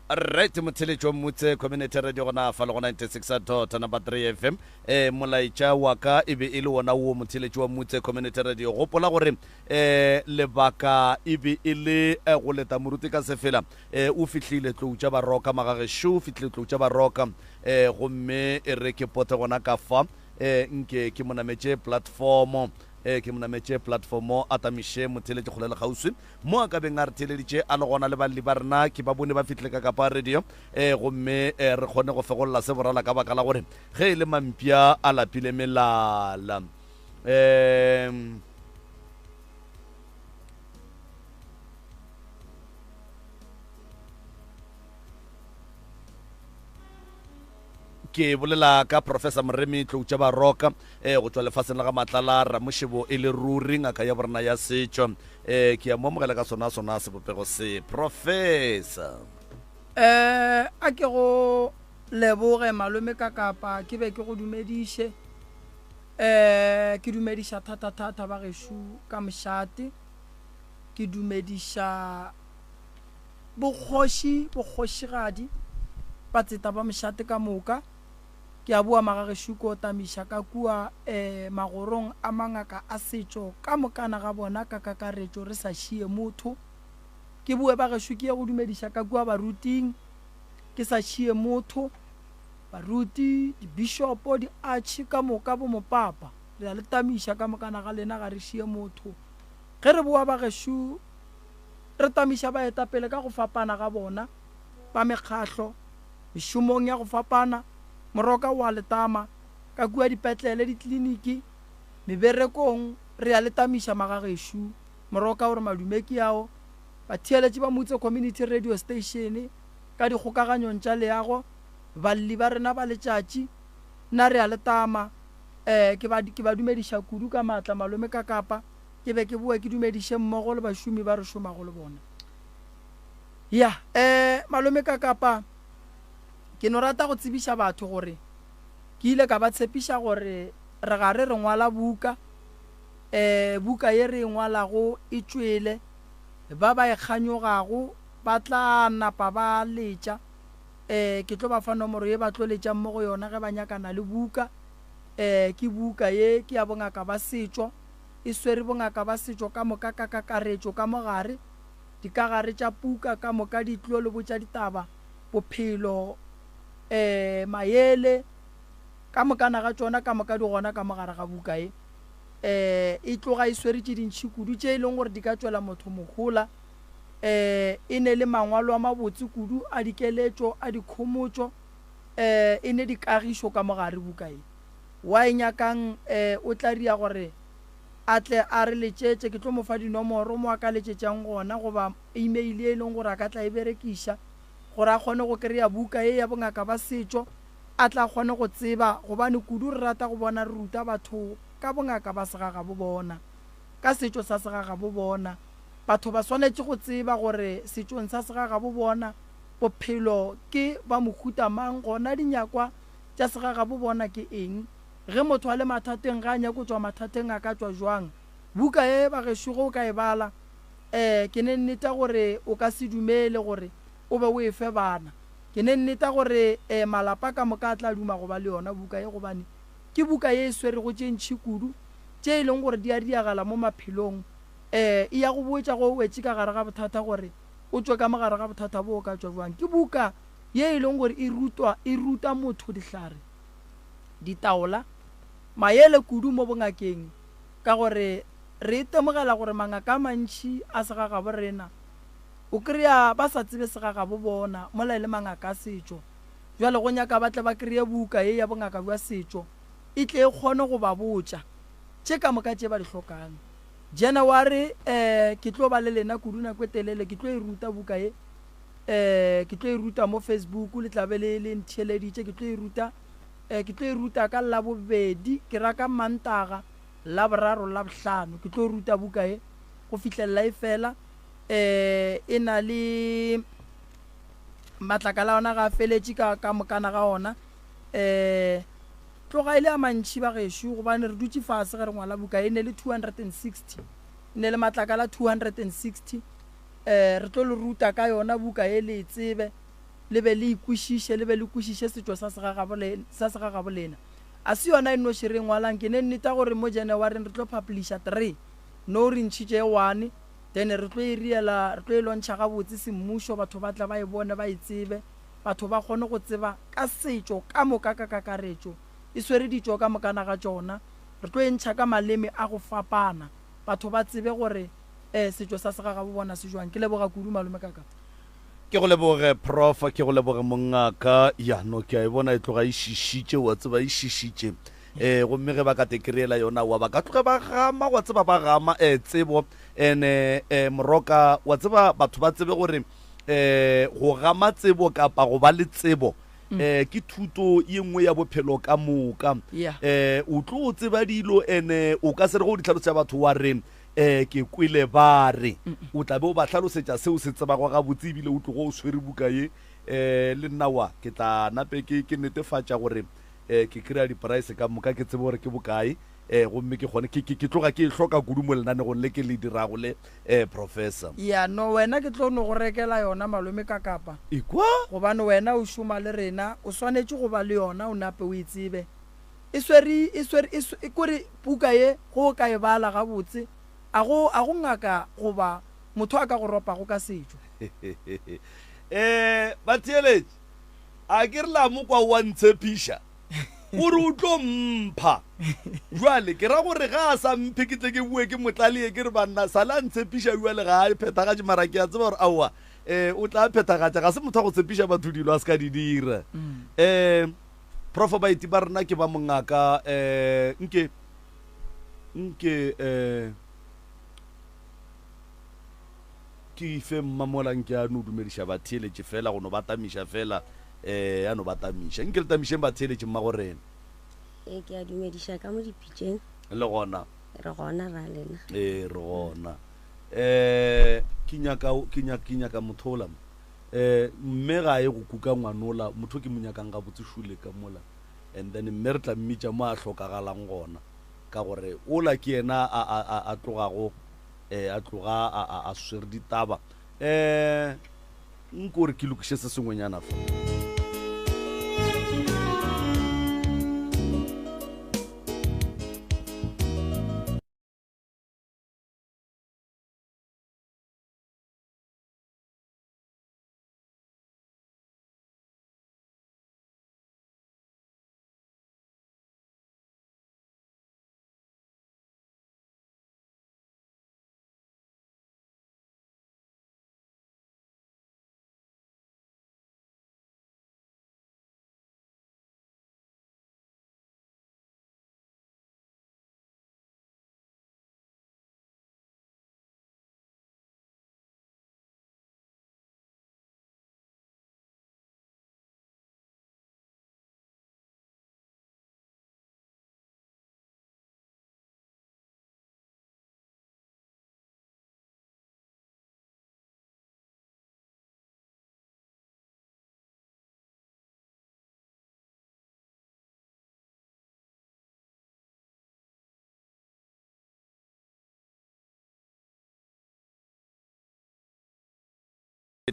Right motheletši wa Mmutse Community Radio gona fa le go 96 dot number 3 FM. Eh molaetša wa ka e be e le wona wo motheletši wa Mmutse Community Radio. Gopola gore eh lebaka e be e le eh, go leta moruti ka sefela. Eh o fihlile tlou tša baroka magagešo, o fihlile tlou tša baroka. Eh gomme e re ke pote gona ka fa eh nke ke mo nametše platformo. Eh ke mo nametše platformo a tamiše motheletši kgole le kgauswi. Mo a ka beng a re theeleditše a le gona le balli ba rena, ke ba bone ba fihlile ka kapa radio, e, gomme e, re kgone go fegolla se borala ka baka la gore ge e le mampša a lapile melala. E, ke bolela ka Professor Moremi Tloutša Baroka eh, go tšwa lefaseng la ga Matlala Ramošebo e le ruri ngaka ya borena ya setšo. Eh, ke a mo amogela ka sona sona sebopego se Professor. Eh, a ke go leboge malome ka kapa ke be ke go dumediše. Eh, ke dumediša thata-thata ba gešo ka mošate. Ke dumediša Bokgoši, bokgošigadi, batseta ba mošate ka moka, ke a boa magagešo ko tamiša ka kua e magorong a mangaka a setšo ka mokana ga bona ka kakaretšo re sa šie motho. Ke boe bagešo ke ye go dumediša ka kua baruting ke sa šie motho, baruti, dibishopo, diatšhe ka moka, bomopapa, re a le tamiša ka mokana ga lena ga re šie motho. Ge re boa bagešo Re tamiša baetapele ka go fapana ga bona ba mekgahlo mešomong ya go fapana, Moroka o a le tama, ka kua dipetlele, dikliniki, meberekong, re a le tamiša magagešo. Moroka o re madume ke ao batheeletši ba Mutse Community Radio Station ka dikgokaganyong tša leago, balli ba rena ba letšatši, nna re a le tama. Eh, ke ba, ke ba dumediša kudu ka maatla malome ka Kapa. Ke be ke boe ke dumediše mmogo le bašomi ba re šomago le bona. Ya, eh, malome ka Kapa, ke no rata go tsebiša batho gore ke ile ka ba tshepiša gore re gare re ngwala buka. Eh, buka ye re e ngwalago e tšwele. Ba ba e kganyogago ba tla napa ba letša. Eh, ke tlo ba fa nomoro ye ba tlo letšang mo go yona ge ba nyakana le buka. Eh, ke buka ye ke ya bongaka ba setšo. E swere bongaka ba setšo ka moka ka kakaretšo ka mo gare, dikagare tša puka ka moka di tlo le botša ditaba, bophelo, e, maele, ka mokana ga tšona ka moka di gona ka mo gare ga buka ye. E, e tloga e swere tše dintši kudu tše e leng gore di ka tšwela motho mohola. E, e ne le mangwalo a mabotse kudu a dikeletšo, a dikhomotšo, e, e ne dikagišo ka mo gare buka ye. Wa e nyakang e o tla ria gore a tle a re letšetše, ke tlo mo fa dinomoro mo a ka letšetšang gona goba email ye e leng gore a ka tla e berekiša gore a kgone go kry-a buka ye ya bongaka ba setšo a tla kgone go tseba gobane kudu re rata go bona re ruta batho ka bongaka ba segagabo bona, ka setšo sa segagabo bona. Batho ba swanetše go tseba gore setšong sa segagabo bona bophelo ke ba mohuta mang gona dinyakwa tša segagabo bona ke eng? Ge motho a le mathateng, ge a nyaka go tšwa mathateng a ka tšwa jwang? Buka ye, bagešo, ge o ka e bala, eh, ke ne nneta gore o ka se dumele gore o be o e fe bana. Ke ne nneta gore, eh, malapa ka moka a tla duma go ba le yona buka ye, gobane ke buka ye e swerego tše ntši kudu tše e leng gore di a diagala mo maphelong. Eh, e ya go botša ge o wetše ka gare ga bothata gore o tšwe ka mo gare ga bothata boo o ka tšwa bjang. Ke buka ye e leng gore e rutwa, e ruta motho dihlare, ditaola, maele kudu mo bongakeng, ka gore re itemogela gore mangaka a mantši a segagabo rena o kry-a ba sa tsebe segagabo bona mola e le mangaka a setšo. Bjale go nyaka ba tle ba kry-e buka ye ya bongaka bja setšo e tle e kgone go ba botša tše ka moka tše ba di hlokang. January, eh, ke tlo ba le lena kudu nako e telele, ke tlo e ruta buka ye. Eh, ke tlo e ruta mo Facebook, le tla be le, le ntheeleditše. Ke tlo e ruta, eh, ke tlo e ruta ka Labobedi, ke ra ka Mantaga, Laboraro, Labohlano. Ke tlo ruta buka ye go fihlelela e fela. Eh, e na le matlakala a ona ga a feletše ka, ka mokana ga ona. Eh, tloga e le a mantši bagešo, gobane re dutše fase ge re ngwala buka e ne le 260, e ne le matlakala 260. Eh, re tlo le ruta ka yona buka ye le e tsebe. Le be le ikwešiše, le be le kwešiše setšo sa segagabo le, sa segagabo lena. A se yona e nnoši re e ngwalang, ke ne nneta gore mo Januaryng re tlo publisha three, nou re ntšhitše e one, then re tlo e riela, re tlo e launcha gabotse semmušo, batho ba tle ba e bone, ba e tsebe, batho ba kgone go tseba ka setšo ka moka ka kakaretšo, e swere ditšo ka mokana ga tšona, re tlo e ntšha ka maleme a go fapana, batho ba tsebe gore um setšo sa segagabo bona se jwang. Ke leboga kudu malome kaka. Ke go leboge Prof, ke go leboge mongaka. Ya no ke a e bona e tloga e šišitše, wa tseba e šišitše. Eh gomme ge ba ka te kry-ela yona wa ba ka tloge ba gama wa tseba ba gama eh tsebo ene eh moroka wa tseba batho ba tsebe gore eh go gama tsebo kapa go ba le tsebo eh ke thuto ye nngwe ya bophelo ka moka. Eh o tlo tseba dilo ene o ka se re go di hlalosetša batho wa re Ee, ke kwele ba re. O tla be o ba hlalosetša se o se tsebago gabotse ebile o tlogo o swere buka ye. Um le nna wa, ke tla nape ke, ke netefatša gore um ke kry-a diporaese ka moka, ke tsebe gore ke bokae, um gomme ke kgone, ke, ke, ke tloga ke e hloka kudu mo lenanegong le ke le dirago le, um Professor. Ya, no, wena ke tlo no go rekela yona, Malome Kakapa. Ekwa? Gobane wena o šoma le rena, o swanetše go ba le yona, o nape o e tsebe. E swere, e swere, e, e kore puka ye go o ka e bala gabotse, a go, a go ngaka goba motho a ka go ropago ka setšo. Eh, batheeletši, a ke re la mo kwa o a ntshepiša, o re o tlo mpha. Bjale ke ra gore ga a sa mphe ke tle ke boe ke mo tlalee ke re banna sa le a ntshepiša bjale ga a phethagatše, mara ke a tseba gore aowa, eh, o tla phethagatša. Ga se motho wa go tshepiša batho dilo a se ka di dira. Eh, Prof baeti ba rena ke ba mongaka eh nke nke eh ke ife mmamola nke a no dumediša batheeletše fela go no ba tamiša fela eh a no ba tamiša nke le tamišeng batheeletše mma go rena. Ee ke a dumediša ka mo dipitšeng. Le gona. Re gona ra lena. Ee re gona. Eh ke nyaka ke nyaka ke nyaka motho ola mo. Eh, mme ga ye go kuka ngwanola, motho ke mo nyakang gabotse šule ka mola. And then mme re tla mmitša mo a hlokagalang gona, ka gore ola ke yena a, a, a, a tlogago, eh, a tloga a, a, a swere ditaba. Eh, nko re ke lokiše se sengwenyana fa.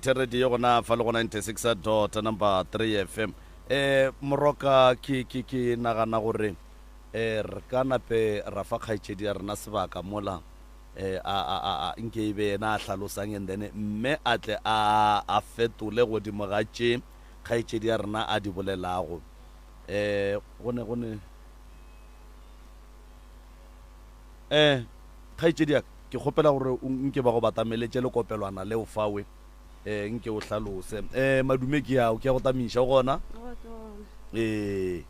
Radio gona fa le go 96 dot number 3 FM. Eh moroka ke ke ke nagana gore eh re ka nape ra fa kgaetšedi ya rena sebaka mola eh a a a a nke e be yena a hlalosang and then mme a tle a a fetole godimo ga tše kgaetšedi ya rena a di bolelago. Eh go ne go ne Eh, kgaetšedi ya ka, ke kgopela gore o nke ba go batameletše lekopelwana leo fawe, eh, nke o hlalose. Eh, madume ke ao, ke a go tamiša, o gona? Ee.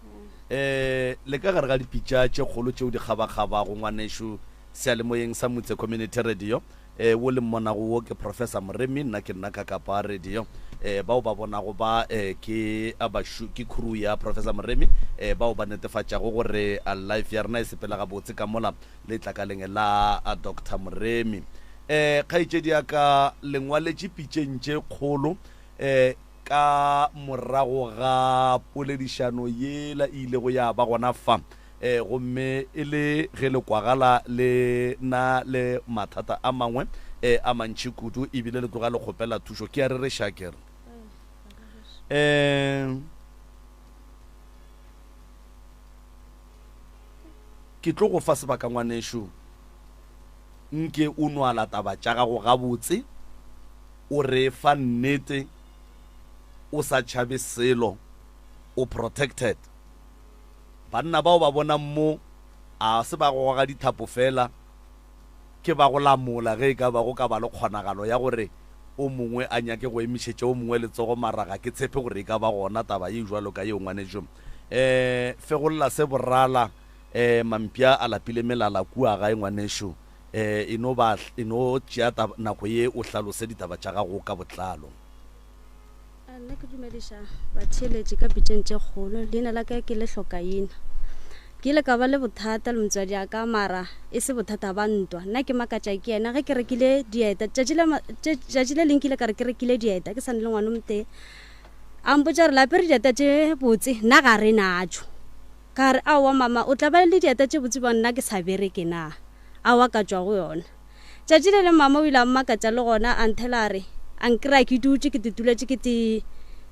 Eh, le ka gare ga dipitša tše kgolo tšeo di kgabakgabago, ngwanešu, seyalemoyeng sa Mutse Community Radio. Eh, wo le mmonago wo ke Professor Moremi, nna ke nna Kakapa Radio. Eh, bao ba bonago ba eh, ke a bašu, ke crew ya Professor Moremi, eh, bao ba netefatšago gore a life ya rena e sepela gabotse ka mola letlakaleng la a Doctor Moremi. Eh, kgaetšedi ya ka, le ngwaletše pitšeng tše kgolo eh, ka morago ga poledišano yela e ilego ya ba gona fa. E, gomme e le ge le kwagala le na le mathata a mangwe e, a mantši kudu, e bile le tloga le kgopela thušo. Ke a rereša ke re. Um ke tlo go fa sebaka ngwanešu, nke o nwala taba tša gago gabotse, o re fa nnete, o sa tšhabe selo, o protected. Banna bao ba bonang mo a se ba go goga dithapo fela, ke ba go lamola ge e ka ba go ka ba le kgonagalo ya gore o mongwe a nyake go emišetša o mongwe letsogo, mara ga ke tshepe gore e ka ba gona taba ye jwalo ka yeo ngwanešu. Um fegolla se borala, um mampša a lapile melala kua gae ngwanešu. Um e no ba, e no tšea nako ye o hlalose ditaba tša gago ka botlalo. Nna ke dumediša batheeletši ka pitšeng tše kgolo. Leina la ka ke Lehlokaina. Ke ile ka ba le bothata le motswadi a ka mara e se bothata ba ntwa. Nna ke makatša ke yena ge ke rekile dieta. Tšatši le tšatši le leng ke ile ka re ke rekile dieta ke sa ne le ngwana o motee. A mpotša gore le apere dieta tše botse nna ga re natšo. Ka re aowa mama o tla ba le dieta tše botse bjang nna ke sa bereke na? Aowa ka tšwa go yona. Tšatši le leng mama o ile a mmakatša le gona a nthela a re, A nkry-a ke dutše ke tituletše ke ti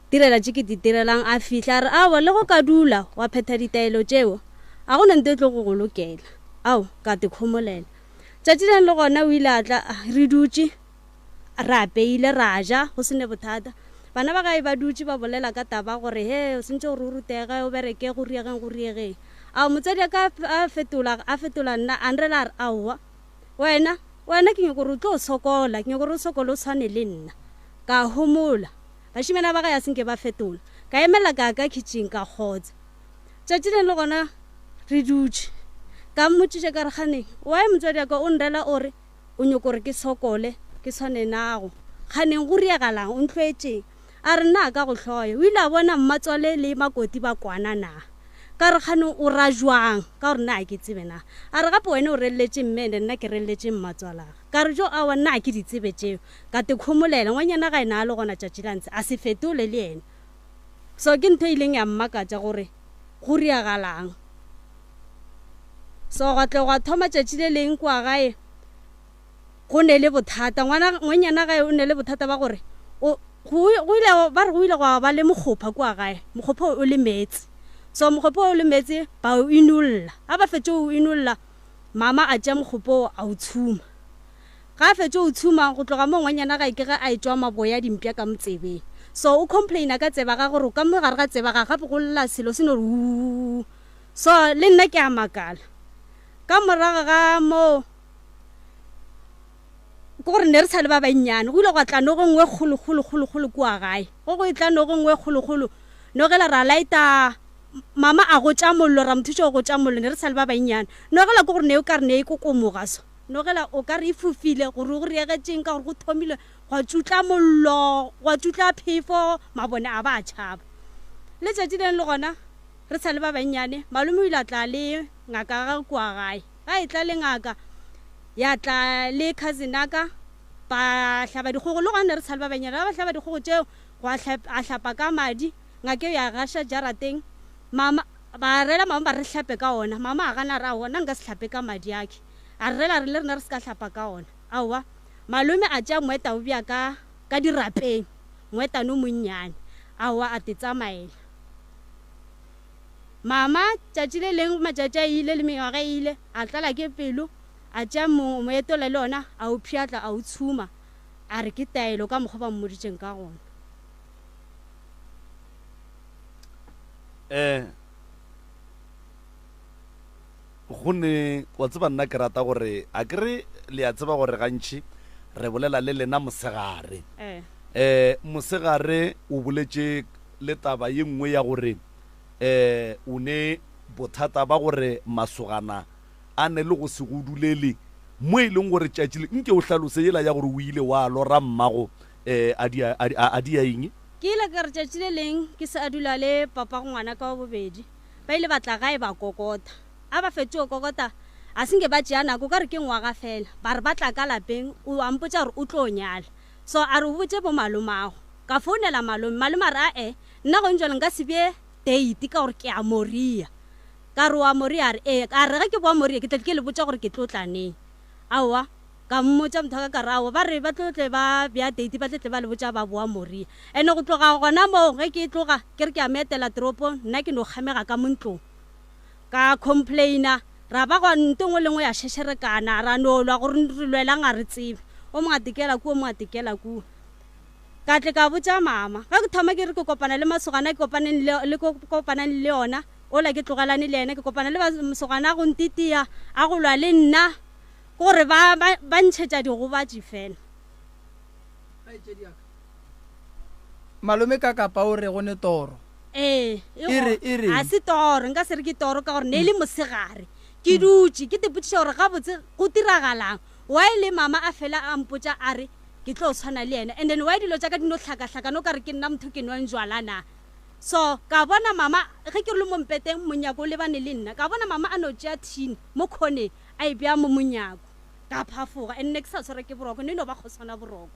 direla tše ke di direlang. A fihla a re, Aowa, le go ka dula wa phetha ditaelo tšeo, a go na nto e tlo go go lokela. Ao, ka te khomolela. Tšatši leng le gona o ile a tla re dutše re apeile ra ja go se ne bothata. Bana ba gae ba dutše ba bolela ka taba gore he o sentše gore o rutege o bereke go riegeng go riegeng. Ao motswadi a ka a fetola a fetola nna a nrela a re aowa Wena, wena ke nyoko gore o tlo sokola, ke nyoko gore o sokole o tshwane le nna. Ka homola. Bašemana ba gae a se nke ba fetola. Ka emelela ka ya ka khitšhing ka kgotsa. Tšatši leng le gona re dutše. Ka mmotšiša ka re, Kganeng, why motswadi wa ka o nrela o re o nyoko gore ke sokole, ke tshwane nago? Kganeng go riagalang? O ntlhoetšeng? A re, Nna a ka go hloya. O ile a bona mmatswale le makoti ba kwana na? Ka re, Kgane o ra jwang? Ka gore nna ga ke tsebe na. A re, Gape wena o relletše mme ene nna ke relletše mmatswalaga. Ka re, Jo, aowa nna ga ke di tsebe tšeo. Ka te khomolela. Ngwanyana ga ena a le gona tšatši la ntshe, a se fetole le yena. So ke ntho e ileng ya mmakatša gore go riagalang. So gwa tle gwa thoma tšatši le leng kua gae go ne le bothata. Ngwana, ngwanyana gae o ne le bothata ba gore o, go, go ile, ba re go ile gwa ba le mokgopha kua gae, mokgopha o le meetse. So mokgopo o le meetse ba o inolla. Ga ba fetše o inolla, mama a tšea mokgopo o a o tshuma. Ga a fetše o tshuma, go tloga moo ngwanyana gae ke ge a etšwa maboya a dimpša ka motsebeng. So o complaina ka tseba ga gore ka mo gare ga tseba ga gape go lla selo se no re wuu. So le nna ke a makala. Ka morago ga moo ke gore ne re sa le ba bannyane, go ile gwa tla nogo nngwe kgolo kgolo kgolo kgolo kua gae. Go go e tla nogo nngwe kgolo kgolo Nogela ra laeta mama a gotša mollo, ra mo thuša go gotša mollo, ne re sa le ba bannyane. Nogela ke gore ne o ka re ne e kokomoga so. Nogela o ka re e fofile gore go riegetšeng ka gore go thomile gwa tšutla mollo, gwa tšutla phefo, mabone a ba a tšhaba. Letšatši leng le gona re sa le ba bannyane, malome o ile a tla le ngaka ya gagwe kua gae. Ga e tla le ngaka, ya tla le cousin ya ka, ba hlaba dikgogo, le gona ne re sa le ba bannyane. Ga ba hlaba dikgogo tšeo, Gwa a hlapa ka madi, ngaka eo ya gaša jarateng. Mama, ba rela mama ba re hlape ka ona. Mama a gana a re, Aowa, nna nka se hlape ka madi ake. A re rela a re le rena re se ka hlapa ka ona. Aowa. Malome a tšea moeta o bea ka, ka dirapeng, moetane o monnyane. Aowa, a te tsamaela. Mama, tšatši le leng, matšatši a ile le mengwaga e ile, a tlala ke pelo, a tšea moetola le ona, a o pšhatla, a o tshuma. A re ke taelo ka mokgwa ba mmoditšeng ka gona. Eh, go ne, wa tseba nna ke rata gore, a ke re le a tseba gore gantši re bolela le lena mosegare. Eh. Eh, mosegare o boletše le taba ye nngwe ya gore eh o ne bothata ba gore masogana a ne le go se go dulele mo e leng gore tšatši le nke o hlalose yela ya gore o ile wa lora mmago um a dia, a, a, a dia eng? Ke ile ka re tšatši le leng ke sa dula le papago ngwana ka wa bobedi, ba ile ba tla gae ba kokota. A ba fetše go kokota, a se nke ba tšea nako, o ka re ke ngwaga fela, ba re ba tla ka lapeng, o a mpotša gore o tlo nyala. So a re o botše bomalomago. Ka founela malome, malome a re ae, nna gong jwale nka se bee date ka gore ke a moria. Ka re, O a Moria? A re, Ee. A re, Ge ke boa Moria, ke tla ke le botša gore ke tlo tla neng. Aowa. Ka mmotša motho wa ka ka re, Aowa, ba re ba tlo tle ba bea date ba tle tle ba le botša ba boa Moria. Ene go tloga gona moo ge ke tloga ke re ke a mo etela toropong, nna ke no kgamega ka mo ntlong. Ka complaina, ra ba gwa nto nngwe le nngwe ya šešerekana, ra no lwa gore re lwelang ga re tsebe. O mongwe a tekela kua, o mongwe a tekela kua. Ka tle ka botša mama. Ge ke thoma ke re ke kopana le masogana ke kopaneng le, le kopanang le ona, ola ke tlogelane le yena, ke kopana le masogana a go ntitia, a go lwa le nna. Ke gore ba, ba, ba ntšhetša digobatši fela. Kgaetšedi ya ka. Malome ka kapa o re go ne toro. Ee, e E re, e reng? ga se toro, nka se re ke toro ka gore ne e le mosegare. Ke dutše, ke tepotšiša gore gabotse go diragalang. Why le mama a fela a mpotša a re ke tlo tshwana le yena and then why dilo tša ka di no hlakahlakana o ka re ke nna motho ke nwang jwala na? So ka bona mama ge ke re le mo mpeteng monyako o lebane le nna, ka bona mama a no tšea thini mo khoneng a e bea mo monyako. Ka phafoga, and ne ke sa tshwarwa ke boroko, ne no ba kgoswana boroko.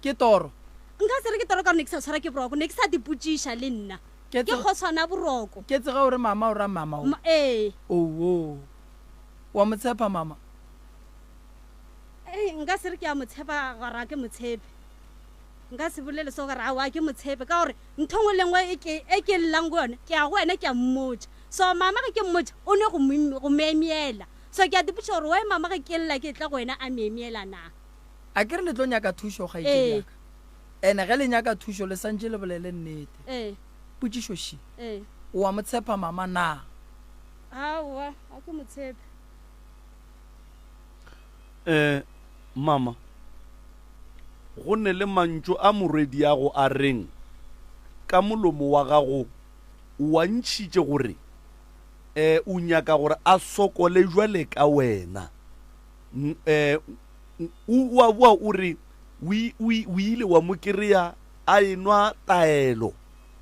Ke toro? Nka se re ke toro ka gore ne ke sa tshwarwa ke boroko, ne ke sa dipotšiša le nna. Ke Ke kgoswana boroko. Ke tsega o re mama o ra mama o. Ma, ee. Owoo. Wa mo tshepa mama? Ei, nka se re ke a mo tshepa gore ga ke mo tshepe. Nka se bolele so gore aowa ke mo tshepe ka gore ntho nngwe le nngwe e ke, e ke llang go yone, ke ya go wena ke a mmotša. So mama ge ke mmotša, o ne go mo, go myemyela. So ke a dipotšiša gore why mama ge ke lla ke etla go wena a myemyela na? A ke re le tlo nyaka thušo kgaetšedi Ee. ya ka? Ene ge le nyaka thušo le santše le bolele nnete. Ee. Potšišo še, Ee. O a mo tshepa mama na? Aowa, ga ke mo tshepe. Eh, mama, go ne le mantšu a morwediago a reng, Ka molomo wa gago o a ntšhitše gore e o nyaka gore a sokole jwale ka wena. E, o a boa o re o, o, o ile wa mo kry-a a enwa taelo,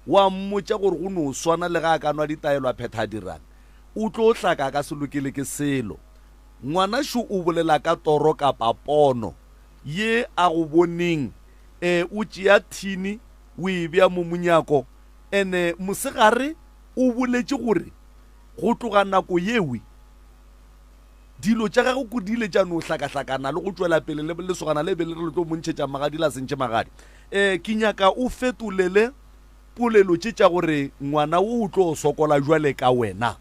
wa mmotša gore go no swana le ga a ka nwa ditaelo a phetha a dirang, o tlo hlaka a ka se lokele ke selo. Ngwana šo o bolela ka toro kapa pono ye a go boneng, e o tšea thini o e bea mo monyako, Ene mosegare o boletše gore go tloga nako yewe dilo tša gagwe ko di ile tša no hlakahlakana le go tšwela pele le lesogana le be le re le tlo mo ntšhetša magadi la se ntšhe magadi. Um ke nyaka o fetolele polelo tše tša gore ngwana wo o tlo sokola jwale ka wena.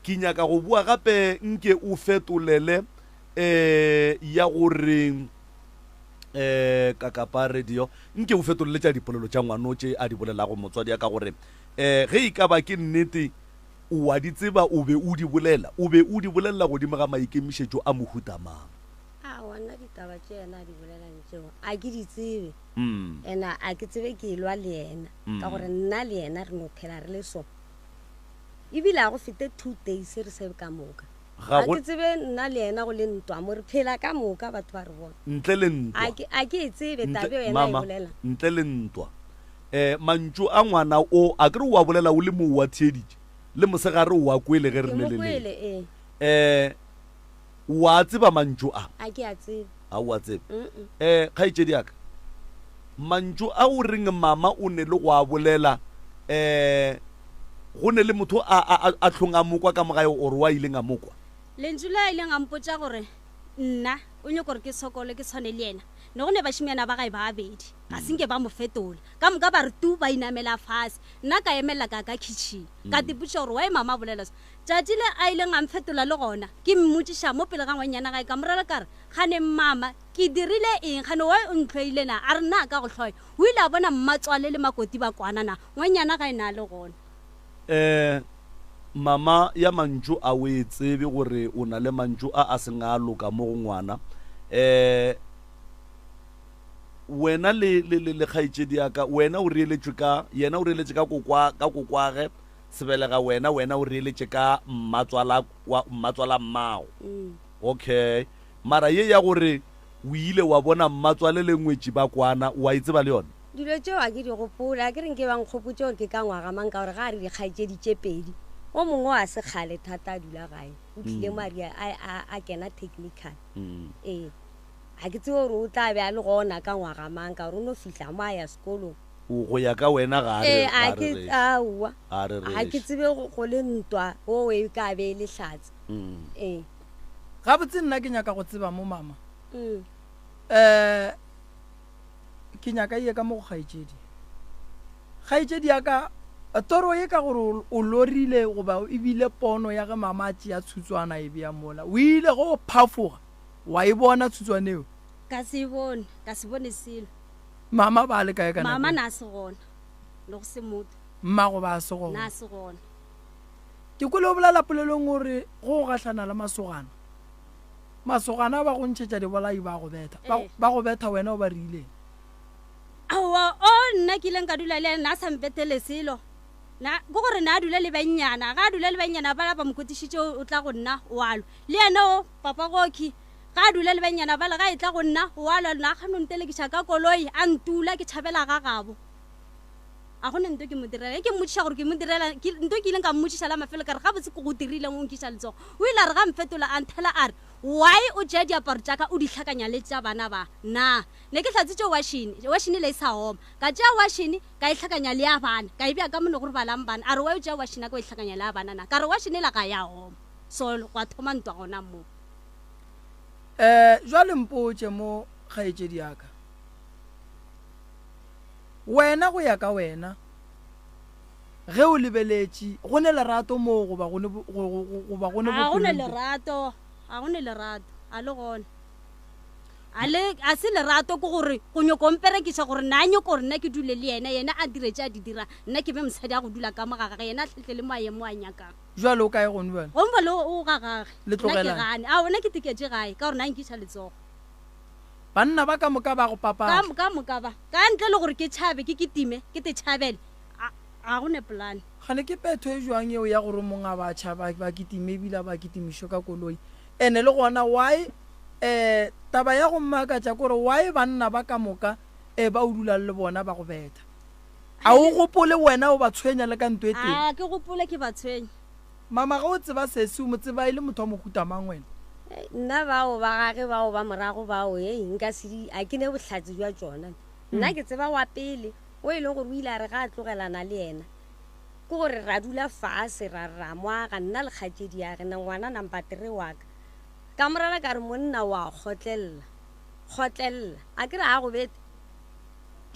Ke nyaka go boa gape nke o fetolele um ya gore um kakapa radio nke o fetolele tša dipolelo tša ngwano tše a di bolelago motswadi ya ka gore um ge e ka ba ke nnete o a di tseba o be o di bolela o be o di bolelela godimo ga maikemišetšo a mohuta mang? Aowa nna ditaba tše yena a di bolelang tšeo a ke di tsebe and a ke tsebe ke elwa le yena ka gore nna le yena re no phela re le so ebile a go fete two days re se ka moka. Ga A go. ke tsebe nna le yena go le ntwa mo, re phela ka moka, batho ba re bona. Ntle le ntwa. A ke, a ke e tsebe Ntle, taba eo yena a e mama, bolelang. ntle le ntwa. Eh, mantšu a ngwana o, a ke re o a bolela o le mo o a theeditše, le mosegare o a kwele ge re Ke mo ne le kwele, lena. ee. Eh, o a tseba mantšu a? A ke a tsebe. Ga o a tsebe. Mm-mm. Eh, kgaetšedi ya ka, mantšu a o reng mama o ne le go a bolela, eh, go ne le motho a, a, a, a hlong a mo kwa ka mo gae or wa ileng a mo kwa? Lentšu le a ileng a mpotša gore nna o nyoko gore ke sokole ke tshwane le yena, ne go ne bašemyana ba gae ba babedi, ga se nke ba mo fetola. Ka moka ba re tu ba inamela fase. Nna ka emelela ka ya ka khitšhing, ka tipotšiša gore why mama a bolela so. Tšatši le a ileng a mfetola le gona, ke mmotšiša mo pele ga ngwannyana gae, ka mo rera ka re, Kgane mama, ke dirile eng? Kgane why o ntlhoile na? A re, Nna a ka go hloya. O ile a bona mmatswale le makoti ba kwana na? Ngwannyana gae na le gona. Eh, mama ya mantšu a o e tsebe gore o na le mantšu a a seng a loka mo go ngwana. Eh, wena le, le, le, le kgaetšedi ya ka, wena o reeletšwe ka, yena o reeletše ka kokwa, ka kokwage, sebelega wena, wena o reeletše ka mmatswala wa, mmatswala mmago. Mm. Okay. Mara ye ya gore o ile wa bona mmatswale le ngwetši ba kwana, o a e tseba le yona? Dilo tšeo ga ke di gopole. A ke re nke ba nkgopotše gore ke ka ngwaga mang, ka gore ga a re dikgaetšedi tše pedi, o mongwe wa se kgale thata a dula gae, o tlile mo a ria a, a, a kena technical. Ee. Ga ke tsebe gore o tla be a le gona ka ngwaga mang, ka gore o no fihla mo a ya sekolong. O, go ya ka wena ga a re, Ee, ga a a ke, rereše. aowa. Ga a Ga ke rereše. tsebe go, go le ntwa wo e ka be e le hlatse. Ee. Gabotse nna ke nyaka go tseba mo mama. Um ke nyaka ye ka mo go kgaetšedi. Kgaetšedi ya ka, toro ye ka gore o lorile goba e bile pono ya ge mama a tšea tshutswana e bea mola. O ile ge o phafoga wa e bona tshutswana eo? Ka se e bone, ka se bone selo. Mama ba le kae ka nako? Mama na se gona, le go se motho. Mmago ba se gona. Na se gona. Ke kwele o bolela polelong gore go gahlana le masogana. Masogana ba go ntšhetša dibolai ba go betha. Ba, ba go betha wena o ba reileng? Aowa, o nna ke ileng ka dula le yena, na sa mpethele selo. Na, ke gore na a dula le bannyana. Ga a dula le bannyana bala ba mo kotišitše o tla go nna, o a lwa. Le yena o, Papa Goki, ga a dula le bannyana bala, ga e tla go nna, o a lwa. Na a kgona go ntelekiša ka koloi, a ntula, ke tšhabela ga gabo. A go ne nto ke mo direla. Ge ke mmotšiša gore ke mo direla, ke, nto ke ileng ka mmotšiša la mafelo ka re, Gabotse ke go dirileng o nkiša letsogo? O ile a re ga mfetola a nthela a re, Why o tšea diaparo tša ka o di hlakanya le tša bana ba? Na ne ke hlatswitše washene, washene le e sa oma. Ka tšea washene ka e hlakanya le ya bana, ka e bea ka mo ne go robalang bana. A re, Why o tšea washene ya ka o e hlakanya le ya bana na? Ka re, Washene yela ga ya oma. So gwa thoma ntwa gona moo. Eh, jwale mpotše mo, kgaetšedi ya ka. Wena, go ya ka wena, ge o lebeletše, go ne lerato moo goba go ne, go, go, go, goba go ne Ga go ne bopelompe? lerato, ga go ne lerato, a le gona. A le, a se lerato ke gore go nyoko mperekiša gore na nyoko gore nna ke dule le yena, yena a dire tše a di dirang, nna ke be mosadi a go dula ka mo ga gage, yena a hlehle le mo a ye mo a nyakang. Bjale o kae gone bjale? Gone bjale o, o ga gage. Le Nna ke tlogelane? gane. Ao, nna ke teketše gae ka gore na nkiša letsogo. Banna ba ka moka ba go papala. Ka, ka moka ba. Ka ntle le gore ke tšhabe, ke kitime, ke te tšhabele, a, ga go ne polane. Kgane ke petho e jwang yeo ya gore mong a ba tšhaba, ba kitime ebile a ba kitimišwe ka koloi? Ene le gona why, eh, taba ya go mmakatša ke gore why banna ba ka moka, eh, ba o dulang le bona ba go betha? A o gopole wena o ba tshwenya le ka nto e tee? A ke gopole ke ba tshwenya. Mama, ge o tseba sesi, o mo tseba e le motho wa mohuta mang wena? Nna bao ba gage bao ba morago bao, hei, nka se di, a ke ne bohlatse bja tšona. Nna ke tseba wa pele, o e leng gore o ile a re ga a tlogelana le yena, ke gore ra dula fase ra ra mo aga, nna le kgatšedi ya gena, ngwana number three wa ka. Ka morela ka re, monna wa kgotlelela, kgotlelela. A ke re a go bete?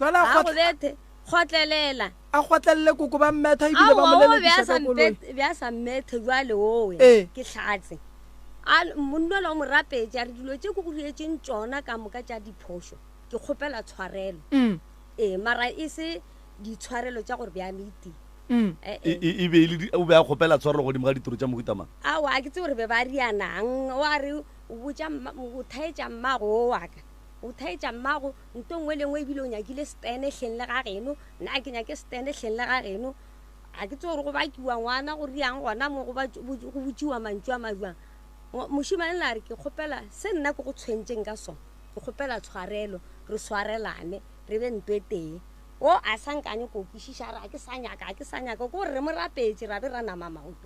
Jwale a A go kgotl-. bete, kgotlelela. A kgotlelele koko ba mmetha ebile ba mo Aowa, o be a lelekiša sa ka koloi. mpet, be a sa mmethe bjale owe. Ee. Ke hlatse. A monna ola o mo rapetše, a re dilo tše ke go diretšeng tšona ka moka tša diphošo, ke kgopela tshwarelo. Mm. Ee, mara e se ditshwarelo tša gore bja meeting. Mm. Eh, E, eh. e, e be e le di, o be a kgopela tshwarelo godimo ga ditiro tša mohuta mang? Aowa, a ke tsebe gore be ba rianang. O a re o botša mma, o thaetša mmago o wa ka. O thaetša mmago nto nngwe le nngwe ebile o nyakile stene hleng le ga geno. Nna ga ke nyake stene hleng le ga geno. Ga ke tsebe gore go bakiwa ngwana go riang gona mo go go botšiwa mantšu a majwang. Mošemane la re ke kgopela se nna ke go tshwentšeng ka sona, ke kgopela tshwarelo, re swarelane, re be nto e tee. O a sa nkane ko kwešiša, a re ga ke sa nyaka, ga ke sa nyaka. Ke gore re mo rapetše ra be ra nama maoto.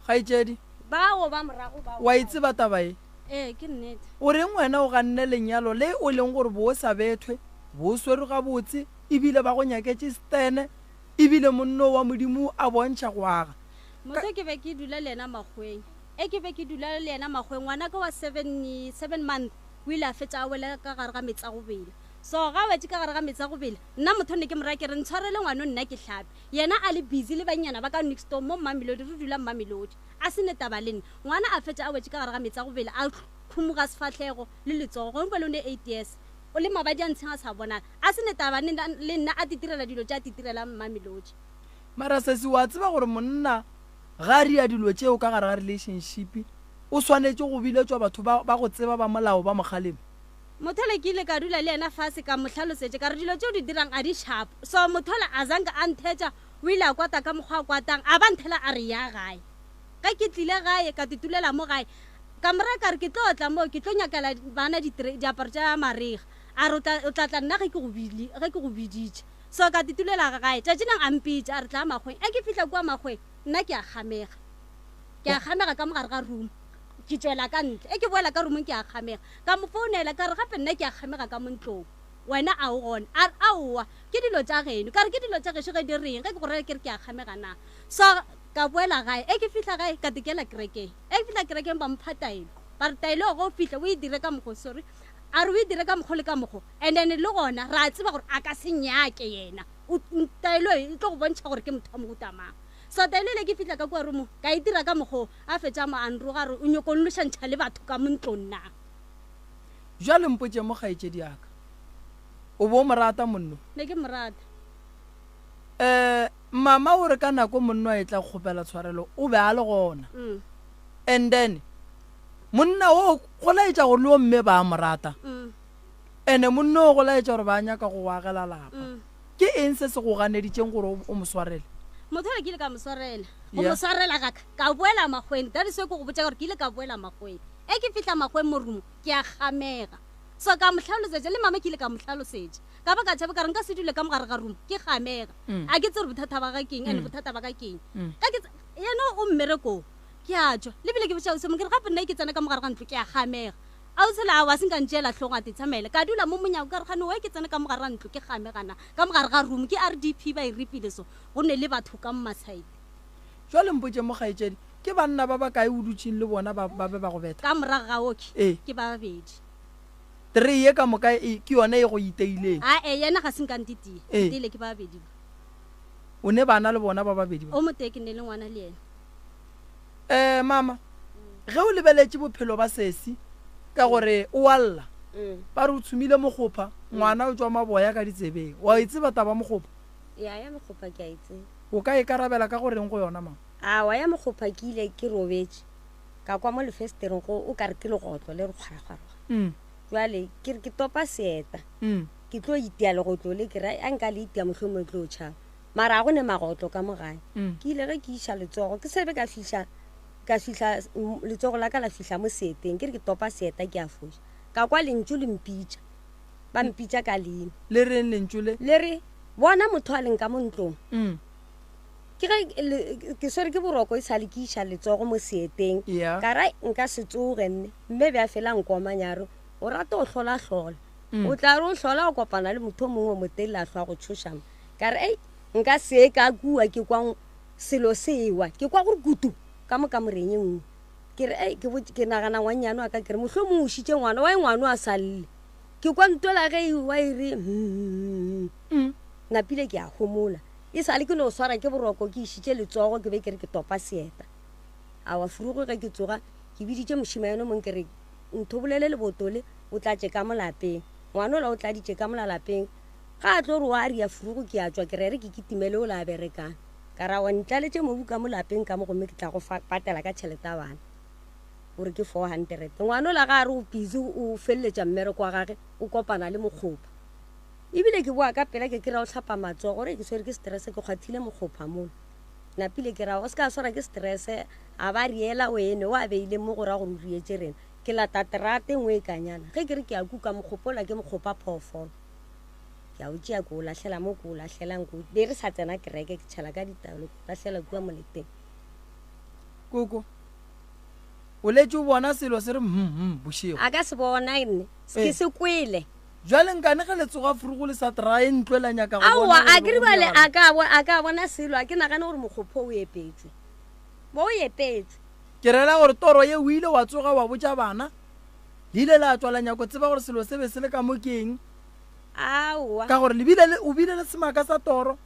Kgaetšedi, Bao ba morago bao. wa e tseba taba ye? Ee, ke nnete. O reng wena o ganne lenyalo le o leng gore bo sa bethwe, bo swerwe gabotse, ebile ba go nyaketše stene, ebile monno wa Modimo a bontšha go aga? Motho ke be ke dula le yena makgoweng. E ke be ke dula le yena makgoweng, ngwanaka wa seven, seven month o ile a fetša a wela ka gare ga meetse a go bela. So ga a wetše ka gare ga meetse a go bela, nna motho ne ke mo raya ke re ntshwarele ngwano nna ke hlape. Yena a le busy le bannyana ba ka next door mo Mamelodi, re dula Mamelodi. A se ne taba le nna. Ngwana a fetša a wetše ka gare ga meetse a go bela, a khumuga sefahlego le letsogo. Gongwe bjale o ne 8 years. O le mabadi a ntsheng a sa bonala. A se ne taba le nna, a titirela dilo tše a titirelang Mamelodi. Mara sesi wa tseba gore monna ga a ria dilo tšeo ka gare ga relationship o swanetše go biletšwa batho ba ba go tseba ba molao ba mo kgaleme? Mothola ke ile ka dula le yena fase ka mo hlalosetša ka re dilo tše o di dirang a di sharp. So Mothola a zanka a nthetša o ile a kwata ka mokgwa a kwatang a ba nthela a re ya gae. Ge ke tlile gae ka titulela mo gae ka mo raya ka re ke tlo tla mo ke tlo nyakela bana diaparo tša marega. A re o tla o tla tla nna ge ke go ge ke go biditše. So ka titulela gae. Tšatši leng a mpitša a re tla makgweng. Ge ke fihla kua makgweng nna ke a kgamega. Ke a kgamega ka mo gare ga room. Ke tšwela ka ntle. Ge ke boela ka roomong ke a kgamega. Ka mo founela ka re gape nna ke a kgamega ka mo ntlong. Wena a o gona? A re aowa ke dilo tša geno. Ka re ke dilo tša gešo ge di reng ge ke go rera ke re ke a kgamega na? So ka boela gae. Ge ke fihla gae ka tekela kerekeng. Ge ke fihla kerekeng ba mpha taelo. Ba re taelo ge o fihla o e dire ka mokgo. Sorry. A re o e dire ka mokgo le ka mokgo, and then le gona ra tseba gore a ka se nyake yena. O, taelo e e tlo go bontšha gore ke motho wa mohuta mang. So taelo ele ke fihla ka kua roomong, ka e dira ka mokgo, a fetša a mo a nroga a re o nyoko nlošantšha le batho ka mo ntlong na. Bjale mpotše mo kgaetšedi ya ka, o be o mo rata monno? Ne ke mo rata. Eh, mama o re ka nako monno a etla go kgopela tshwarelo o be a le gona. And then monna wo go laetša gore le bomme ba a mo rata. Ene monna o go laetša gore ba nyaka go go agela lapa. Ke eng se se go ganeditšeng gore o mo swarele? Motho yola ke ile ka mo swarela. Go mo swarela ga ka, ka boela makgweng. That is why ke go botša gore ke ile ka boela makgweng. E ke fihla makgweng mo room, ke a kgamega. So ka mo hlalosetša, le mama ke ile ka mo hlalosetša. Ka ba ka tšhaba ka re nka se dule ka mo gare ga room, ke kgamega. A ke tsebe gore bothata ba ga ke eng, and bothata ba ka ke eng. Ka ke yena o mmerekong, ke a tšwa. Le bile ke botša ausi ke re gape nna ke tsena ka mo gare ga ntlo ke a kgamega. Ausi la aowa a se nka ntšeela hlogong a titsamaela. Ka dula mo monyako ka re gane why ke tsena ka mo gare ga ntlo ke kgamega na. Ka mo gare ga room ke RDP ba e ripile so go ne le batho ka mo masaete. Jwale mpotše mo kgaetšedi, ke banna ba bakae o dutšeng le bona ba ba be ba go betha? Ka morago ga oke Ee. ke ba babedi. Three ye ka moka e ke yona e go iteileng? Ae yena ga se nka ntitia. Ee. Nteile ke ba babedi ba. O ne bana le bona ba babedi ba? O motee ke ne le ngwana le yena. Eh mama, ge o lebeletše bophelo ba sesi ka gore o a lla, ba re o tshumile mokgopha, ngwana o tšwa maboya ka ditsebeng. Wa e tseba taba mokgopha? Ya, ya mokgopha ke a e tseba. O ka e karabela ka go reng go yona mama? Aowa, ya mokgopha ke ile ke robetše, ka kwa mo lefesetereng go o ka re ke legotlo le re kgwarakgwarakgwara. Jwale ke re ke topa seeta, ke tlo itia legotlo le, ke re a nka le itia mohlomongwe le tlo tšhaba. Mara ga go ne magotlo ka mo gae. Ke ile ge ke iša letsogo, ke sebe ka fihla, ka fihla, letsogo la ka la fihla mo seeteng, ke re ke topa seeta ke a foša. Ka kwa lentšu le mpitša, ba mpitša ka leina. Le reng lentšu le? Le re, Bona motho a leng ka mo ntlong. Ke ge ke swere ke boroko e sa le ke iša letsogo mo seeteng. Ka ra nka se tsoge nne. Mme bja fela nkomanya a re, O rata go hlolahlola. O tla re o hlola o kopana le motho o mongwe o motelele a hlwa go tšhoša mo. Ka re, Ei, nka se ka kua ke kwa selo se ewa, ke kwa gore kutu ka mo kamoreng e nngwe. Ke re, Ei, ke, ke nagana ngwannyane wa ka, ke re, mohlomongwe o šitše ngwana, wa ngwana a sa lle. Ke kwa ntola ge e wa e re, mm. Napile ke a homola. E sa le ke no swara ke boroko, ke išitše letsogo, ke be ke re ke topa seeta. Awa, furugo ge ke tsoga, ke biditše mošemane mong ke re, nthobolele leboto le, o tlatše ka mo lapeng. Ngwana ola o tladitše ka mola lapeng. Ga a tlo re wa ria furugo ke a tšwa ke re re ke kitimele ola a berekang. Ka ra wa ntlaletše mobu ka mo lapeng ka mo gomme ke tla go fa patela ka tšhelete ya bana gore ke 400. Ngwana ola ga a re o busy o feleletša mmereko wa gage o kopana le mokgopha. Ebile ke boa ka pela ke kry-a o hlapa matsogo gore ke swere ke stress ke kgwathile mokgopha mola. Napile ke ra o se ka swara ke stress a ba riela o ene o a beile mo go ra gore o rietše rena. Ke lata terate nngwe e kanyana ge ke re ke a kuka mokgopha ola ke mokgopha phoofolo. Ke a o tšea ke o lahlela mo ke o lahlelang, ke o be re sa tsena kereke ke tšhela ka ditaolo ke o lahlela kua moleteng. Koko, o letše o bona selo se re hum hum bošego. A ka se bona nne, ke se kwele. Bjale nkane ge le tsoga frugo le sa trae ntlo la nyaka go bona Aowa, gore a ke go re bjale diragalang? a ka a ka bona selo, a ke nagane gore mokgopho o epetšwe. Bo o epetšwe. Ke rela gore toro ye o ile wa tsoga wa botša bana, Le ile la tšwa la nyako tseba gore selo se be se le ka mo ke eng. Aowa. Ka gore le bile le, o bile le semaka sa toro.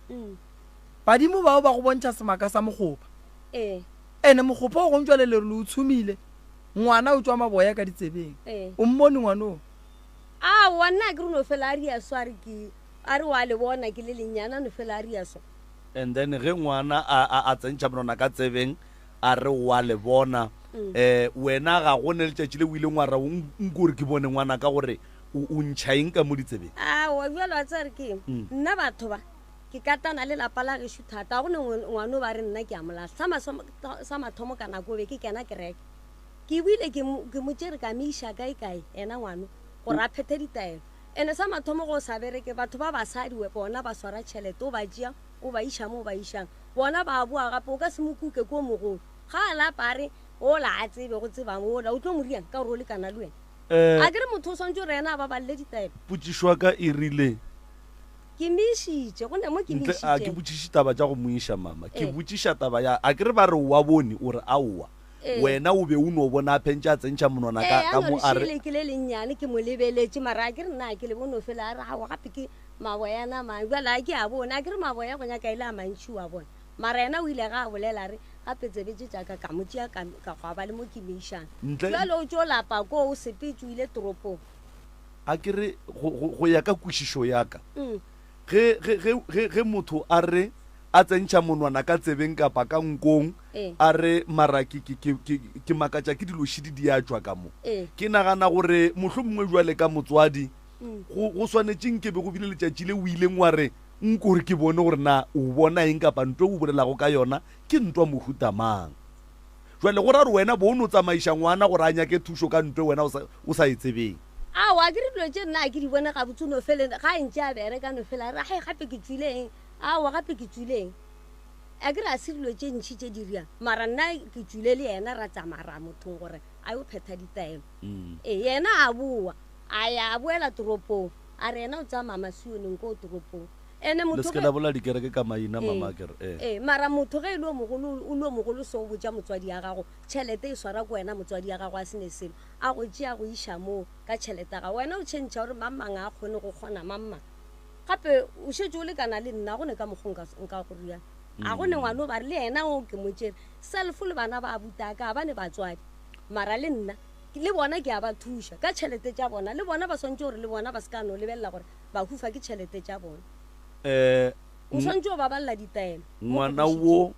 Badimo bao ba go bontšha semaka sa mokgopa. Ee. Ene mokgopa o gong jwale le re le o tshumile. Ngwana o tšwa maboya ka ditsebeng. Ee. O mmone ngwana o? Aowa, nna a ke re no fela a ria so a re ke, a re wa le bona ke le lennyane a no fela a ria so. And then ge ngwana a, a, a tsentšha monwana ka tsebeng, A re, O a le bona. Um wena ga go ne letšatši le o ileng wa ra o nko gore ke bone ngwanaka gore o, o ntšha eng ka mo ditsebeng? Aowa, bjalo wa tseba re ke eng? Nna batho ba, ke katana le lapa la gešo thata. Ga go ne ngwano ba re nna ke a mo lahla. Sa masomo, sa mathomo ka nako be ke kena kereke. Ke boile ke mo, ke mo tšere ka mo iša kae kae, yena ngwano, gore a phethe ditaelo. Ene sa mathomo ge o sa bereke, batho ba basadi bona ba swara tšhelete, o ba tšea o ba iša mo o ba išang. Bona ba boa gape, o ka se mo kuke ke o mogolo. Ga a lapa a re, Ola a tsebe go tsebang ola, o tlo mo riang ka gore o lekana le wena? Eh. A ke re motho o swanetše gore yena a babalele ditaelo? Potšišo ya ka e rile. Ke mo išitše, go ne mo ke mo Ntle, a ke išitšeng. botšiše taba tša go mo iša, mama. Ke Eh. botšiša taba ya, a ke re ba re o a bone, o re aowa. Wena o be o no bona a phentše a tsentšha monwana ka, ka mo a re. Ke le lennyane ke mo lebeletše mara a ke re nna a ke le bone fela a re aowa gape ke maboyana a mang bjale a ke a bone a ke re maboya go nyaka e le a mantši wa bona mara yena o ile ga a bolela a re gape tsebe tše tša ka ka mo tšea ka ka gwa ba le mo ke mo išang bjale o tšo lapa koo o sepetše o ile toropong. A ke re go, go, go ya ka kwešišo ya ka ge, ge, ge, ge, ge motho a re a tsentšha monwana ka tsebeng kapa ka nkong, a re, Mara ke, ke, ke, ke, ke makatša ke dilo šidi di a tšwa ka mo. Ke nagana gore mohlomongwe bjale ka motswadi, go, go swanetše nke be go bile letšatši le o ileng wa re, Nko re ke bone gore na o bona eng kapa ntwa e o bolelago ka yona ke ntwa mohuta mang. Bjale go ra gore wena bo o no tsamaiša ngwana gore a nyake thušo ka ntwa e wena o sa, o sa e tsebeng. Aowa, a ke re dilo tše nna a ke di bone gabotse, o no fele ga a ntše a bereka no fela a re, Hai, gape ke tšwile eng? Aowa, gape ke tšwile eng? A ke re a se dilo tše ntši tše di riang, mara nna ke tšwile le yena ra tsamaya ra mothong gore a yo phetha ditaelo. Ee, yena a boa, a ya a boela toropong, a re yena o tsamaya Masioneng koo toropong. Ene Le motho se ke ge. la bolela dikereke ka maina, Ee, mama, ke re, ee. ee, mara motho ge e le o mogolo, o le o mogolo so o botša motswadi ya gago, tšhelete e swara ke wena motswadi ya gago a se ne selo, a go tšea a go iša moo ka tšhelete ya gago. Wena o tšhentšha o re mang mang ga a kgone go kgona mang mang. Gape o šetše o lekana le nna, go ne ka mokgo nka, nka go rialo. A go ne ngwana o ba re le yena o ke mo tšere. Self le bana ba abuti a ka ga ba ne batswadi, mara le nna le bona ke a ba thuša ka tšhelete tša bona. Le bona ba swanetše gore le bona ba se ka no lebelela gore ba hufa ke tšhelete tša bona. O swanetše go babalela ditaelo mo go Ngwana wo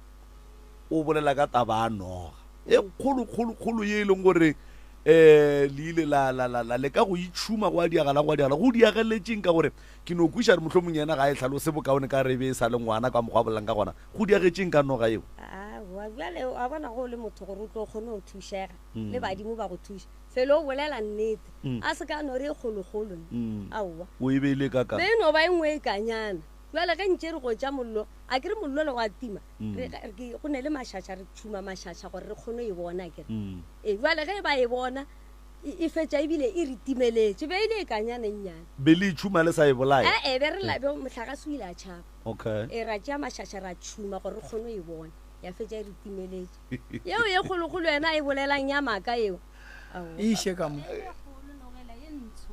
o bolela ka taba ya noga e kgolo kgolo kgolo ye e leng gore um le ile la, la, la, la leka go itšhuma go a diagala go a diagala go diageletšeng ka gore ke no kwiša re mohlomong yena ga e tlhalose bokaone ka re e be e sa le ngwana ka mokgwa a bolelang ka gona go diagetšeng ka noga eo. Aowa bjale wa bona ge o le motho gore o tlo kgone go thušega le badimo ba go thuša felo o bolela nnete a se ka no re e kgolokgolo aowa O e beile ka kang? Be e no ba e nngwe e kanyana bjale ge ntše re gotša mollo a ke re mollo le wa tima re, ke, go ne le mašaša re tšhuma mašaša gore re kgone e bona kere e bjale ge ba e bona e, e fetša ebile e re timeletše be e le e kanyana e nnyane Be le e tšhuma le sa e bolaya? E-e be re la be mohlagase o ile a tšhaba Okay. E ra tšea mašaša ra tšhuma gore re kgone e bona ya fetša e re timeletše yeo ye kgolokgolo yena a e bolelang ya maaka eo Aowa. E iše ka mo.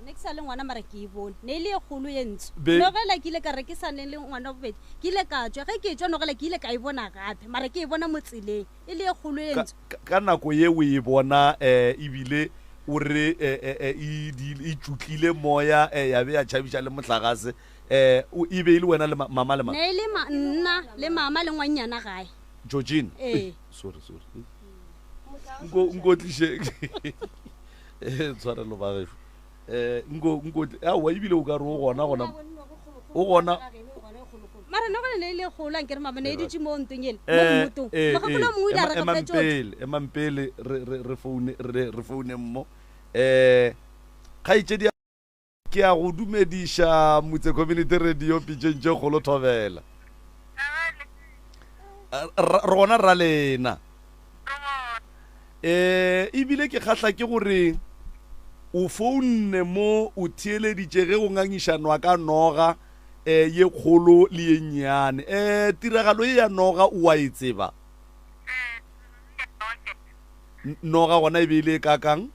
Ne ke sa le ngwana mara ke e bone ne e le e kgolo ye ntsho Be- nogela ke ile ka re ke sa ne le ngwana wa bobedi ke ile ka tšwa ge ke tšwa nogela ke ile ka e bona gape mara ke e bona mo tseleng e le e kgolo ye Ka, ntsho ka, ka nako ye o e bona um ebile o re eh, eh, eh, e, di- e tšutlile moya eh, ya be ya tšhabiša le mohlagase um e be e le wena le ma- mama le mang ne e le ma, nna le mama le ngwannyana gae Georgina Ee. Sorry sorry nko nko tliše eh, tshwarelo ba gešo eh nko nko aowa ebile o ka re o gona gona o gona mara no gone ne e le kgolo a nkere mama ne e dutše mo ntong ele mo Eh, mmotong eh, mogopolo eh, mongwe o ile a ema- re emang gapetša pele emang pele re re re foune re re foune mmo eh kgaetšedi Ke a go dumediša Motse Community Radio pitšeng tše kgolo thobela. Re gona rra lena. Eh ebile ke kgahla ke gore o founne mo o theeleditše ge go ngangišanwa ka noga eh ye kgolo le ye nnyane. Eh tiragalo ye ya noga o a e tseba? Noga gona e be e le e kakang?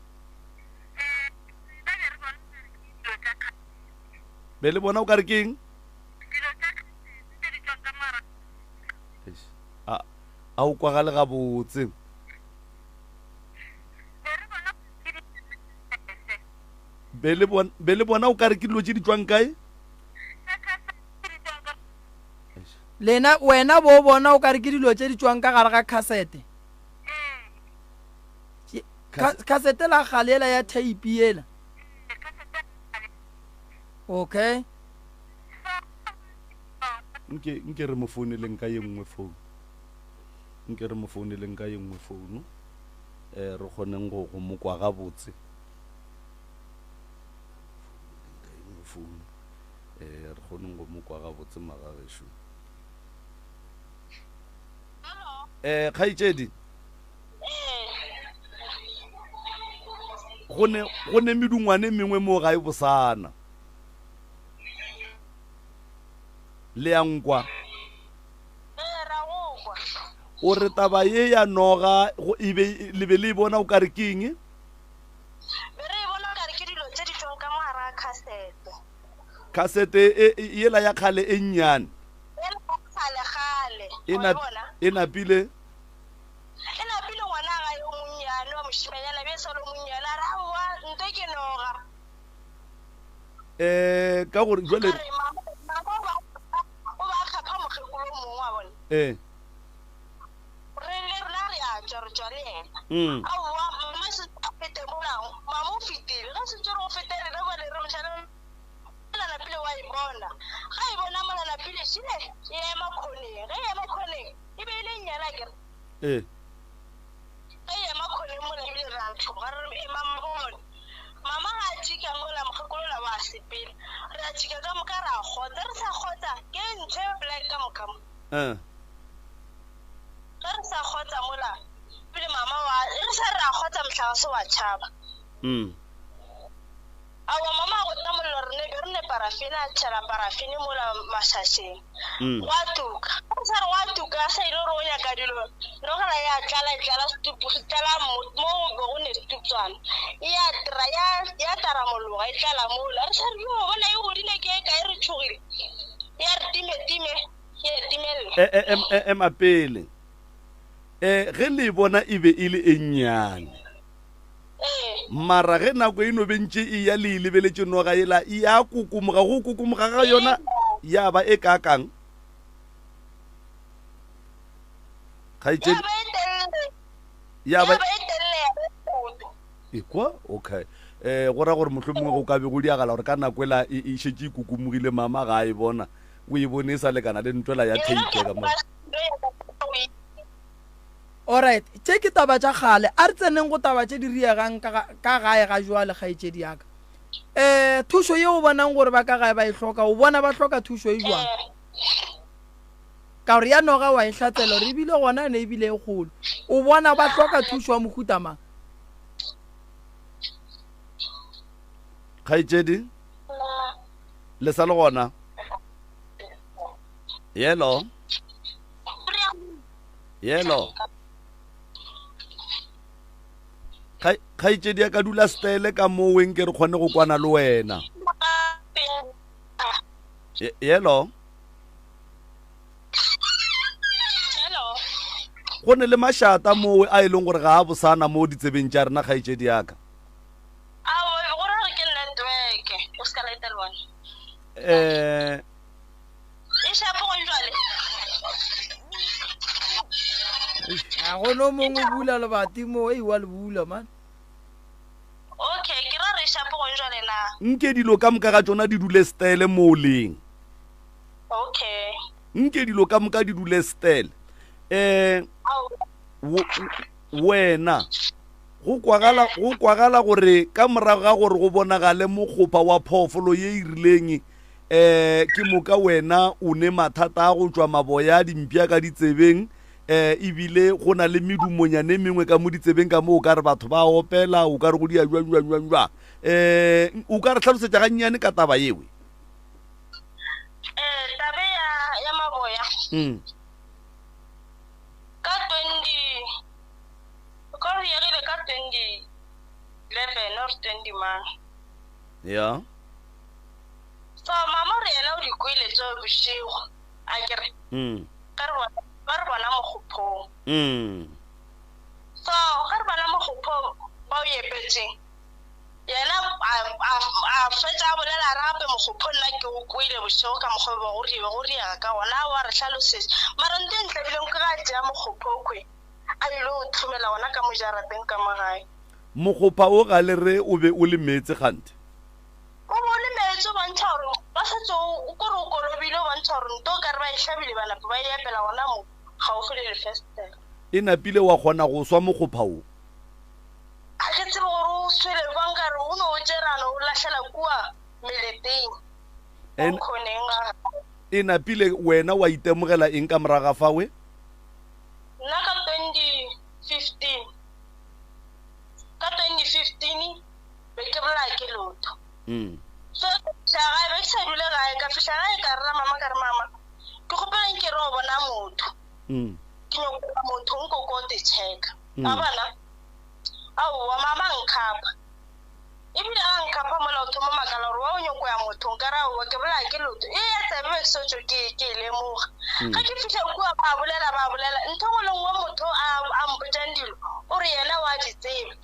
Be le bona o ka re ke eng? A a o kwagale gabotse. Be le bona be le bona o ka re ke dilo tše di tšwang kae? Lena wena bo bona o ka re ke dilo tše di tšwang ka gare ga khasete. Khasete la kgale yela ya theipi yela. Okay. Nke nke re mo founeleng ka ye nngwe phone. Nke re mo founeleng ka ye nngwe phone. Eh re kgoneng go go mo kwa gabotse. Ka ye nngwe phone. Eh re kgoneng go mo kwa gabotse magagešo. Eh kgaetšedi. Go ne, go ne medungwane e mengwe mo gae bosana. Le a nkwa? Ee, ra go kwa. O re taba ye ya noga go e be le be le e bona o ka re ke eng? Be re e bona o ka re ke dilo tše di tšwang ka mo gare ga khasete. Khasete e, e, yela ya kgale e nnyane. Yela ya kgale kgale. E Wa e na, bona? e napile. E napile ngwana ga yo monnyane wa mošimanyana be e sa le o monnyane a re aowa nte ke noga. Eh, ka gore jwale. Ka re mama, mama o ba, o ba kgapha mokgekolo o mongwe wa bona. Eh. Re le rena re a tšwa, re tšwa le yena. Mm. Aowa mama se a fete mola, mama o fetile. Ge se tšere go fete rena bjale re mohlala mola napile wa e bona. Ga e bona mola napile šile e ema khoneng. Ge e ema khoneng e be e le nnyane akere. Eh. Ge e ema khoneng mola ebile re a tšhoga re re ema bone. Mama ga a tšika mola mokgekolola wa sepela. Re a tšika ka moka re a kgotsa. Re sa kgotsa ke ntho e black ka moka mo. Eh. Ge re sa kgotsa mola pele mama wa re sa re a kgotsa mohlagase wa tšhaba. Mm. Aowa mama a gotla mollo re ne be re ne parafene a tšhela parafene mola mašašeng. Mm. Gwa tuka. Ge re sa re gwa tuka a sa ile gore o nyaka dilo nogela ya tlala e tlala setupu se tlala mo mo go be go ne setupswana. E ya tra ya ya taramologa e tlala mola. Re sa re yo bona e godile ke e kae re tšhogile. Ya re time time ya timelela. E, e, em, e, ema pele. E, ge le e bona e be e le e nnyane. Ee. Mara ge nako e no be ntše e ya le e lebeletše noga yela e ya kokomoga, go kokomoga ga yona ya ba e kaakang? Kgaetšedi. Ya ba e telele. Ya ba Ya ba e telele ya ba e koto. Ekwa? Okay. Eh, go ra gore mohlomongwe go ka be go diagala gore ka nako ela e, e šetše e kokomogile mama ga a e bona. O e bone e sa lekana le ntwela ya Yona tape ka mo. Alright, tše ke taba tša kgale. A re tseneng go taba tše di riegang ka ga, ka gae ga jwale, kgaetšedi ya ka. Eh, thušo ye o bonang gore ba ka gae ba e hloka, o bona ba hloka thušo e jwang? Ka gore ya noga wa e hlatsela gore ebile gona ene ebile e kgolo. O bona ba hloka thušo ya mohuta mang? Kgaetšedi, le sa le gona? Yelo. Yelo. Kgaetšedi ya ka dula stele ka moo nke re kgone go kwana le wena. Yelo. Go ne le mašata mowe a e leng gore ga a bosana mo ditsebeng tša rena kgaetšedi ya ka. Eh E shapo go jwale. A go no mongwe o bula lebati mo, ei wa le bula man. Okay, ke ra re shapo go jwale na. Nke dilo ka moka ga tšona di dule stele mo o leng. Okay. Nke dilo ka moka di dule stele. Eh wena go kwagala go kwagala gore ka morago ga gore go bonagale mokgopa wa phoofolo ye e rileng um ke moka wena o ne mathata a go tšwa maboya a dimpša ka ditsebeng um ebile go na le medumonyane e mengwe ka mo ditsebeng ka mo o ka re batho ba opela o ka re go dia jwa jwa jwa jwa um o ka re hlalosetša gannyane ka taba yewe Eh, tabe ya ya maboya mm. ka 20 ka re yegile ka 2011 or 20 mang ya So mama o re yena o di kwele tšeo bošego, a ke re, Mm. ge re bona, ba re bona mogophong. Mm. So ge re bona mogophong ba o epetšeng, yena a, a, a fetša a bolela a re gape mogopho nna ke o kwele bošego ka mokgwa o bego re go riega ka gona, a wa re hlalosetša. Mara nto e ntlabileng ke ge a tšea mogopho okhwe a ile o thumela gona ka mo jarateng ka mo gae. Mokgopha o ga le re o be o le meetse kganthe? O be o le meetse o bontšha gore ba setse o kore o kolobile o bontšha gore nto o kare ba e hlabile ba napa ba e epela gona mo gaufi le lefestere. E napile wa kgona go swa mokgopha wo. Ga ke tsebe gore o swele bjang ka re o no o tšere a no o lahlela kua meleteng mo En, khoneng ga gagwe. e napile wena wa itemogela eng ka morago ga fawe? Nna ka 2015 ka 2015 be ke bolaya ke leoto. Mm. So ke fihla gae, be ke sa dule gae, ka fihla gae ka rera mama ka re mama ke kgopela nke re o bona motho. Mm. Ke nyoko ya mothong ko ko te checka. A bona? Aowa, mama a nkhapa. Ebile a nkhapa mola o thoma makala gore wa o nyoko ya mothong ka re aowa ke bolaya ke leoto. E ya tsebe be ke sotšo ke ke e lemoga. Ge ke fihla kua ba bolela ba bolela ntho engwe le nngwe motho a a mpotšang dilo o re yena wa di tseba.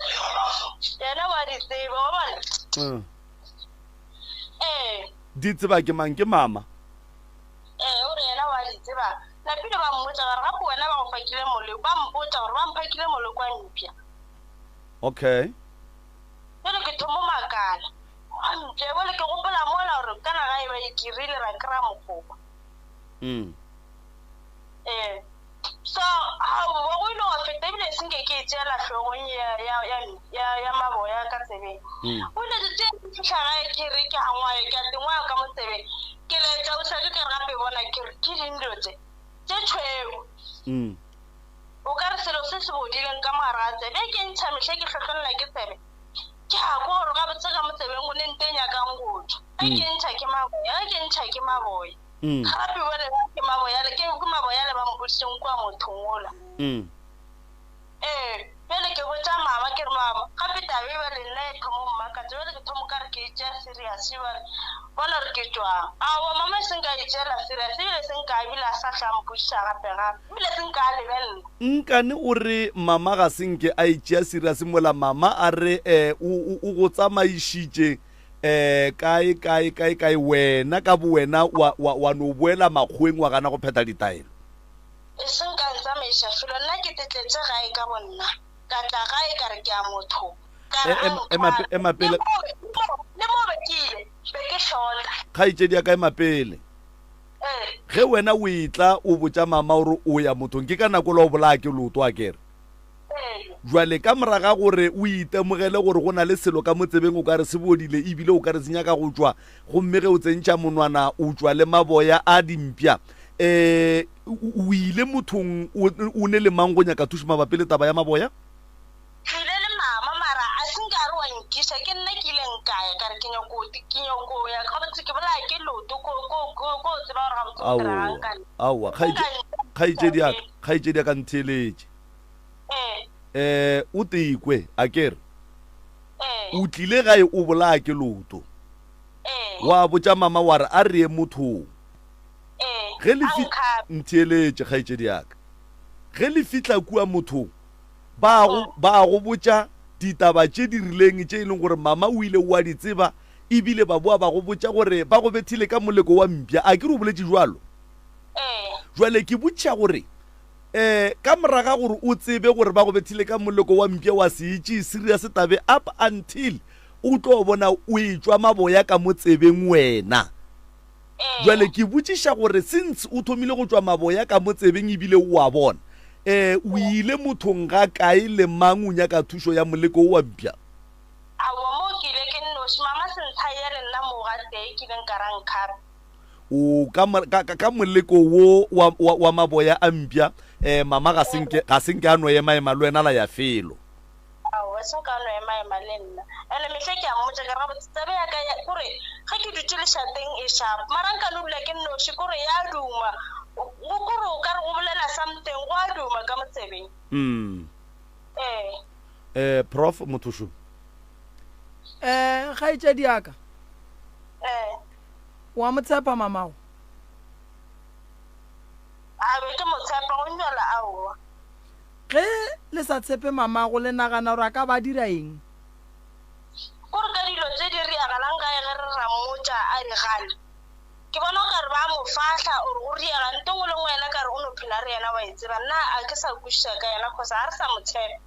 Yena wa di tseba wa bona. Ee. Di tseba ke mang ke mama? Ee o re yena wa di tseba. Napile ba mmotša ba re gape wena ba go fakile moleko ba mpotša gore ba mphakile moleko wa mpša. Okay. Bjale ke thomo makala. Mpša, bjale ke gopola mola gore ka naga e ba e kirile ra kry-a mogoba. Mm. Ee. So, aowa go ile gwa feta ebile e senke ke e tšeela hlogong ya, ya, ya, ya, ya maboya ka tsebeng. Mm. O ile tše ke fihla gae ke re ke a ngwaya, ke a tengwaya ka mo tsebeng. Ke laetša ausi ke re gape bona ke re ke ding dilo tše, tše tšhweu. Mm. O ka re selo se se bodileng ka mo gare ga tsebe. Ge ke ntšha mehla ke hlohlolla ke tsebe, ke a kwa gore gabotse ka mo tsebeng go ne nto e nyakang go tšwa. Ge ke ntšha ke maboya, ge ke ntšha ke maboya. Gape bjale ke maboya le, ke maboya le ba mpoditšeng kua mothong wola. Ee, bjale ke botša mama ke re, Mama, gape taba e bjale nna e thoma go mmakatša, bjale ke thoma o ka re ke e tšea serious bjale, bona gore ke tšwang. Aowa mama e seng ka e tšeela serious, ebile e seng ka ebile a sa hlwa a mpotšiša gape gape, ebile e seng ka a lebelela. Nkane o re mama ga se nke a e tšea serious mola mama a re o, o, o go tsamaišitše um kae, kae, kae, kae, wena ka bowena wa, wa, wa no boela makgoweng wa gana go phetha ditaelo. E seng ka ntsamaiša felo, nna ke tetletše gae ka bonna, ka tla gae ka re ke a motho, ka re a nthwala. Ema pele. Le mo be ke ile, be ke hlota. Kgaetšedi ya ka, ema pele. Ee. Ge wena o etla o botša mama gore o ya mothong, ke ka nako la o bolaya ke leoto, a ke re? Ee. Jwale ka moraga gore o itemogele gore go na le selo ka mo tsebeng o ka re se bodile ebile o ka re se nyaka go tšwa, gomme ge o tsentšha monwana o tšwa le maboya a dimpša, um o ile mothong o ne le mang go nyaka thušo mabapi le taba ya maboya? Ke ile le mama mara a se nka re wa nkiša, ke nna ke ileng ka ya ka re ke nyako ke nyako ya gabotse ke bolaya ke leoto ko ko ko ko tseba gore gabotse go diregang ka nna. Aowa, kgaetšedi ya ka, kgaetšedi ya ka ntheeletše. Ee. Um o tekwe a ke re? Ee. O tlile gae o bolaya ke leoto. Ee. Wa botša mama wa re a re ye mothong. Ee, Ge le a fi, nkgape. ntheeletše, kgaetšedi ya ka. Ge le fihla kua mothong, ba go, ba go botša ditaba tše di rileng tše e leng gore mama o ile o a di tseba, ebile ba boa ba go botša gore ba go bethile ka moleko wa mpša. A ke re o boletše bjalo? Ee. Bjale ke botšiša gore, um ka moraga gore o tsebe gore ba go bethile ka moleko wa mpša wa se e tšee serious tabe up until o tlo bona o etšwa maboya ka mo tsebeng wena. Bjale ke botšiša gore since o thomile go tšwa maboya ka mo tsebeng ebile o a bona, um o ile mothong ga kae le mang o nyaka thušo ya moleko wo wa mpša? Aowa, moo ke ile ke nnoši. Mama Sentshai ya le nna moo ga tee ke ileng ka ra nkhape. O ka, ka, ka, ka moleko wo wa, wa, wa maboya a mpša, um mama ga se nke, ga se nke a no emaema le wena la ya felo. Aowa, se nka no emaema le nna. Ene mehla ke a mmotša ke re gabotse tsebe ya ka ya kore ge ke dutše lešateng e sharp mara nka no dula ke nnoši kore ya duma go kore o ka re go bolela something go a duma ka mo tsebeng. Mm. Ee. Eh, Prof Mothošo. Eh, kgaetšedi ya ka. Eh. Wa mo tshepa mamago? A be ke mo tshepa go nywela aowa. Ge le sa tshepe mamago, le nagana gore a ka ba a dira eng? Kore ka dilo tše di riagalang gae ge re ra mmotša a di gana. Ke bona o ka re ba a mo fahla or go riaga nto ngwe le ngwe yena ka re o no phela re yena wa e tseba. Nna a ke sa kwešiša ka yena cause ga re sa mo tshepa.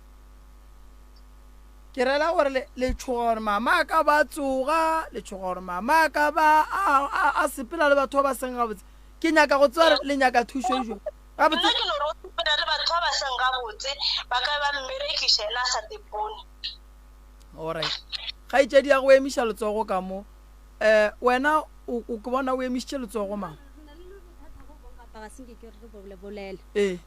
Ke rela gore le, le tšhoga gore mama a ka ba a tsoga, le tšhoga gore mama a ka ba a, a, a sepela le batho ba ba seng gabotse. Ke nyaka go tseba gore le nyaka thušo e jwang. Gabotse. Nna ke no re o sepela le batho ba ba seng gabotse, ba ka ba mmerekiša yena a sa tepone. Alright. Kgaetšedi ya go emiša letsogo ka mo. Eh, wena o, o ke bona o emišitše letsogo mang? Ga se nke ke re re bolela. Ee.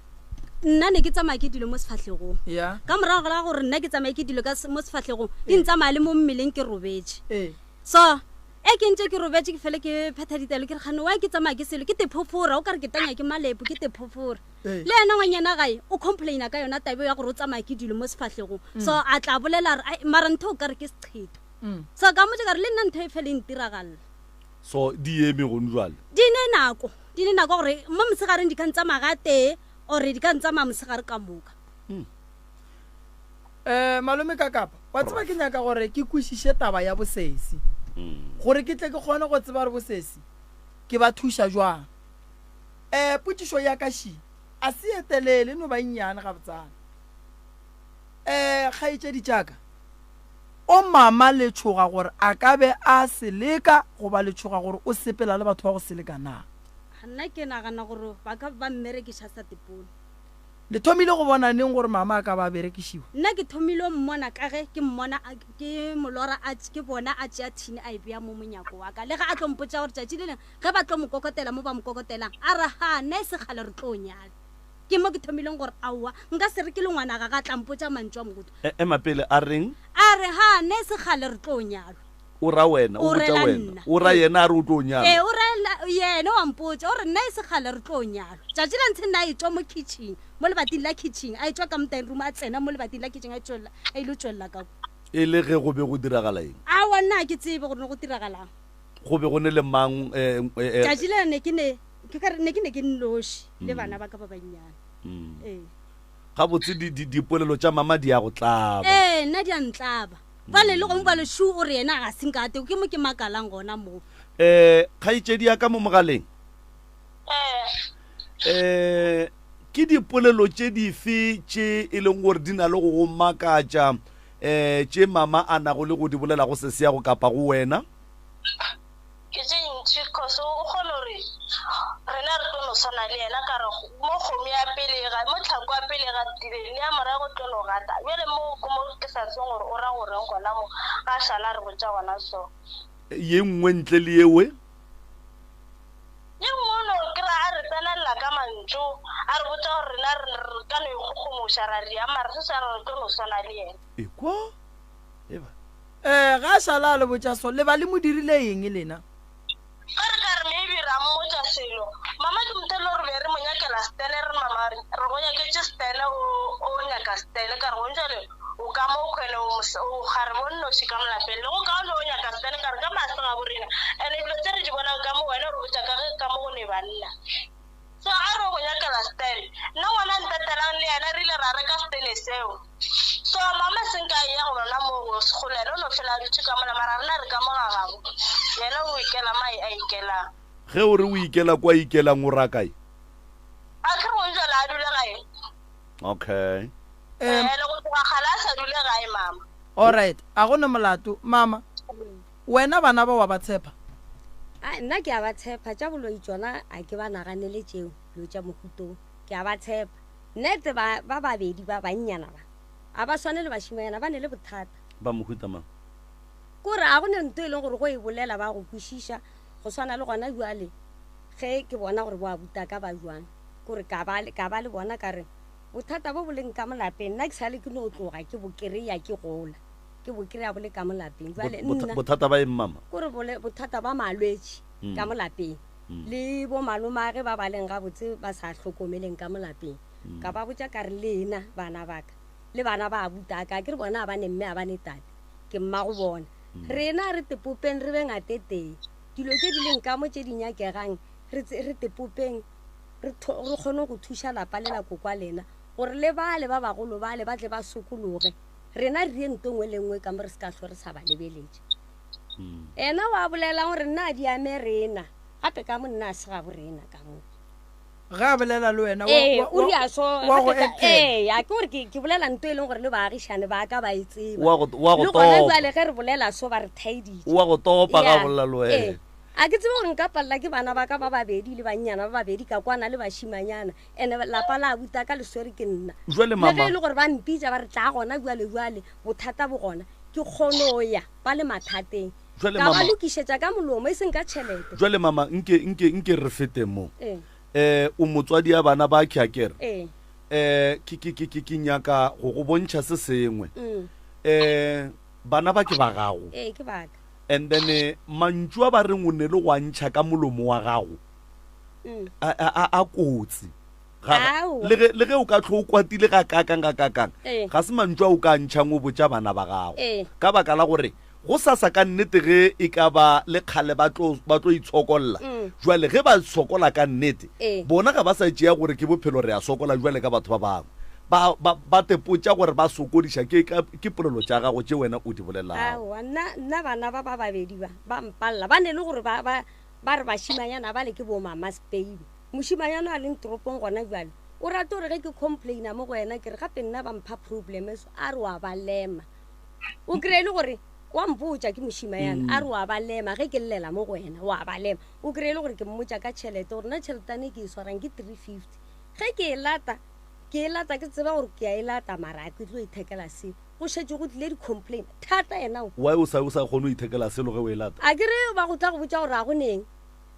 Nna ne ke tsamaya ke dilo mo sefahlegong. Ya. Ka morago ga gore nna ke tsamaye ke dilo ka mo sefahlegong, di ntsamaya le mo mmeleng ke robetše. Ee. So. E ke ntše ke robetše ke fele ke phetha ditaelo ke re kgane why ke tsamaya ke selo ke tephofora o ka re ke tanya ke malepo ke tephofora. Ee. Le yena ngwanyana gae o complaina ka yona tabe ya gore o tsamaya ke dilo mo sefahlegong. So a tla bolela a re ai mara ntho o ka re ke seqhetho. So ka mmotša ka re le nna ntho e fele e ntiragalela. So di eme gone jwale? Di ne nako, di ne nako gore mo mosegareng di ka ntsamaya ga tee or di ka ntsamaya mosegare ka moka. Um malome Kakapa, wa tseba ke nyaka gore ke kwešiše taba ya bosesi gore ke tle ke kgone go tseba gore bosesi ke ba thuša jwang. Um potšišo ya ka ši a se ye telele, e no ba e nnyane gabotsana. Um kgaetšedi tša ka, o mama le tšhoga gore a ka be a seleka goba le tšhoga gore o sepela le batho ba go seleka na? Nna ke nagana gore ba ka ba mmerekiša sa tepone. Le thomile go bona neng gore mama a ka ba a berekišiwa? Nna ke thomile go mmona ka ge ke mmona a, ke molora a, ke bona a tšea thini a e bea mo monyako wa ka. Le ge a tlo mpotša gore tšatši le lengwe ge ba tlo mo kokotela mo ba mo kokotelang, a re, Ha, nna e se kgale re tlo nyala. Ke mo ke thomileng gore aowa, nka se re ke le ngwana ga ga tla mpotša mantšu a mohuta. E, ema pele, a reng? A re, Ha, nna e se kgale re tlo nyalwa. O ra wena, o O botša rela wena. nna. O ra yena a re o tlo nyalwa. Ee, o rela yena, o a mpotša, o re nna e se kgale re tlo nyalwa. Tšatši la ntshe nna a etšwa mo kitchen, mo lebating la kitchen, a etšwa ka mo dining room, a tsena mo lebating la kitchen, a tšwelela, a ile tšwelela ka kwa. E le ge go be go diragala eng? Aowa, nna ga ke tsebe gore ne go diragalang. Go be go ne le mang, eh, eh, eh? Tšatši lela ne ke ne, ke ka re ne ke ne ke nnoši le bana ba ka ba bannyane. Ee. Gabotse di, di, dipolelo tša mama di a go tlaba. Ee, nna di a ntlaba. Bjale le gongwe bjale Shu o re yena ga se nkate, ke mo ke makalang gona mo. Eh, kgaetšedi ya ka mo mogaleng. Eh. Eh, ke dipolelo tše dife tše e leng gore di na le go go makatša eh tše mama a nago le go di bolela go sesiago kapa go wena? Ke tše ntši cause o kgona gore rena re tlo no swana le yena ka re mo kgomo ya pele ga mo tlhako ya pele ga tile le ya morago tlo no gata bjale mo ko mo ke sa tsebeng gore o ra goreng gona mo ga a šala re botša gona so. Ye nngwe ntle le yewe? Ye nngwe o no kry-a a re tsenelela ka mantšu a re botša gore rena re ka no ikgogomoša ra riang mara se sa re re tlo no swana le yena. Ekwa Eba. Eh, ga a šala a le botša so, le ba le mo dirile eng lena? Ge re ka re maybe ra mmotša selo, mama ke motho e le gore be re mo nyakela stene, re re mama re go nyaketše stene, o, o nyaka stene, ka re gong jwale o ka mo khwene o mos-, o kgarebe o nnoši ka mo lapeng, le go kaone o nyaka stene, ka re ka maase ga bo rena, and dilo tse re di bonang ka mo wena o re botša ka ge ka mo go ne banna. So a re o go nyakela stene, nna ngwana ntatelang le yena re ile ra reka stene seo. So mama se nka eya go lona mo go sekgolo yena o no fela a dutše ka mola mara rena re ka mo ga gabo yena o ikela ma a ikelang. Ge o re o ikela kwa ikelang o ra kae? A ke re o jwale a dule gae. Okay. Ene go tloga kgale a sa dule gae mama. Alright, a go na molato mama. Wena bana ba wa ba tshepa? A nna ke a ba tshepa, tša boloi tšona a ke ba naganele tšeo, dilo tša mohuto wo. Ke a ba tshepa. Nnete ba, ba babedi ba bannyana ba, a ba swane le bašimanyana, ba ne le bothata. Ba mohuta mang? Kore a go ne nto e leng gore go e bolela ba go kwešiša, go swana le gona bjale ge ke bona gore bo abutaka ba jwang, kore ka ba, ka ba le bona ka re, bothata bo bo leng ka mo lapeng, nna ke sale ke no tloga ke bo kereya ke gola, ke bo kereya bo le ka mo lapeng. Bjale nna. Bothata ba eng mama? Kore bole, bothata ba malwetši ka mo lapeng. Le bo malomage ba ba leng gabotse ba sa hlokomeleng ka mo lapeng. Ka ba botša ka re, Lena bana ba ka, le bana ba abutaka, a ke re bona a ba ne mme a ba ne tate, ke mmago bona. Rena a re tepopeng re be ngatetee. Dilo tše di leng ka mo tše di nyakegang re, re tepopeng re, re kgone go thuša lapa le la kokwa lena gore le bale ba bagolo bale ba tle ba sokologe. Rena re ye nto nngwe le nngwe ka mo re se ka hlwe re sa ba lebeletše. Ena wa bolelang gore nna a di ame rena, gape ka mo nna a se gabo rena ka mo. Ge a bolela le wena, wa, Ee, wa, o ria so, wa go gape ka, actela. ee, a ke gore ke, ke bolela nto e leng gore le baagišane ba ka ba e tseba. Wa go, wa go Le gona topa. bjale ge re bolela so ba re thaeditše. Wa go topa ga Ya, bolela le ee. wena. A ke tsebe gore nka palela ke bana ba ka ba babedi le bannyana ba babedi ka kwana le bašimanyana, ene lapa la abuti ka le swere ke nna. Jwale Le ge mama. e le gore ba mpitša ba re tlaa gona bjale bjale, bothata bo gona, ke kgono ya. ba le mathateng. Jwale Ka ba mama. lokišetša ka molomo, e seng ka tšhelete. Jwale mama, nke, nke, nke re fete mo. Ee. Eh, o motswadi ya bana ba ke akere? Ee. Eh, ke, ke, ke, ke, ke nyaka go go bontšha se sengwe. Mm. Eh, bana ba ke ba gago. Ee, ke ba ka. And then eh, mantšu a ba reng o ne le go a ntšha ka molomo wa gago a, a, a, a kotsi. Ga, Aowa. le ge, le ge o ka tlho o kwatile ga kakang ga kakang, Ee. ga se mantšu a o ka a ntšhang o botša bana ba gago. Ee. Ka baka la gore go sasa ka nnete ge e ka ba le kgale ba tlo, ba tlo itshokolla. Jwale ge ba sokola ka nnete, Ee. bona ga ba sa tšea gore ke bophelo re a sokola jwale ka batho ba bangwe. Ba, ba, ba tepotša gore ba sokodiša ke, ka, ke polelo tša gago tše wena o di bolelago. Aowa, nna, nna bana ba ba babedi ba, ba mpalela. Ba ne le gore ba, ba, ba re bašimanyana bale ke bo mama Speibe. Mošimanyana a leng toropong gona bjale, o rata gore ge ke complaina mo go yena ke re gape nna ba mpha problem so, a re wa ba lema. O kry-e le gore wa mpotša ke mošimanyana, a re wa ba lema ge ke llela mo go wena, wa ba lema. O kry-e le gore ke mmotša ka tšhelete gore nna tšheletane e ke e swarang ke 350. Ge ke e lata, ke e lata ke tseba gore ke a e lata mara a ke tlo ithekela selo. Go šetše go tlile di-complain thata yena o. Why o sa o sa kgone go ithekela selo ge o e lata? A ke re ba go tla go botša gore a go neng.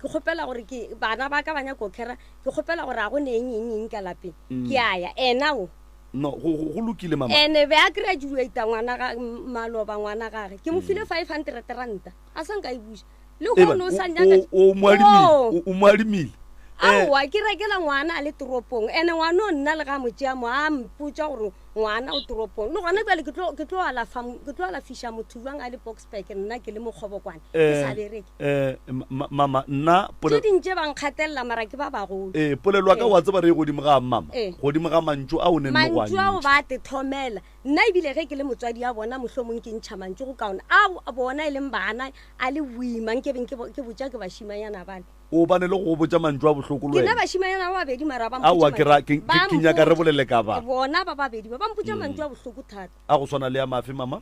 Ke kgopela gore ke bana ba ka ba nyaka go khera, ke kgopela gore a go ne eng eng eng ka lapeng. Ke a ya, ena o. No, go, go, go lokile mama. Ene be a graduata ngwana ga, maloba ngwana gage. Ke mo file 500 ranta, a sa nka e buša. Le Eba, hono o sa o, nyaka. o, o mo adimile, Oo. o, o mo adimile. Eh, Aowa, ke rekela ngwana a le toropong. Ene ngwana o nna le ga mo tšea mo a mpotša gore ngwana o toropong. Le gona bjale ke tlo, ke tlo alafa, ke tlo alafiša motho bjang a le Boksburg nna ke le mokgobokwane, ke sa eh, bereke. eh, ma, mama, nna Tše pole, ding tše ba nkgatelela mara ke ba bagolo. eh, polelo ya ka Ee. wa tseba re ye godimo ga mama, Ee. godimo ga mantšu a o neng le go a Mantšu ao ntšha. ba a te thomela. Nna ebile ge ke le motswadi ya bona mohlomong ke ntšha mantšu go kaone. Ao bona e leng bana a le boima nke beng ke, ke botša ke bašimanyana bale. O bane le go go botša mantšu a bohloko le Ke nna wena. bašimanyana ba babedi mara ba mpotša Aowa, ke ra, mantšu. ke, Ba ke, ke nyaka re mpotša. bolele ka ba. Bona ba babedi ba ba mpotša mantšu a bohloko thata. A go swana le a mafe, mama?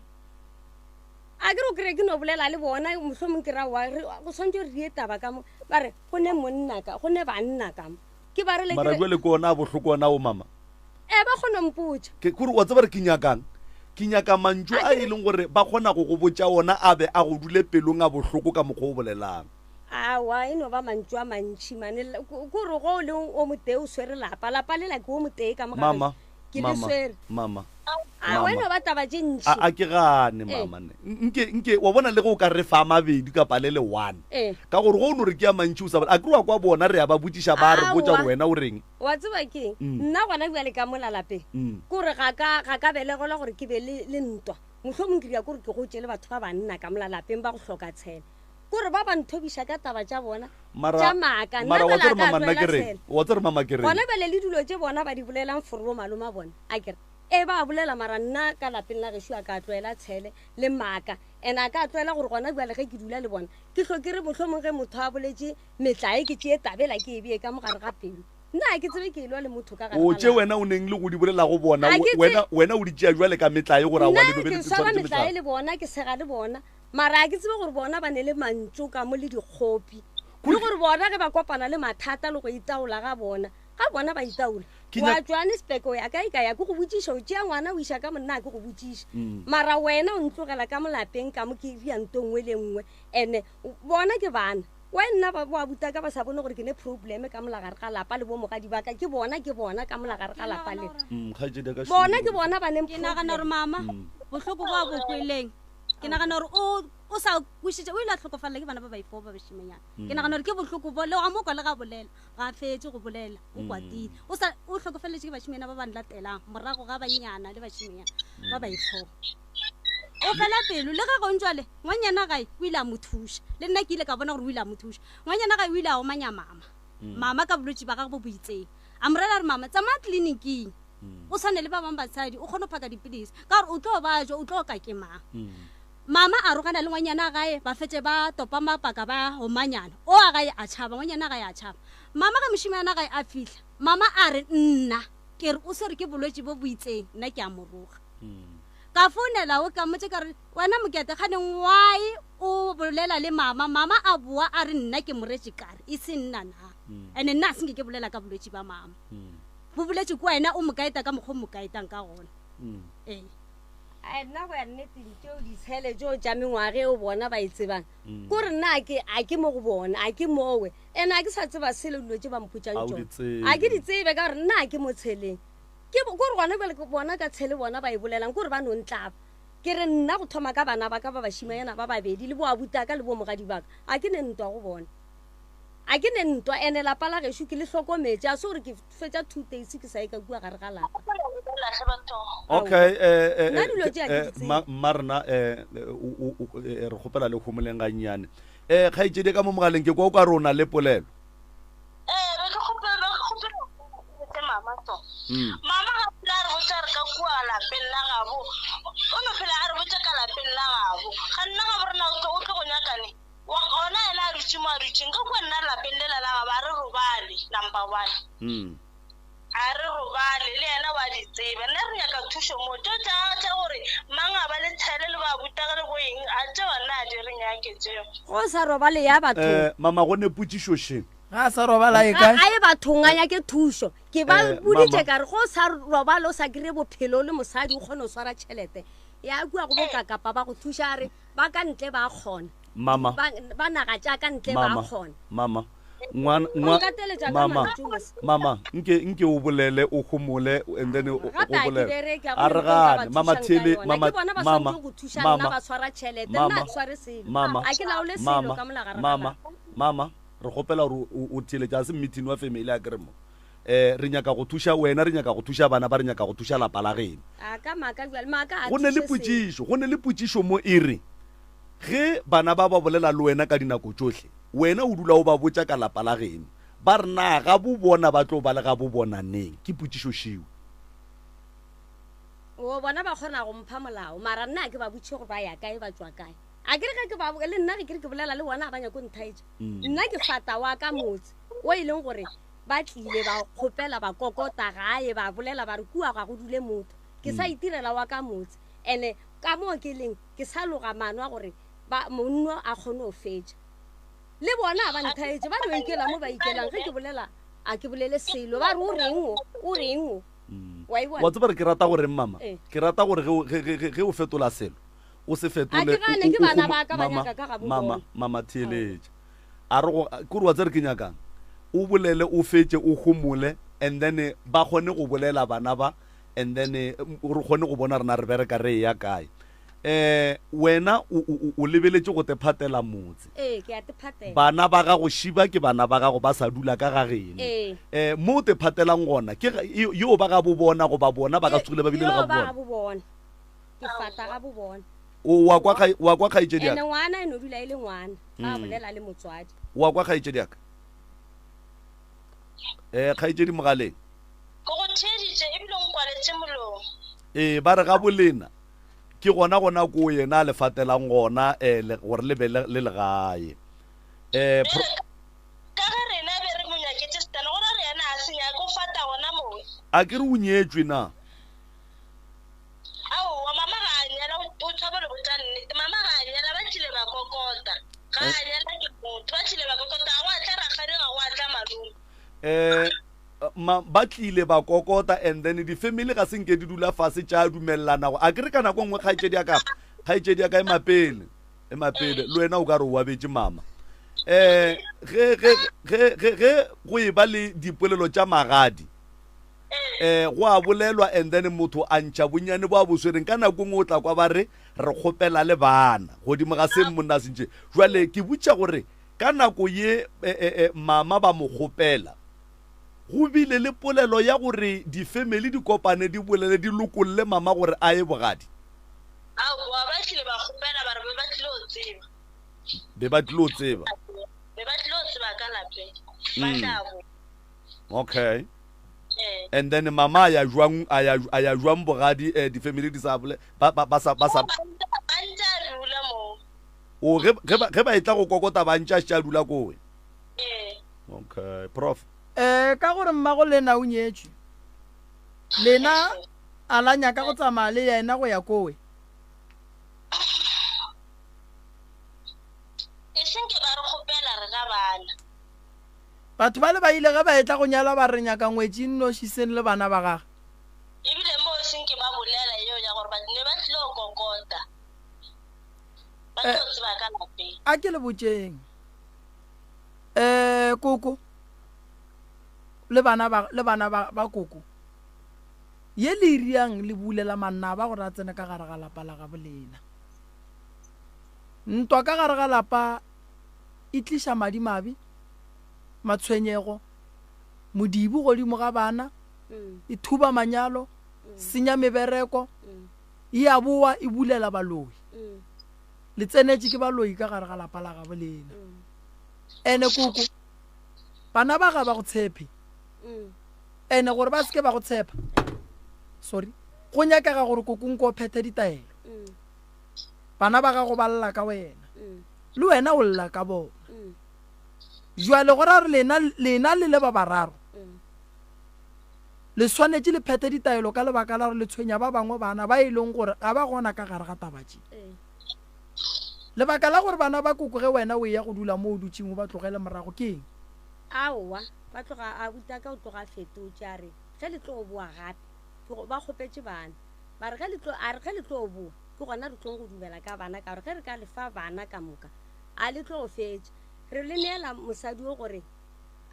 A ke re o kry-e ke no bolela le bona, mohlomong ke ra wa, re, go swanetše re die taba ka mo. Ba re, go ne monna ka, go ne banna ka mo. Ke ba rele ke Mara re, jwale ke ona a bohloko ona o, mama. Ee, ba kgona go mpotša. Ke, kore wa tseba re ke nyakang? Ke nyaka mantšu a e leng gore ba kgona go go botša ona a be a go dule pelong a bohloko ka mokgwa o bolelang. Aowa, e no ba mantšu a mantši mane. Ke gore ge o le o motee o swere lapa, lapa lela ke o motee ka mo gare. Mama, Ke le mama, swere. mama, Aowa, e mama. no ba taba tše ntši. A, a ke gane, Ee. mama. Ne. Nke, nke, wa bona le ge o ka re fa a mabedi kapa le le one. Ee. Ka gore ge o no re ke a mantši o sa bole, a ke re wa kwa bona re a ba botšiša ba re botša Aowa. gore wena o reng. Wa tseba keng? Nna gona bjale ka mola lapeng, ke gore ga ka, ga ka belegelwa gore ke be le, le ntwa. Mohlomong ke dira ke gore ke gotše le batho ba banna ka mola lapeng ba go hloka tshele. Ke gore ba ba nthobiša ka taba tša bona Mara, tša maaka. Nna mara wa bjale tsere a ka mama nna tlwaela ke reng? tshele. Wa tsere mama ke reng? Gona bjale le dilo tše bona ba di bolelang for bo maloma bona, a ke re, ee ba a bolela mara nna ka lapeng la gešo a ka tlwaela tshele le maaka. And a ka tlwaela gore gona bjale ge ke dula le bona, ke hlo ke re mohlomong ge motho a boletše metlae ke tšee tabela ke e bee ka mo gare ga pelo. Nna ga ke tsebe ke elwa le motho ka gare O ga tše lapa. wena o neng le go di bolela go bona, Ga ke tse- wena, wena o di tšea jwale ka metlae gore aowa Nna le be ke le swara tshwanetše metlae mehlare. le bona, ke sega le bona, mara ga ke tsebe gore bona ba ne le mantšu ka mo le dikgopi. Kore Le gore bona ge ba kopana le mathata le go itaola ga bona, ga bona ba itaola. Ke Wa nyak- Johannesburg o ya kae kae, a ke go botšiša, o tšea ngwana o iša ka monna a ke go botšiša. Mm. Mara wena o ntlogela ka mo lapeng ka mo ke ria nto nngwe le nngwe, and-e bona ke bana. Why nna ba bo abuti ka ba sa bone gore ke ne problem ka mola gare ga lapa le bo mogadi ba ka, ke bona, ke bona ka mola gare ga lapa le. Kgaetšedi ya ka Bona Šumo. ke bona ba neng Ke nagana gore problem. mama, bohloko bo a bo kweleng, ke nagana gore o, o sa kwešiša, o ile a hlokofalela ke bana ba baifo ba bašimanyana. Ke nagana gore ke bohloko bo, le wa mo kwa le ga bolela, ga a fetše go bolela, o kwatile. O sa, o hlokofaletše ke bašimanyana ba ba nlatelang morago ga bannyana le bašimanyana ba baifo. O fela pelo, le ge go ntšwale, ngwanyana gae o ile a mo thuša. Le nna ke ile ka bona gore o ile a mo thuša. Ngwanyana gae o ile a omanya mama. Mama ka bolwetši ba gagwe bo bo itseng. A mo rela a re, Mama, tsamaya tleliniking. O swane le ba bangwe basadi, o kgone go phaka dipilisi. Ka gore o tlo ba jwa, o tlo ka ke mang. Mama a rogana le ngwanyana gae, ba fetše ba topa mapaka ba omanyana. O a gae a tšhaba, ngwanyana gae a tšhaba. Mama ge mošemane gae a fihla, mama a re, Nna ke re o swerwe ke bolwetši bo bo itseng, nna ke a mo roga. Ka founela o ka mmotša ka re, Wena Mokete, kganeng why o bolela le mama? Mama a boa a re nna ke moretše ka re e se nna na. And-e nna a se nke ke bolela ka bolwetši ba mama. Bo boletše ke wena o mo kaeta ka mokgwa o mo kaetang ka gona. Ee. Ai, nna go ya nneteng tšeo ditshele tšeo tša mengwaga eo bona ba e tsebang, kore nna a ke, a ke mo go bona, a ke mowe. And-e a ke sa tseba selo dilo tše ba mpotšang A o di tšona. tsebe. A ke di tsebe ka gore nna a ke mo tsheleng. Ke bo, kore gona bjale ke bona ka tshele bona ba e bolelang, kore ba no ntlaba. Ke re nna go thoma ka bana ba ka ba bašimanyana ba babedi le boabutaka le bomogadi ba ka, a ke ne ntwa go bona. A ke ne ntwa, ene lapa la gešo ke le hlokometše, a se gore ke fetša 2 days ke sa ye ka kua gare ga lapa. Okay, eh, eh, Nna dilo tše a ke eh, di tsebe. mma mma rena eh, o- o- o- eh, re kgopela le homoleng gannyane. Eh, kgaetšedi ka mo mogaleng ke kwa o ka re o na le polelo. Ee, be ke kgopela be ke kgopela ke mama so. Mm. Mama ga phela a re botša re ka kua lapeng la gabo. O no phela a re botša ka lapeng la gabo. Ga nna gabo rena o tlo o tlo go nyakane. Wa gona yena a dutše mo a dutšeng ka kua nna lapeng lela la gabo a re robale number one. Mm. A re robale le yena wa di tseba. Nna re nyaka thušo mo. Tšo tša tša gore mang a ba le tshele le ba butage le bo eng a tšeo nna a di re nyake tšeo. Go sa robale ya bathong. Eh, mama go ne potšišo še. Ga a sa robala e Ga kae? a ye bathong a nyake thušo. Ke ba Eh, boditše mama. ka re go sa robale o sa kry-e bophelo o le mosadi o kgone go swara tšhelete. Ya kua go bokakapa ba go thuša a re ba ka ntle ba kgona. Mama. Ba, ba naga tša ka ntle ba Mama. kgona. Mama. Ngwana, O ngwa, nkateletša ka mama. mantšu mos. Mama, nke nke o bolele o homole and then o o Gape a ke bolele. bereke, ga A go re ne nka ba gane. Mama thušang ka Thele, yona. mama Ke bona ba mama swanetše go thuša nna mama ba swara tšhelete, nna mama a ke sware selo. mama A ke laole selo mama ka mola gare ga mama lapa. mama re kgopela gore o o theeletše a se meeting wa family a kere mo. Eh re nyaka go thuša wena, re nyaka go thuša bana ba, re nyaka go thuša lapa la geno. A ka maaka bjale, maaka a Go ne le thuše selo. potšišo, go ne le potšišo mo e re ge bana ba ba bolela le wena ka dinako tšohle, wena o dula o ba botša ka lapa la geno, ba re na ga bo bona ba tlo ba le ga bo bona neng? Ke potšišo šeo. O bona ba kgona go mpha molao, mara nna a ke ba botše gore ba ya kae ba tšwa kae. A ke re ge ke ba le nna ge ke re ke bolela le bona ga ba nyake go nthaetša. Nna ke fata wa ka motse o e leng gore ba tlile ba kgopela ba kokota gae ba bolela ba re kua ga go dule motho. Ke sa itirela wa ka motse ene ka moo ke leng ke sa loga maano a gore ba monno a kgone go fetša. Le bona ga ba nthaetše ba no ikela mo ba ikelang ge ke bolela a ke bolele selo ba re o reng o o reng o. Wa e bona? Wa tseba re ke rata goreng mama? Ee. Ke rata gore ge o- ge ge- ge- ge o fetola selo o se A fetole ke gane o- ke o- bana o- ba ka ba mama nyaka ka ga bo mama bona. mama theeletša. A re go kore wa tsere ke nyakang o bolele o fetše o homole and then eh, ba kgone go bolela bana ba and then eh, re kgone go bona rena re bereka re eya kae. Eh wena o o- o lebeletše go te phatela motse. Ee, ke a te phatela. Bana ba gago šiba ke bana ba gago ba sa dula ka ga geno. Ee. Eh mo o te phatelang gona ke ga- yo yo ba ga bo bona goba bona ba ka se tsogile ba bile le Yo ga bo ba bona. ga bo bona. Ke fata ga bo bona. O wa kwa kgai- wa kwa kgaetšedi ya Ene ka? ngwana e no dula e le ngwana, ga a bolela le motswadi. Wa kwa kgaetšedi ya ka? Eh kgaetšedi mogaleng. Ke go theeditše ebile o nkwaletše molomo. Ee ba re ga bolena ke gona gona ko yena a le fatelang gona eh le, gore le be le le legae. Eh Bjale ka, ka ge rena be re mo nyaketše setana, go ra gore yena a se nyake, o fata gona moo. A ke re o nyetšwe na? Aowa, mama ga a nyala, o, o tšhaba le botša nnete. Mama ga a nyala, ba tlile ba kokota. Ga a nyala ke motho, ba tlile ba kokota, ga go a tla rakgadi, ga go a tla malome. Eh ma, ba tlile ba kokota and then di-family ga se nke di dula fase tša dumelelana go a ke re ka nako nngwe kgaetšedi ya ka kgaetšedi ya ka e mapele e mapele le wena o ka re o abetše mama eh ge ge ge ge ge go e ba le dipolelo tša magadi eh go a bolelwa and then motho a ntšha bonnyane bo a bo swereng ka nako nngwe o tla kwa ba re re kgopela le bana godimo ga se monna a sentše jwale ke botša gore ka nako ye eh, eh, eh, mama ba mo kgopela go bile le polelo ya gore difemeli di kopane di bolele di lokolle mama gore a ye bogadi. Aowa, ba tlile ba kgopela ba re be ba tlilo tseba. Be ba tlilo tseba. Be ba tlilo tseba ka lapeng. Ba tla bo. Okay. Ee. And then mama a ya jwang a ya a ya jwang bogadi eh difemeli di sa bole ba ba ba sa ba sa Ba ntse a dula moo. O ge ge ba ge ba etla go kokota ba ntše a šetše a dula kowe. Ee. Okay, prof. Eh, ka gore mmago lena o nyetšwe, lena a la nyaka go tsamaya le yena go ya kowe? E seng ke ba re kgopela rena bana. Batho bale ba ile ge ba etla go nyala ba re nyaka ngwetši nnoši seng le bana ba gage. Ebile moo seng ke ba bolela yeo ya gore ba ne ba tlilo kokota. Ba tlo tseba ka lapeng. A ke le botšeng. Eh, koko le bana ba le bana ba, ba koko. Ye le e riang le bulela manaba gore a tsene ka gare ga lapa la gabo lena. Ntwa ka gare ga lapa e tliša madimabe, matshwenyego, modibo godimo ga bana, e thuba manyalo, senya mebereko, e a boa e bulela baloi. Le tsenetše ke baloi ka gare ga lapa la gabo lena. Ene koko, bana ba ga ba go tshepe. Ene gore ba se ke ba go tshepa, sorry, go nyakega gore koko nko o phethe ditaelo. Bana ba gago ba lla ka wena, le wena o lla ka bona. Jwale go ra gore lena, lena le le ba bararo, le swanetše le phethe ditaelo ka lebaka la gore le tshwenya ba bangwe bana ba e leng gore ga ba gona ka gare ga taba tše. Lebaka la gore bana ba koko ge wena o eya go dula mo o dutšeng o ba tlogele morago ke eng? Aowa, ba tloga, abutaka o tloga a fetotše a re, Ge le tlo boa gape, ke go, ba kgopetše bana. Ba re, Ge le tlo, a re, ge le tlo boa, ke gona re tlong go dumela ka bana, ka gore ge re ka le fa bana ka moka, a le tlo fetša. Re le neela mosadi wo gore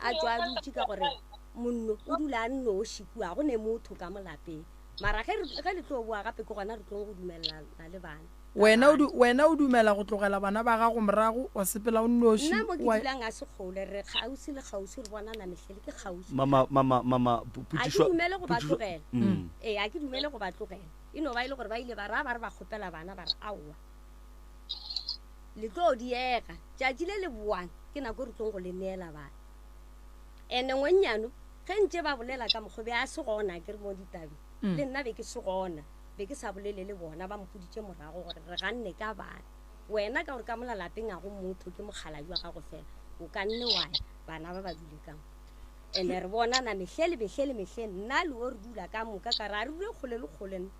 a tšwe a dutše, ka gore monno o dula a nnoši kua, ga go ne motho ka mo lapeng. Mara ge re, ge le tlo boa gape, ke gona re tlong go dumelelana le bana. Wena o, wena o dumela go tlogela bana ba gago morago, wa sepela o nnoši, Nna mo ke wa. dulang ga se kgole, re kgauswi le kgauswi, re bonana mehlele, ke kgauswi. Mama, mama, mama, A ke potšišo, dumele go ba potšišo, tlogela. mm. Ee, a ke dumele go ba tlogela. E no ba e le gore ba ile ba ra ba re ba kgopela bana, ba re aowa, le tlo diega. Tšatši le le boang ke nako e re tlong go le neela bana. Ene ngwannyano ge ntše ba bolela ka mokgwa, be a se gona, ke re mo ditabeng, le nna be ke se gona. Be ke sa bolele le bona, ba mpoditše morago gore re ganne ka bana. Wena ka gore ka mola lapeng ga go motho, ke mokgalabje wa gago fela, o ka nne wa ya, bana ba ba dule ka mo. Ene re bonana mehle le mehle le mehle, nna le wo re dula ka moka, ka re a re dule kgole le kgole nna.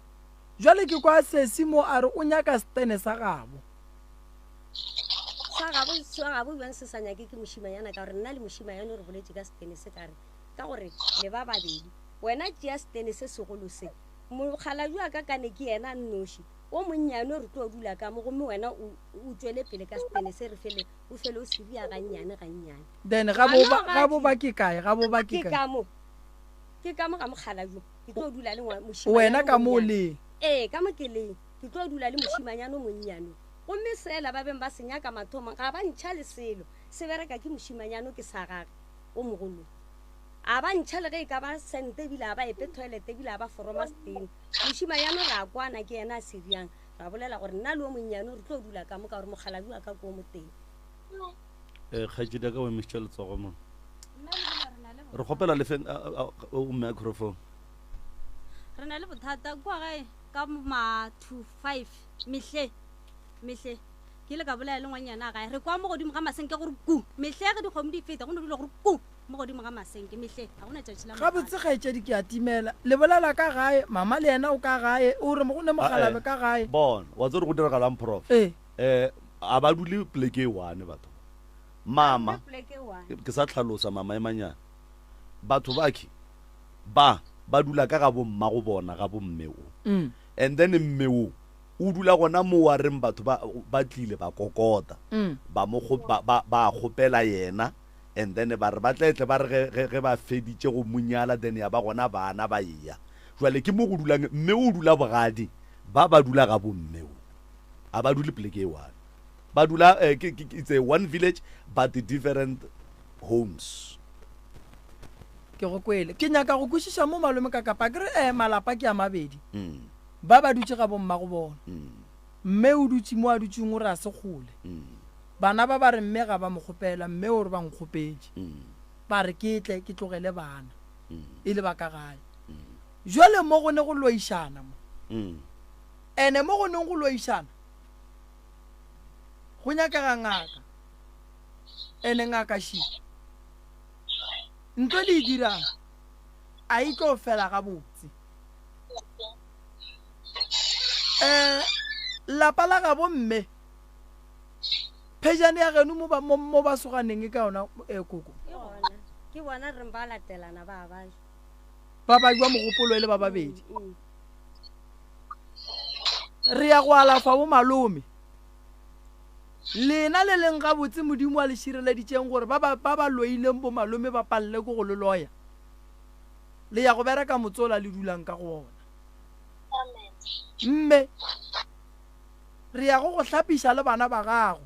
Jwale ke kwa sesi mo a re o nyaka setene sa gabo. Sa gabo, sa gabo bjang se sa nyake ke mošimanyana, ka gore nna le mošimanyana re boletše ka setene se, ka re ka gore le ba babedi, wena tšea setene se segolo se, Mokgalabje wa ka ka ne ke yena a nnoši, o monnyane o re tlo dula ka mo gomme wena o, o tšwele pele ka setene se re fele, o fele o se ria gannyane gannyane. Then ga bo ba, Ngwana ga bo ga ba ke kae? Ga bo ba ke ke kae? ka mo, ke ka mo ga mokgalabje, ke tlo dula le ngwa, Wena mošimanyana o ka mo o monnyane. leng? Ee, ka mo ke leng, ke tlo dula le mošimanyana o monnyane o. Gomme sela ba beng ba se nyaka mathomong ga ba ntšha le selo, se bereka ke mošimanyana o ke sa gage o mogolo. A ba ntšha le ge e ka ba sente ebile a ba epe toilet ebile a ba foroma setene. Mošimanyana re a kwana ke yena a se riang. Ra bolela gore nna le o monnyane re tlo dula ka mo ka gore mokgalabje wa ka ke o motee. Eh, kgaetšedi ya ka o emišitše letsogo mo. Re kgopela le feng o microphone. Re na le bothata kua gae ka ma 2 5 mehle mehle ke ile ka bolela le ngwanyana gae re kwa mo godimo ga masenke gore ku mehle ge dikgomo di feta go no dula gore ku Mo godimo ga masenke, mehleng, ga go na tšatši la mogala. Gabotse, kgaetšedi, ke a timela. Le bolela ka gae, mama le yena o ka gae, o re go ne mokgalabje ka gae. Bona, wa tseba gore go diragalang, Prof? Ee. Eh, a ba dule poleke e one batho ba. Mama, ke sa hlalosa, mama emanyana. Batho bakhe, ba, ba dula ka ga bomma go bona, ga bomme o. And then mme o, o dula gona moo a reng batho ba, ba tlile ba kokota, ba mo, ba, ba, ba kgopela yena. And then ba re ba tle tle ba re ge, ge, ge ba feditše go mo nyala then ya ba gona bana ba eya. Jwale ke mo go dulang mme o dula bogadi, ba ba dula ga bo mme o. A ba dule poleke e one. Ba dula eh, ke, ke, it's a one village but different homes. Ke go kwele. Ke nyaka go kwešiša mo malome ka kapa ke re eh malapa ke a mabedi. Mm. Ba ba dutše ga bo mmago bona. Mm. Mme o dutše mo a dutšeng o re a se kgole. Mm. Bana ba ba re mme ga ba mo kgopela, mme o re ba nkgopetše. Ba re ke tle ke tlogele bana e le ba ka gae. Jwale mo go ne go loišana mo. Ene mo go neng go loišana go nyakega ngaka. Ene ngaka še ntlo le e dirang a e tlo fela gabotse. Um lapa la gabo mme Phejane ya geno mo ba mo, mo ba soganeng e ka yona eh, koko. Ke gona. Ke bona re reng ba latelana ba ba ja. Ba ba jwa mogopolo e le ba babedi. Mm, mm. Re ya go alafa bo malome. Lena le leng gabotse Modimo a le šireleditšeng gore ba ba ba ba loileng bo malome ba palele ke go le loya. Le ya go bereka motse ola le dulang ka go ona. Mme re ya go go hlapiša le bana ba gago.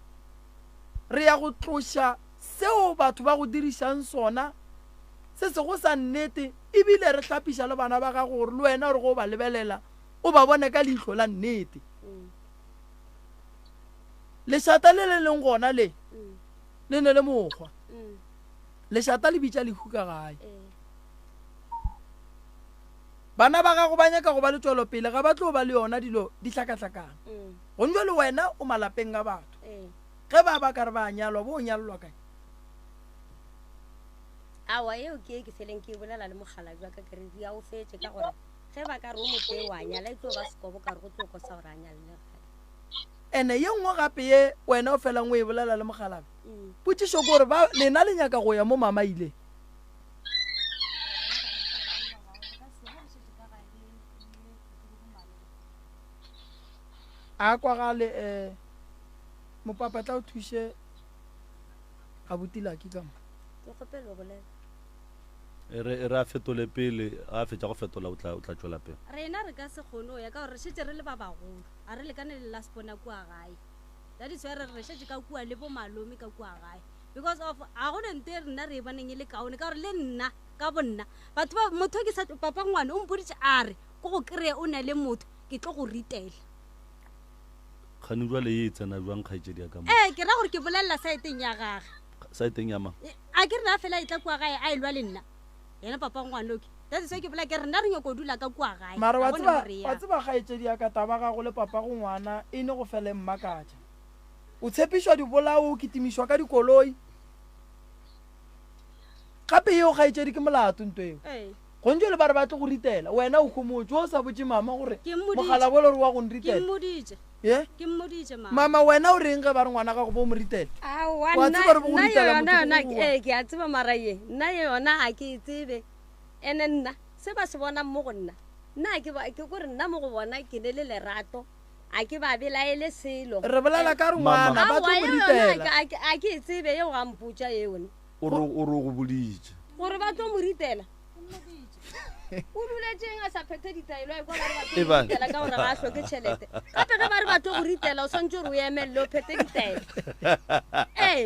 Re ya go tloša seo batho ba go dirišang sona se sego sa nnete ebile re hlapiša le bana ba gago gore le wena o re go ba lebelela o ba bone ka leihlo la nnete. Lešata le le leng gona le le ne le mokgwa. Lešata le bitša lehu ka gae. Bana ba gago ba nyaka go ba le tšwelopele, ga ba tlo ba le yona dilo di hlakahlakana. Gong jwale wena o malapeng a batho. Ge ba ba ka re ba a nyalwa, bo o nyalelwa kae? Aowa, yeo ke e ke feleng ke e bolela le mokgalabje wa ka ke re ria o fetše ka gore ge ba ka re o motee wa nyala e tlo ba sekobo ka gore go tlo kosa gore a nyalele gae. Ene ye nngwe gape ye wena o felang o e bolela le mokgalabje, potšišo ke gore ba lena le nyaka go ya mo mama a ileng? A kwagale um mopapa tla o thuše abuti Lucky ka mo. Ke kgopelo bolela. E re e re a fetole pele, ga a fetša go fetola o tla o tla tšwela pele. Rena re ka se kgone go ya ka gore re šetše re le ba bagolo, ga re lekane le last born kua gae. That is why re re re šetše ka kua le bo malome ka kua gae because of ga go ne nto e rena re e boneng e le kaone ka gore le nna ka bo nna batho ba motho ke sa papa ngwane o mpoditše a re ko go kry-e o na le motho ke tlo go ritela. Kgane jwale ye e tsena jwang kgaetšedi ya ka mo? Ee, ke ra gore ke bolelela saeteng ya gage. Saeteng ya mang? A ke rena fela e tla kua gae a e lwa le nna. Yena papa ngwanoke. That is why ke bolela ke re nna re nyoko dula ka kua gae. Mara Ga wa go ne tseba, mo re wa yang. tseba kgaetšedi ya ka taba gago le papago ngwana e ne go fela e mmakatša. O tshepišwa dibolao, o kitimišwa ka dikoloi. Gape yeo kgaetšedi ke molato nto eo. Ee. Gontšo le ba re ba tlo go ritela, wena o homotše, o sa botše mama gore Ke mmoditše. mokgalabolo o re wa go Ke nritela. mmoditše. Ye? Ke mmoditše mama. Mama wena o reng ge ba re ngwana gago bo mo ritela? Aowa, Wa nna tseba gore bo go nna ritela yona motho yona ke go bua. ee ke a tseba mara ye nna ye yona ga ke e tsebe ene nna se ba se bonang mo go nna nna ga ke ba ke kore nna mo go bona ke ne le lerato a ke ba belaele selo Re bolela ka re Mama. ngwana ba tlo Aowa, mo ye yona a ritela. ke- a ke- a ke e tsebe yeo ga mpotša yone O re o re o go boditše. Gore ba tlo mo ritela. O duletšeng a sa phethe ditaelo a ekwa ba re ba tlo mo Ebang. ritela ka gore ga a hloke tšhelete. Gape ge ba re ba tlo go ritela o swantše gore o emelele o phethe ditaelo. Ee.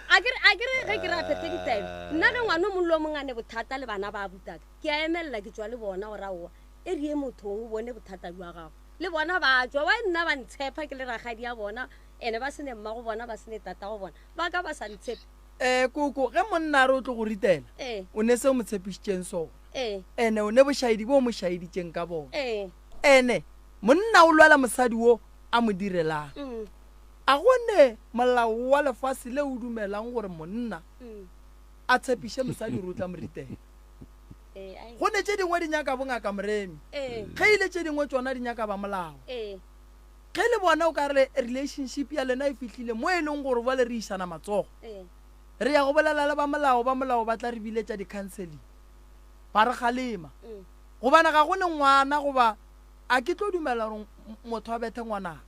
A ke re a ke re ge ke re a phethe ditaelo nna ge ngwana o mongwe le o mongwe a ne bothata le bana ba butaka ke a emelela ke tšwa le bona gore aowa e re ye mothong o bone bothata bja gago. Le bona ba tšwa why nna ba ntshepa ke le rakgadi ya bona ene ba se ne mmago bona ba se ne tatago bona ba ka ba sa ntshepe. Ee, koko, ge monna a re o tlo go ritela, Ee. o ne se o mo tshepišitšeng sona. Ee. Ene o ne bošaedi bo o mo šaeditšeng ka bona. Ee. Ene monna o lwela mosadi wo a mo direlang. A go ne molao wa lefase le o dumelang gore monna a tshepiše mosadi gore o tla mo ritela? Ee, ai. Go ne tše dingwe di nyaka bongaka Moremi, Ee. ge e le tše dingwe tšona di nyaka ba molao. Ee. Ge le bona o ka re relationship ya lena e fihlile mo e leng gore bjale re išana matsogo, re ya go bolela le ba molao, ba molao ba tla re biletša di-counseling, ba re kgalema. Gobane ga go ne ngwana goba a ke tlo dumela gore motho a bethe ngwanaka,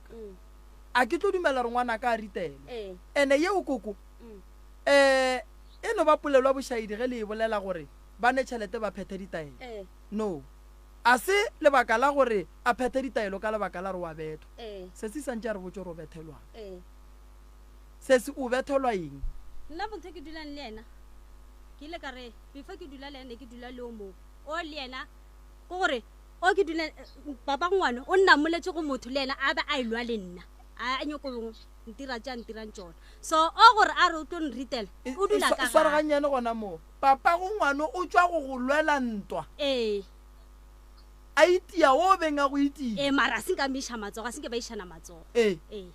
a ke tlo dumela gore ngwanaka a ritelwe. Ene yeo koko um e no ba polelo ya bošaedi ge le e bolela gore ba ne tšhelete ba phethe ditaelo. No. A se lebaka la gore a phethe ditaelo ka lebaka la gore o a bethwa. Ee. Sesi santše a re botše gore o bethelwang. Ee. Sesi, o bethelwa eng? Nna motho ke dulang le yena, ke ile ka re before ke dula le yena ne ke dula le o mongwe. O le yena, ke gore o ke dula, papa ngwana o nnamoletše go motho le yena a be a elwa le nna. A nyoko ntira tše a ntirang tšona. So o gore a re o tlo nritela, o dula ka E sware gae. gannyane gona moo. Papago ngwano o tšwa go go lwela ntwa. Ee. A itia wo beng a go itia. Ee, mara a se nka mo iša matsogo, a se nke ba išana matsogo. Ee. Ee.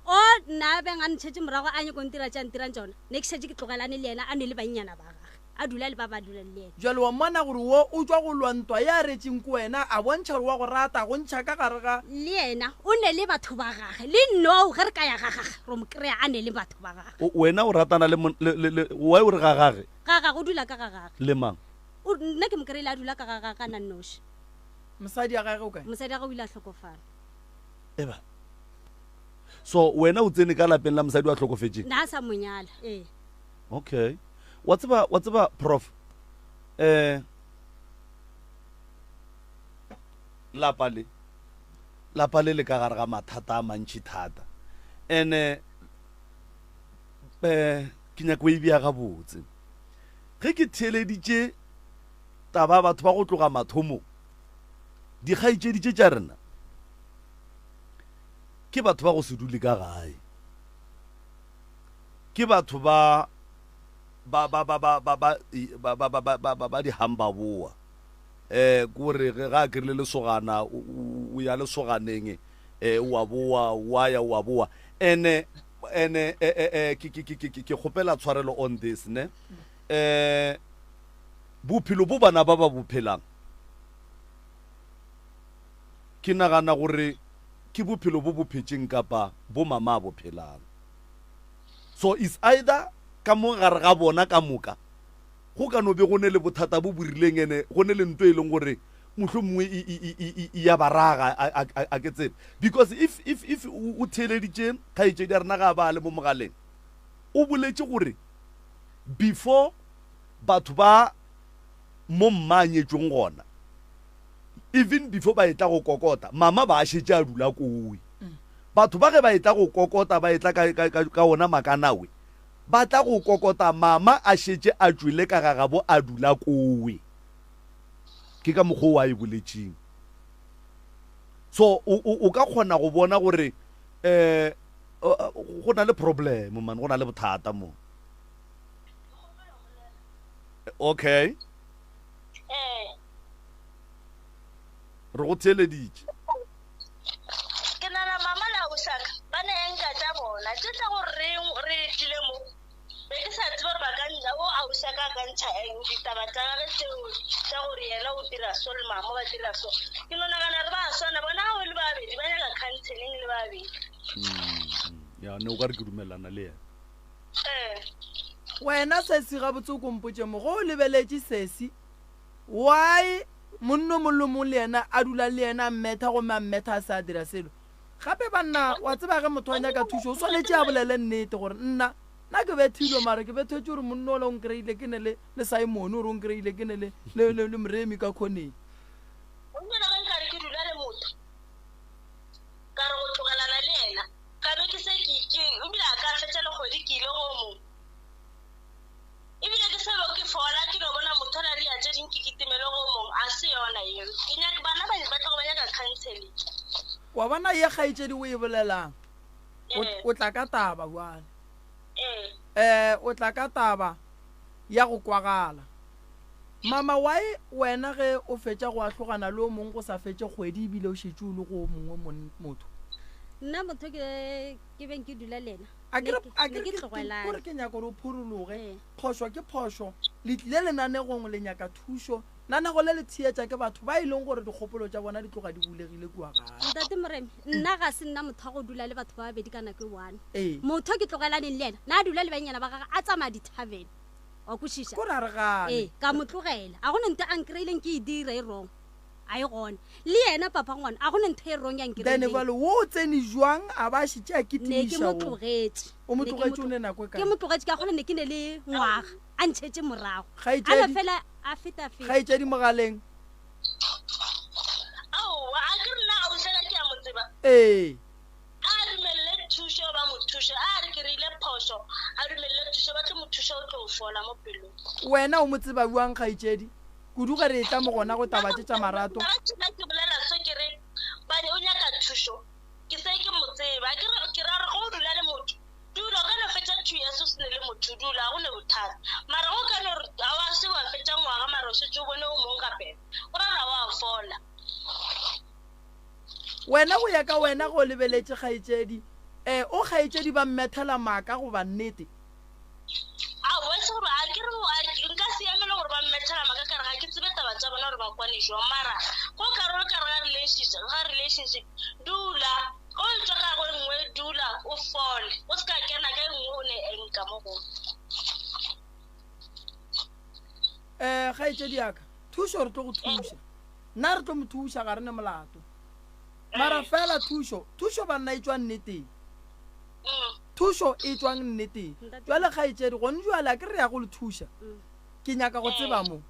O nna a beng a ntšhetše morago a nyako ntira tša ntirang tšona, ne ke šetše ke tlogelane le yena a ne le bannyana ba gage, a dula le ba ba dulang le yena. Bjale wa mmona gore wo o tšwa go lwa ntwa ye a retšeng ko wena, a bontšha gore wa go rata, a go ntšha ka gare ga. Le yena o ne le batho ba gage, le nou ge re ka ya ga gage ro mo kry-a a ne le batho ba gage. O, wena o ratana le mon-, le, le, le, why o re ga gage? Ga gage, o dula ka ga gage. Le mang? O, nna ke mo kry-ile a dula ka ga gage a na nnoši. Mosadi ya gage o kae? Mosadi ya gage o ile a hlokofala. Eba. So wena o tsene ka lapeng la mosadi wa hlokofetšeng? Na a sa mo nyala, ee. Okay. Wa tseba, wa tseba prof, eh, Lapa le, lapa le le ka gare ga mathata a mantši thata. Ene eh ke nyaka o e bea gabotse. Ge ke theeleditše taba ya batho ba go tloga mathomong, dikgaetšedi tše tša rena ke batho ba go se dule ka gae. Ke batho ba ba ba ba ba ba ba ba ba ba ba ba ba dihambaboa. Eh kore ge ga a krile lesogana o ya lesoganeng eh wa boa wa ya wa boa. Ene ene eh eh eh ke ke ke ke ke kgopela tshwarelo on this ne. Eh bophelo bo bana ba ba bophelang ke nagana gore ke bophelo bo bo phetšeng kapa bo mama a bo phelang. So is either ka mo gare ga bona ka moka go ka no be go ne le bothata bo bo rileng ene go ne le nto e leng gore mohlomongwe e, e, e, e, e ya ba raga a, a, a, a ke tsebe. Because if, if, if o theeleditše kgaetšedi ya rena ga a ba a le mo mogaleng, o boletše gore before batho ba mo mma a nyetšweng gona, even before ba etla go kokota, mama ba a šetše a dula kowe. Batho ba ge ba etla go kokota, ba etla ka, ka, ka, ka ona makanawe, ba tla go kokota mama a šetše a tšwele ka ga gabo a dula kowe. Ke ka mokgwa o a e boletšeng. So o, o, o ka kgona go bona gore um go na le problem man, go na le bothata mo. Okay. Ee. Re go theeleditše. Ke nana mama le ausaka ba ne enka tša bona tše tša gore re re tlile mo be ke sa tsebe gore ba ka nna o ausaka a ka ntšha eng ditaba tša gage tšeo tša gore yena o dira so le mama ba dira so. Ke no nagana re ba swana bona ga o le babedi ba nyaka counseling le babedi. Ya ne o ka re ke dumelana le yena. Ee. Wena sesi gabotse o ko mpotše mo ge o lebeletše sesi Why monna o mong le o mong le yena a dula le yena a mmetha gomme a mmetha a se a dira selo? Gape banna wa tseba ge motho a nyaka thušo o swanetše a bolele nnete gore nna nna ke bethilwe mara ke bethetše gore monna ola o nkreile ke ne le le Simon gore o nkreile ke ne le le le, le Moremi ka khoneng. Monna ge nkare ke dula le motho ka re go tlogelana le yena ka be ke se ke ke ebile a ka fetša le kgwedi ke ile go mo Ebile ke se be ke fola ke no bona motho a ria tše ding ke kitimele go mong a se yona yeo. Ke nyaka bana ba ba tlogo ba nyaka counseling. Wa bona ye kgaetšedi o e bolelang? O, Ee. o tla ka taba bjale. Ee. Eh, o tla ka taba ya go kwagala. Mama, why wena ge o fetša go ahlogana le o mong go sa fetše kgwedi ebile o šetše o le go o mongwe mon, motho? Nna motho ke ke beng ke dula le yena A ke re, a ke Ne re, ke ke, ke, tlogelane. kore ke nyaka gore o phurologe. Ee. Phošo ke phošo. Le tlile lenanegong le nyaka thušo. Nanego le le theetša ke batho ba e leng gore dikgopolo tša bona di tloga di bulegile kua gae. Ntate Moremi, nna ga se nna motho wa go dula le batho ba babedi ka nako e one. Ee. Motho ke tlogelaneng le yena, na a dula le bannyana ba gagwe a tsamaya di-tavern. Wa kwešiša? Kore a re gane. Ee, ka mo tlogela. A go ne nto a nkreileng ke e dira e wrong. A e gona. Le yena papa ngwana, a go ne ntho e wrong ya Then nkreileng. jwale wo o tsene jwang a ba a šetše a Ne ke kitimiša mo wo? tlogetše. O mo Ne ke mo tlogetše o tlo- ne nako e Ke kae? mo tlogetše ka gona ne ke ne le ngwaga a ntšhetše morago. A no Kgaetšedi, fela a feta feta. kgaetšedi mogaleng. Aowa, a ke re nna ausi ka ke a mo tseba. Ee. A dumelele thušo ba mo thuše. A re ke rile phošo, a dumelele thušo ba tlo mo thuša o tlo fola mo pelong. Wena o mo tseba bjang kgaetšedi? Kudu ge re etla mo gona go taba tše tša marato. Nna ke bolela se ke re, bane o nyaka thušo, ke se ke mo tseba. Ke re, ke ra re ge o dula le motho, dula, o ka no fetša two years o se ne le motho, dula, ga go ne bothata. Mara ge o ka no re ga wa se wa fetša ngwaga mara o šetše o bone o mongwe gape, go ra gore ga wa fola. Wena go ya ka wena ge o lebeletše kgaetšedi, eh, o kgaetšedi ba mmethela maaka goba nnete? Aowa, e se gore a ke re nka se emele gore ba mmethela maaka ka re ga ke tsebe taba tša bona gore ba kwane jwang. Mara go ka re o le ka re ga relationship, ga relationship dula o etšwa ka go e nngwe dula o fole o se ka kena ka e nngwe o ne enka mo go. Eh, kgaetšedi ya ka, thušo re tlo go thuša. Nna re tlo mo thuša ga re ne molato. Mara fela thušo, thušo banna e tšwa nneteng. Thušo e tšwang nneteng. Jwale kgaetšedi, gone jwale a ke re ya go le thuša. Ke nyaka go tseba mo.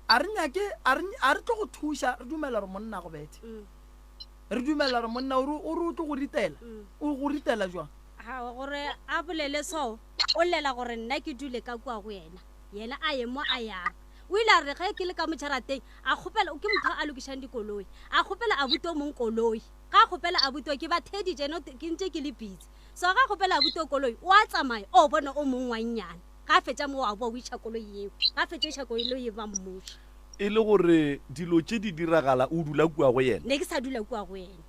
A re nyake, a re, a re tlo go thuša, re dumela gore monna a go bethe. Re dumela gore monna o re, o re o tlo go ritela. O go ritela jwang? Ga, gore a bolele so, o llela gore nna ke dule ka kua go yena, yena a ye mo a yago. O ile a re ge ke le ka mo jarateng, a kgopela, ke motho a lokišang dikoloi, a kgopela abuti o mong koloi. Ga a kgopela abuti o, ke ba theeditše, no, ke ntše ke le busy. So ga a kgopela abuti o koloi, o a tsamaya, o bona o mong wa nnyane. Ga a fetša moo a boa o iša koloi yeo. Ga a fetša o iša koloi yeo ba mmuša. E le gore dilo tše di diragala o dula kua go yena? Ne ke sa dula kua go yena.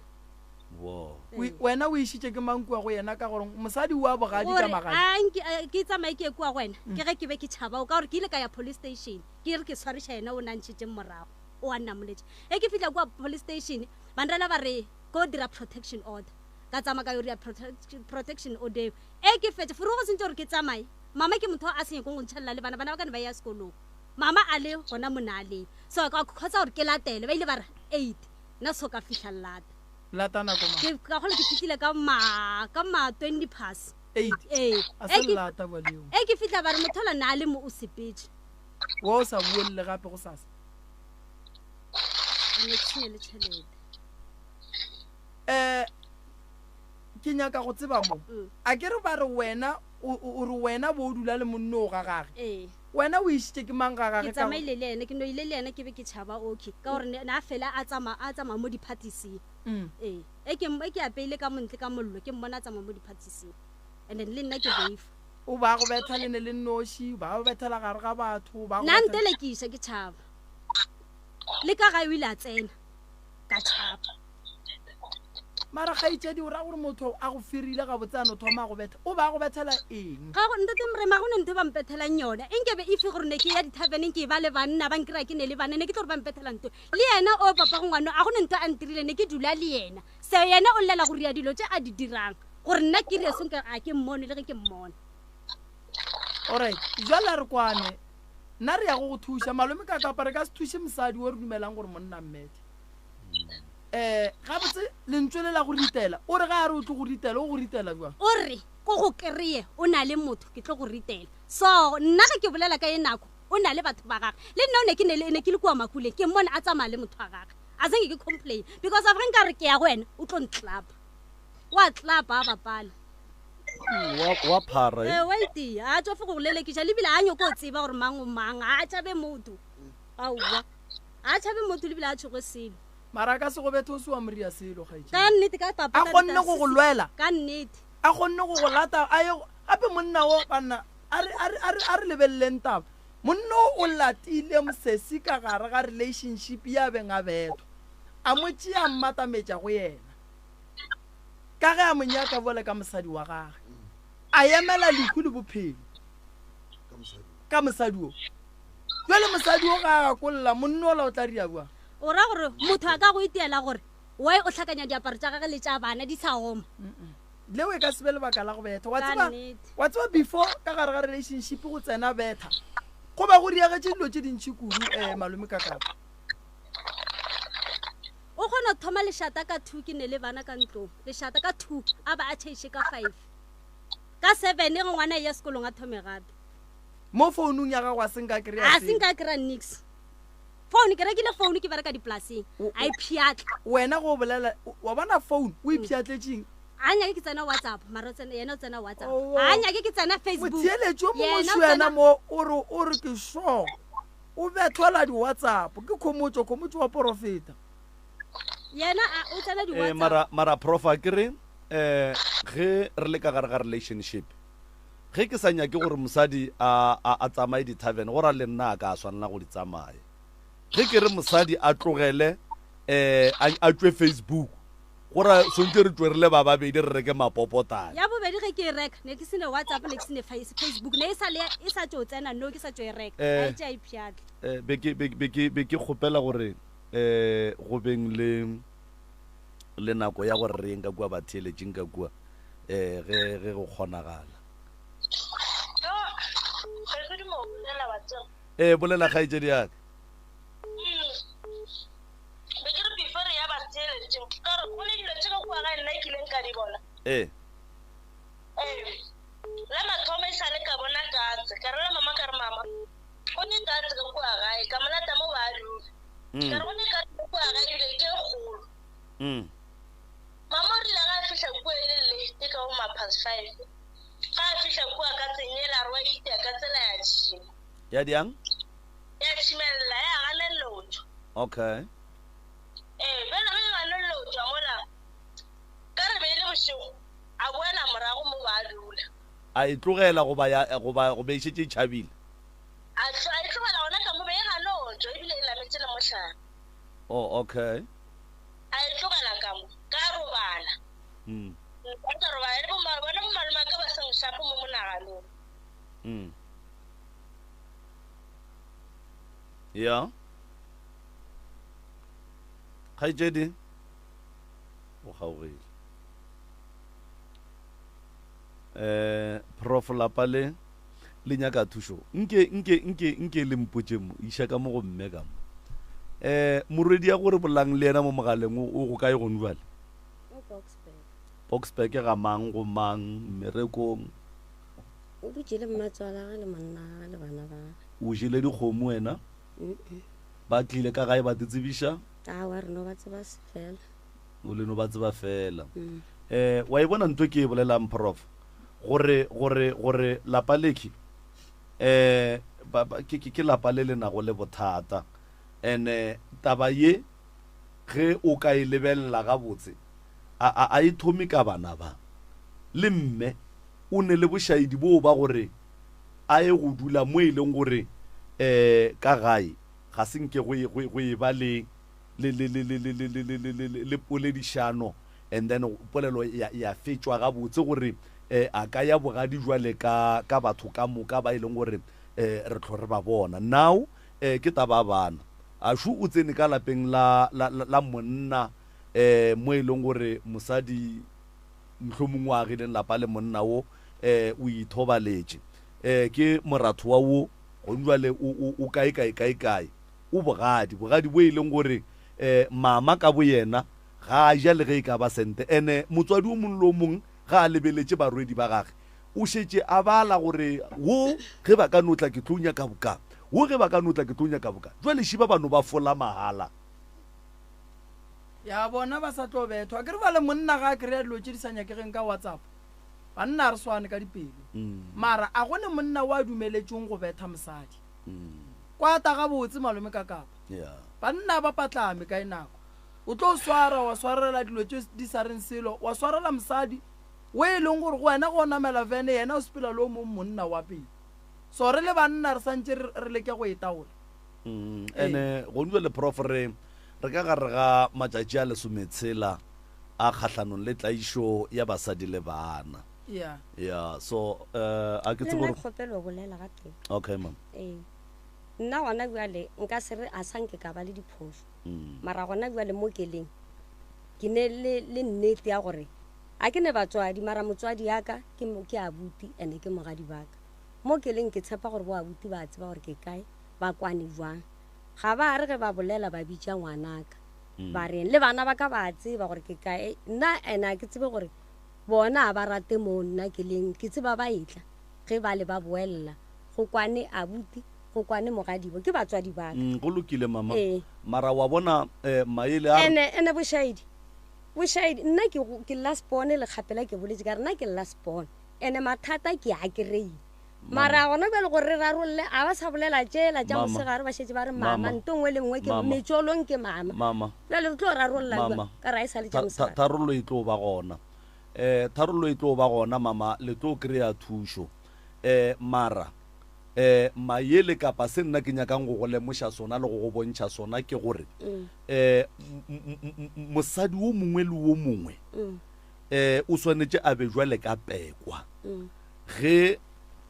Wo. Wena o išitše ke mang kua go yena ka gore mosadi wa bogadi ka Gore magadi? a nke, a, ke tsamaye ke ye kua go yena, ke ge ke be ke tšhaba o ka gore ke ile ka ya police station ke re ke swariša yena o na ntšhetšeng morago o a nnamoletše. Ge ke fihla kua police station ba nrela ba re ko dira protection order. Ka tsamaya ka yo dira protection order eo. E ke fetše forogo sentše gore ke tsamaye. Mama ke motho a se nyakong go ntšhalela le bana, bana ba ka ne ba ya sekolong. Mama a le gona mo na leng. So ka khotsa gore ke latele, ba ile ba re 8. Nna so ka fihla lata. Lata nako mang? Ke ka gola ke fihlile ka ma ka ma 20 past. 8. Ee. A se lata bwa leo. E ke fihla ba re motho la na le mo o sepetše. Wa o sa buelle gape go sasa. Ne ke sene le tšhelete. Eh ke nyaka go tseba mo. A ke re ba re wena o re wena bo o dula le monno o ga gage. Ee. Wena o išitše ke mang ga gage? Ke tsamaile le yena, ke no ile le yena ke be ke tšhaba okay ka gore ne a fela a tsamaya a tsamaya mo diphatising. Ee. E ke e ke apeile ka montle ka mollo ke mmona a tsamaya mo diphatising. And then le nna ke boifa. O ba go betha le ne le nnoši, ba go bethela gare ga batho, ba go. Nna ntelekiša ke tšhaba. Le ka gae o ile a tsena ka tšhaba. Mara kgaetšedi o ra gore motho a go ferile gabotse a no thoma a go betha, o ba a go bethela eng? Ga go, Ntate Moremi, ga go ne ntho e ba mpethelang yona. E nke be if gore ne ke ya dithaveneng ke eba le banna, ba nkry-a ke ne le banna, ne ke tlo gore ba mpethela ntho. Le yena o papa go ngwano, a go ne ntho a ntirile, ne ke dula le yena. So yena o llela go ria dilo tše a di dirang, gore nna ke rie so nke ga ke mmone le ge ke mmona. Alright, jwale a re kwane. Nna re ya go go thuša. Malome ka kapa re ka se thuše mosadi wo re dumelang gore monna mmethe. Um gabotse lentswe le la go ritela, o re ga a re o tlo go ritela, o go ritela jwang? O re ko go kry-e o na le motho ke tlo go ritela. So nna ge ke bolela ka ye nako o na le batho ba gage. Le nna o ne ke ne ne ke le kua Makuleng ke mmone a tsamaya le motho wa gage. A zange ke complain because of ge nka re ke ya go wena o tlo ntlapa. Wa tlapa a bapale. Wa wa phara. Eh wa itia, a tšofe go go lelekiša le bile a nyoko o tseba gore mang o mang, a tšhabe motho. Aowa. A tšhabe motho le bile a tšhoge selo. Mara a ka se go bethe o se wa moria selo, kgaetšedi. Ka nnete, ka papa, A kgonne go go lwela. Ka nnete. A kgonne go go lata, a ye gape monna wo, banna, a re, a re, a re, a re lebeleleng taba. Monna wo o latile mosesi ka gare ga relationship ya beng a bethwa. A mo tšea a mmatametša go yena. Ka ge a mo nyaka bjale ka mosadi wa gage. A emela lehu le bophelo. Ka mosadi wo. Bjale mosadi o ga a gakolla monna ola o tla ria bjang? O ra gore motho a ka go itiela gore why o hlakanya diaparo tša gage le tša bana di sa oma? Leo e ka se be lebaka la go betha. Wa Ka tseba, nnete. wa tseba before ka gare ga relationship go tsena betha, go ba go diagetše dilo tše dintši kudu eh, malome Kakapa. O kgona go thoma lešata ka two ke ne le bana ka ntlong, lešata ka two a ba a tšheiše ka five. Ka seven ge ngwana a eya sekolong a thome gape. Mo founung ya gago a se nka kry-a A se nka kry-a nix. Phone ke rekile phone ke bereka dipolaseng. A e pšhatla. Wena go bolela wa bona phone o e pšhatletšeng? A nyake ke tsena WhatsApp mara o tsena yena o tsena WhatsApp. A nyake ke tsena Facebook. Motheeletši o mongwe šo yena mo o re o re ke sure o bethwela di WhatsApp ke Khomotšo Khomotšo wa porofeta. Yena o tsena di WhatsApp. Mara mara prof a ke re eh ge re le ka gare ga relationship Ge ke sa nyake gore mosadi a, a, a tsamaye di-tavern, go ra le nna a ka a swanela go di tsamaya. Ge ke re mosadi a tlogele, eh, a, a tšwe Facebook, go ra swantše re tšwe re le ba babedi re reke mapopotane. Ya bobedi ge ke e reka, ne ke se ne WhatsApp, ne ke se ne Facebook, ne e sa le, e sa tšo tsena, no ke sa tšo e reka, Eh, a e tšea e pšhatla. Eh, be ke, be, be ke, be ke kgopela gore, eh, go beng le, le nako ya gore re yeng ka kua batheeletšing ka kua. eh ge ge go kgonagala. Yo, ge ke duma go bolela wa tseba. Eh bolela kgaetšedi ya ka. Be ke re before re ya batheeletšing, ka gore go ne dilo tše ka kua gae nna ke ileng ka di bona. Eh. Ee, la mathomo e sa le ka bona katse, ka rela mama ka re mama, go ne katse ka kua gae, ka mo lata mo ba. Ka re gone ka kua ga ebile ke e kgolo. Mama o rile ga a fihla kua e le late ka bo ma past 5. Ga a fihla kua ka tseng yela a re wa itia ka tsela ya tšhima. Ya diang? Ya tšhimelela ya ganelela go tšwa. Okay. Ee, bjale ge e ganelela go tšwa mola ka re be e le bošego a boela morago mo ba a dula. A e tlogela goba ya goba go be e šetše e tšhabile? A a e tlogela gona ka mo be e gano tšwa ebile e nametše le mohlare. Oh, okay. A e tlogela ka mo, ka robala. Ka ka robala le bo bona bo malome ka ba sa nšapo mo monaganong. Ya. Kgaetšedi o kgaogile. Eh, Prof lapa le le nyaka thušo. Nke nke nke nke le mpotše mo, iša ka mo go mme ka mo. Eh, morwedi ya gore bolang le yena mo mogaleng o o go kae gone jwale? O Boksburg. Boksburg ga mang go mang mmerekong? O dutše le mmatswalagwe le monnagwe le bana ba gagwe. O jele dikgomo wena? Ba tlile ka gae ba te tsebiša? Aowa, re no ba tseba fela. O le no ba tseba fela. Eh, wa e bona ntho ke e bolelang prof gore gore gore lapa lekhi eh ba, ba, ke, ke, ke lapa le le nago le bothata ene taba ye ge o ka e lebelela gabotse a, a, a e thome ka bana ba le mme o ne le bošaedi boo ba gore a ye go dula mo e leng gore um ka gae ga se nke go e, go, go e ba le le, le, le, le, le, le, le, le, le, le, le poledišano and then polelo ya, ya fetšwa gabotse gore um a ka ya bogadi jwale ka, ka batho ka moka ba e leng gore um re tlo re ba bona. Now um ke taba ya bana. Ashu o tsene ka lapeng la, la, la, la monna um mo e leng gore mosadi mohlomongwe o agileng lapa le monna wo um o ithobaletše. Um ke moratho wa wo gone jwale o, o, o kae kae kae kae. O bogadi, bogadi bo e leng gore um mama ka boyena ga a ja le ge e ka ba sente. Ene motswadi o mongwe le o mongwe ga a lebeletše barwedi ba gage o šetše a bala gore wo ge ba ka no tla ke tlo nyaka boka, wo ge ba ka no tla ke tlo nyaka boka. Jwale šiba ba no ba fola mahala. Ya bona ba sa tlo bethwa. Akere bjale monna ga a kry-a dilo tše di sa nyakegeng ka WhatsApp. Banna ga re swane ka dipelo. Mara a go ne monna o a dumeletšweng go betha mosadi. Kwata gabotse malome ka kapa. Banna ba patlame kae nako. O tlo swara wa swarela dilo tše di sa reng selo, wa swarela mosadi o e leng gore go wena ge o namela vene yena o sepela le o mong monna wa pele. So re le banna re santše re leke go e taola. Ene gone bjale Prof re re ka gare ga matšatši a lesometshela a kgahlanong le tlaišo ya basadi le bana. Yeah. Yeah, so uh, a ke Le tsebe nna gore ke kgopela go bolela gape. Okay ma'am. Ee. Nna gona bjale nka se re a sa nke ka ba le diphošo. Mara gona bjale mo ke leng ke ne le le nnete ya gore a ke ne batswadi mara motswadi ya ka ke ke abuti ene ke mogadi ba ka. Mo ke leng ke tshepa gore bo abuti ba tseba gore ke kae ba kwane jwang. Ga ba re ge ba bolela ba bitša ngwanaka ba reng le bana ba ka ba tseba gore ke kae nna ene a ke tsebe gore bona a ba rate mo nna ke leng ke tseba ba etla ge ba le ba boella go kwane abuti go kwane mogadibo ke batswadi ba ka. Go lokile mama. Ee. Mara wa bona eh, maele a Ene ene bošaedi bošaedi nna ke ke last born le kgapela ke boletše ka re nna ke last born ene mathata ke a kry mara gona bjale gore re rarolle a ba sa bolela tšela tša mosegare ba šetše ba re mama nto nngwe le nngwe ke metšolong ke mama mama bjale re tlo rarolla mama ka ra e sa le tša mosegare tharollo e tlo ba gona eh tharollo e tlo ba gona mama le tlo kry-a thušo eh mara eh mayele kapa se nna ke nyakang go go lemoša sona le go go bontšha sona ke gore eh mosadi wo mongwe le wo mongwe eh o swanetše a be jwale ka pekwa Ge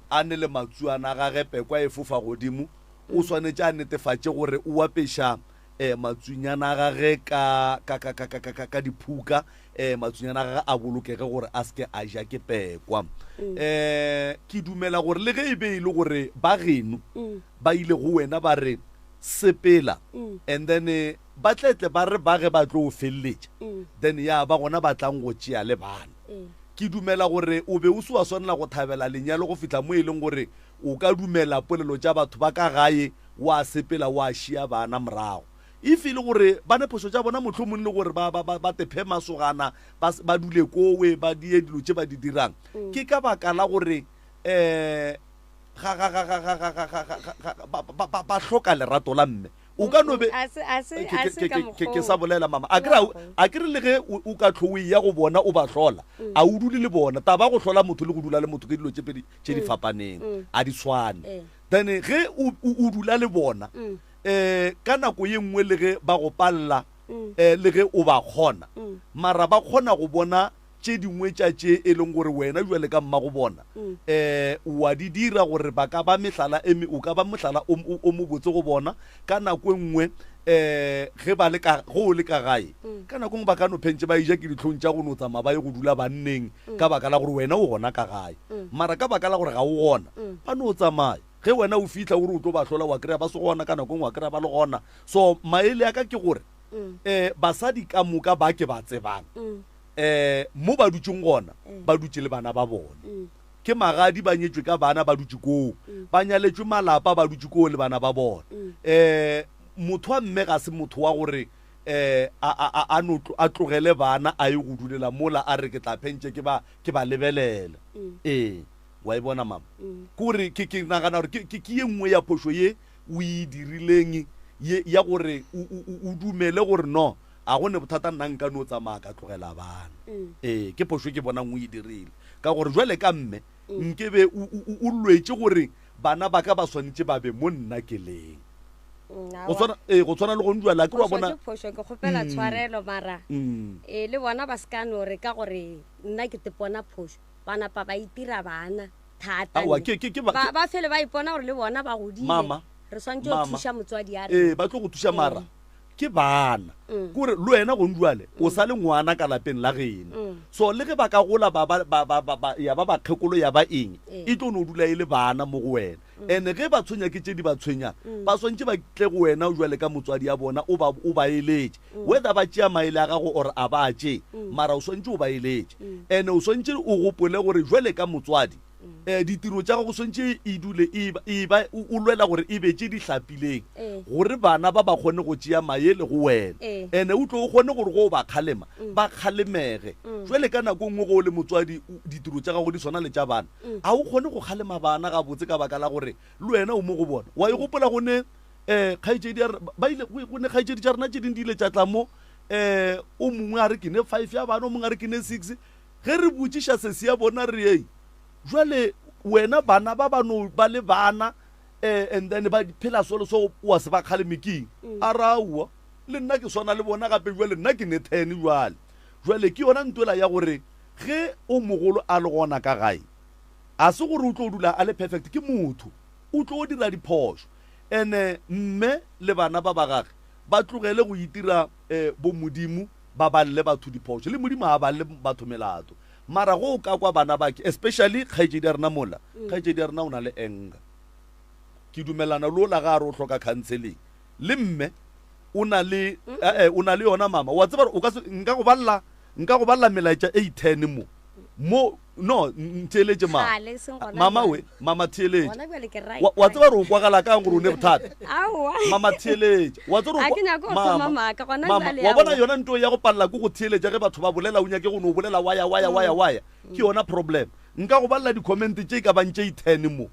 a ne le matsuana a gage pekwa e fofa godimo, o swanetše a netefatše gore o apeša um matsunyana a gage ka, ka, ka, ka, ka, ka, ka, ka diphuka, um matsunyana a gage a bolokege gore a se ke a ja ke pekwa. Um ke dumela gore le ge e be e le gore ba geno ba ile go wena ba re sepela, and then ba tle tle ba re ba ge ba tlo o feleletša, then ya ba gona ba tlang go tšea le bana. Ke dumela gore o be o se wa swanela go thabela lenyalo go fihla mo e leng gore o ka dumela polelo tša batho ba ka gae wa sepela wa šia bana morago. If e le gore ba ne phošo tša bona mohlomong le gore ba, ba, ba, ba tephe masogana, ba, ba dule kowe, ba die dilo tše ba di dirang, ke ka baka la gore um ga, ga, ga, ga, ga, ga, ga, ga, ga, ga, ba, ba, ba, ba hloka lerato la mme. O ka no be A se, a se, ke, a ke, se ke, ka ke, ke, ke mokgwa sa woo. bolela mama. A Ke ke re, ka mokgwa woo. a ke re le ge o, o ka hlo o eya go bona o ba hlola, a o dule le bona. Taba ya go hlola motho le go dula le motho ke dilo tše pedi tše di fapaneng, a di swane. Ee. Then ge o, o, o dula le bona, um ka nako ye nngwe le ge ba go palela um le ge o ba kgona, mara ba kgona go bona tše dingwe tša tše e leng gore wena bjale ka mmago bona um wa di dira gore ba ka ba mehlala e o ka ba mohlala o, o, o mobotse go bona. Ka nako e nngwe um ge ba le ka, ge o le ka gae, ka nako e nngwe ba ka no phentše ba eja ke dihlong tša go no tsamaya ba ye go dula banneng ka baka la gore wena o gona ka gae. Mara ka baka la gore ga o gona, ba no tsamaya. Ge wena o fihla o re o tlo ba hlola, wa kry-a ba se gona, ka nako e nngwe wa kry-a ba le gona. So maele a ka ke gore um basadi ka moka ba ke ba tsebang um mo ba dutšeng gona, ba dutše le bana ba bona. Ke magadi, ba nyetšwe ka bana, ba dutše koo. Ba nyaletšwe malapa, ba dutše koo le bana ba bona. Um motho wa mme ga se motho wa gore um a, a, a, a no a tlogele bana a ye go dulela mola a re ke tla phentše ke ba, ke ba lebelela. Ee. Wa e bona, mama? Ke gore ke, ke nagana gore ke, ke, ke ye nngwe ya phošo ye o e dirileng ye, ya gore o, o, o, o dumele gore no, a go ne bothata nna nka no tsamaya ka tlogela bana. Ee, ke phošo e ke bonang o e dirile. Ka gore jwale ka mme, nke be o, o, o, o lwetše gore bana ba ka ba swanetše ba be mo nna ke leng. Go tshwana, ee, go tshwana le gone jwale, a ke wa Phošo bona. ke phošo, ke kgopela tshwarelo mara ee, le bona ba se ka no re ka gore nna ke tepona phošo. Ba napa ba itira bana thata. Aowa, ke, ke, ke ba, Ba, ba fele ba ipona gore le bona ba godile. Mama, Re swanetše go mama. thuša motswadi a Ee, rena. ba tlo go thuša mara ke bana. Ke gore le wena gong jwale o sa le ngwana ka lapeng la geno. So le ge ba ka gola ba ba, ba, ba, ba, ba, ya ba bakgekolo ya ba eng, e tlo no dula e le bana mo go wena. Ene ge ba tshwenya ke tše di ba tshwenyang, ba swantše ba tle go wena jwale ka motswadi ya bona o ba, o ba eletše. Whether ba tšea maele a gago or a ba a tšee, mara o swantše o ba eletše. Ene o swantše o gopole gore jwale ka motswadi, um ditiro tša gago swantše e dule e ba, e ba, o, o lwela gore e be tše di hlapileng, gore bana ba ba kgone go tšea maele go wena. Ene o tlo o kgone gore ge o ba kgalema, ba kgalemege. Jwale ka nako e nngwe ge o le motswadi, o, ditiro tša gago di swana le tša bana. A o kgone go kgalema bana gabotse ka baka la gore le wena o mo go bona. Wa e gopola go ne um kgaetšedi ya ba ile go ne kgaetšedi tša rena tše dingwe di ile tša tla mo um o mongwe a re ke ne five ya bana, o mongwe a re ke ne six. Ge re botšiša sesi ya bona re ei jwale wena bana ba ba no ba le bana um and then ba phela so le so wa se ba kgaleme keng? A re aowa le nna ke swana le bona gape jwale nna ke ne ten jwale. Jwale ke yona ntwela ya gore Ge o mogolo a le gona ka gae, a se gore o tlo dula a le perfect, ke motho, o tlo dira diphošo. Ene mme le bana ba ba gage ba tlogele go itira bo Modimo ba balle batho diphošo. Le Modimo ga a balle batho melato. Mara ge o ka kwa bana ba ke, especially kgaetšedi ya rena mola, kgaetšedi ya rena o na le anger. Ke dumelana le ola ga a re o hloka counseling. Le mme o na le, eh, o na le yona mama. Wa tseba gore o ka se, nka go balla Nka go balela melaetša e i-ten mo. Mo, no, ntheeletše mama. Kgale, e seng gona Mama bjale. we, mama theeletše. Gona bjale ke right. Wa, wa tseba gore o kwagala kang gore o ne bothata? Aowa. Mama theeletše. Wa tseba gore A o ke kwa- nyake go thoma Mama, maaka, gona mama, bjale wa bona aowa. yona nto ya go palela ke go theeletša ge batho ba bolela, o nyake go no bolela waya, waya, waya, waya. Ke yona problem. Nka go balela di-comment tše e ka bang tše i-ten mo.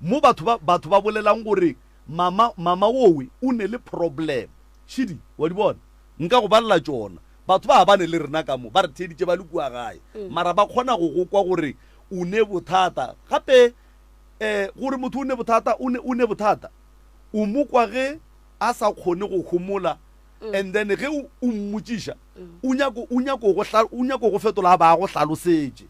Mo batho ba, batho ba bolelang gore mama, mama wowe o ne le problem. Šidi, wa di bona? Nka go balela tšona. Batho ba ba ne le rena ka mo, ba re theeditše ba le kua gae, mara ba kgona go go kwa gore o ne bothata. Gape, um gore motho o ne bothata, o ne, o ne bothata, o mo kwa ge a sa kgone go homola, and then ge o, o mmotšiša, o nyako, o nyako go hla, o nyako go fetola a ba a go hlalosetše.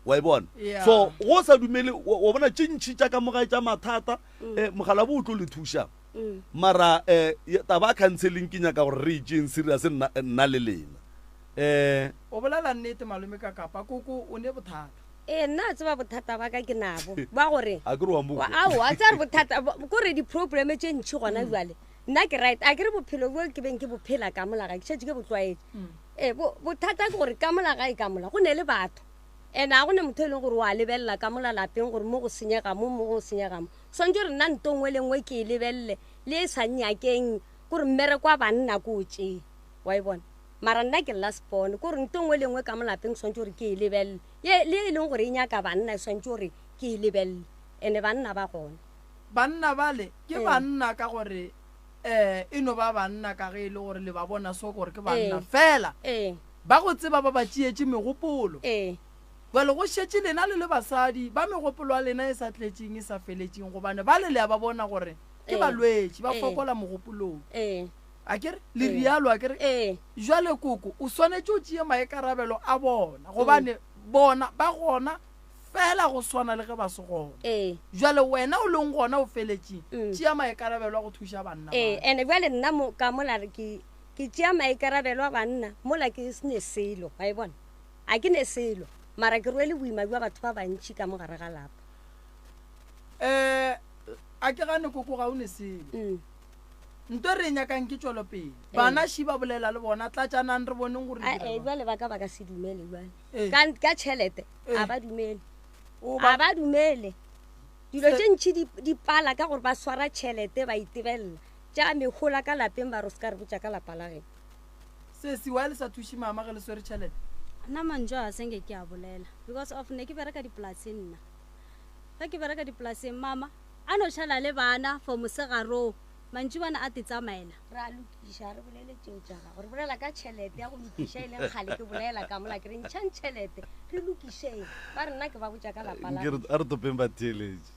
Wa e bona? Yeah. So, go o sa dumele, wa, wa bona tše ntši tša ka mo gae tša mathata, um mokgalabje o tlo le thuša. Mara eh, taba ya counseling ke nyaka gore re e tšeeng serious nna, nna le lena. Eh. O bolela nnete malome ka kapa koko o ne bothata. Ee nna a tseba bothata ba ka ke nabo ba gore A ke re wa mo kwa. Aowa a tseba gore bothata kore di-problem tše ntši gona jwale nna ke right a ke re bophelo bo ke beng ke bo phela ka mola gae ke šetše ke bo tlwaetše. Ee bothata ke gore ka mola gae ka mola go ne le batho and ga go ne motho e leng gore wa lebelela ka mola lapeng gore mo go senyega mo mo go senyega mo. Swantše gore nna nto nngwe le nngwe ke e lebelele le e sa nnyakeng. Kore mmereko wa banna ko o tšee, wa e bona. Mara nna ke last born, kore nto nngwe le nngwe ka mo lapeng swantše gore ke e lebelele. Ye le e leng gore e nyaka banna e swantše gore ke e lebelele. Ene banna ba gona. Banna bale ke banna ka gore um e no ba banna ka ge e le gore le ba bona so gore ke banna fela. Ba go tseba ba ba tšeetše megopolo. Bjale go šetše lena le le basadi ba megopolo ya lena e sa tletšeng e sa feletšeng gobane bale le a ba bona gore ke balwetši ba fokola mogopolong. A ke re le rialo a ke re? Bjale koko o swanetše o tšee maikarabelo a bona gobane bona ba gona fela go swana le ge ba se gona. Bjale wena o leng gona o feletšeng tšea maikarabelo a go thuša banna bale. Ene bjale nna mo ka mola ke ke tšea maikarabelo a banna mola ke se ne selo, wa e bona? A ke ne selo, mara ke rwele boima bja batho ba bantši ka mo gare ga lapa. Um a ke gane koko ga o ne selo. Mm. Nto e re e nyakang ke tšwelopele. Ee. Bana ši ba bolela le bona, tlatšanang re boneng gore le dira jwang. Bjale ba ka ba ka se dumele bjale. Ee. Ka, ka tšhelete, a ba dumele. A ba dumele. Dilo tše ntši di, di pala ka gore ba swara tšhelete ba itebelela. Tša mehola ka lapeng ba re o se ka re botša ka lapa la geno. Sesi, why le sa thuše mama ge le swere tšhelete? Nna mantšu a ga se nke ke a bolela because of ne ke bereka dipolaseng nna. Ge ke bereka dipolaseng mama a no šala le bana for mosegaroo mantšibana a te tsamaela. Re a lokiša, ga re bolele tšeo tša gago. Re bolela ka tšhelete ya go lokiša e leng kgale ke bolela ka mola ke re ntšhang tšhelete re lokišeng. Ba re nna ke ba botša ka lapa la Nke re a re topeng batheeletši.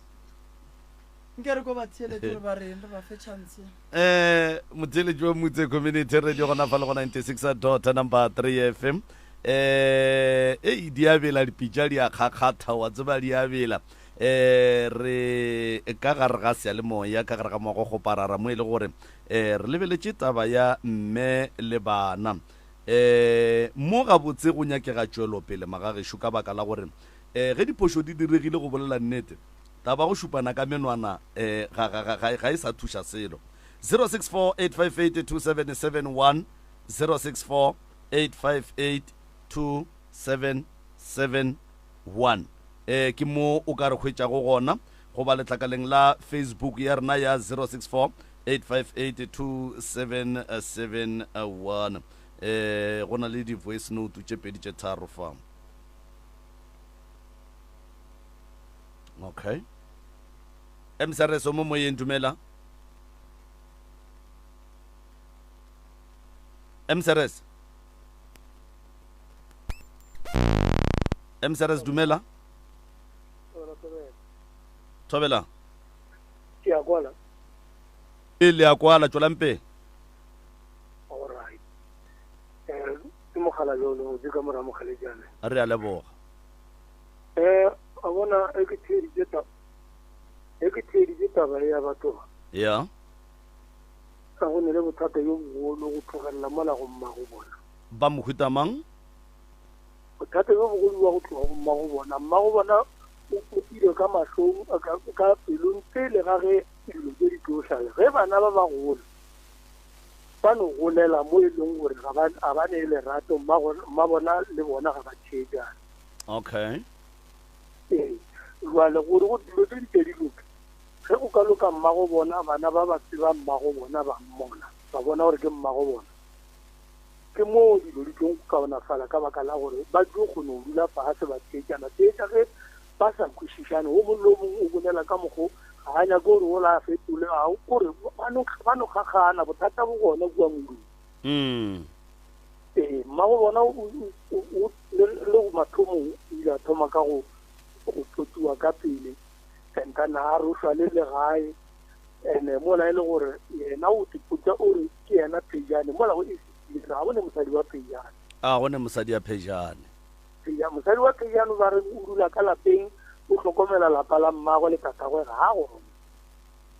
Nke re ko ba theeletše gore ba reng, re ba fe chance. Eh, motheeletši wa Mutse Community Radio gona fa le go 96 dot number 3 FM. Eh, ei di a bela dipitša di a kgakgatha wa tseba di a bela. Eh, re ka gare ga seyalemoya ka gare ga moago kgoparara mo e le gore eh re lebeletše taba ya mme le bana. Eh, mo gabotse go nyakega tšwelopele magagešo ka baka la gore eh ge diphošo di diregile go bolela nnete Taba go šupana ka menwana eh, ga, ga, ga, ga, ga e sa thuša selo. 0648582771 0648582771 eh, ke mo o ka re hwetšago gona goba letlakaleng la Facebook ya rena ya 0648582771 eh, go na le di-voice note tše pedi tše tharo fa. Okay. Msrs o mo moyeng dumela. Msrs. Msrs dumela. Thobela. Ke a kwala. E le a kwala tšwelang pele. All right. Eh ke mogala yo lo di ka mora mogalejane. Re a leboga. Eh, a bona e ke theeditše taba e ke theeditše taba e ya batho ba. Ya. Ka go ne le bothata yo bogolo go tlogelela mola go mmago bona. Ba mohuta mang? Bothata bjo bogolo bja go tloga go mmago bona. Mmago bona o kopile ka mahlong ka, ka pelong pele ga ge dilo tše di tlo hlaga. Ge bana ba ba gola ba no golela mo e leng gore ga ba ga ba ne lerato mmago mmabona le bona ga ba theetšane. Okay. Ee, jwale gore go dilo tse di tle di loke, ge go ka loka mmago bona, bana ba ba tseba mmago bona, ba mmona, ba bona gore ke mmago bona, ke moo dilo di tlong go kaonafala ka baka la gore ba tlo kgona go dula fase ba theetšana. Theetša ge ba sa kwešišane, o mongwe le o mongwe o bolela ka mokgo ga a nyake gore ola a fetole, a kore ba no ba no kgakgana, bothata bo gona kua modung. Mm. Ee, mmago bona o, o, o, le, le go mathomong o ile a thoma ka go, go tlotiwa ka pele and then a rošwa le legae and mola e le gore yena o tipotša o re ke yena Phejane mola go e ga go ne mosadi wa Phejane. A go ne mosadi ya Phejane. Pheja, mosadi wa Phejane ba re o dula ka lapeng o hlokomela lapa la mmagwe le tatagwe ga a gona.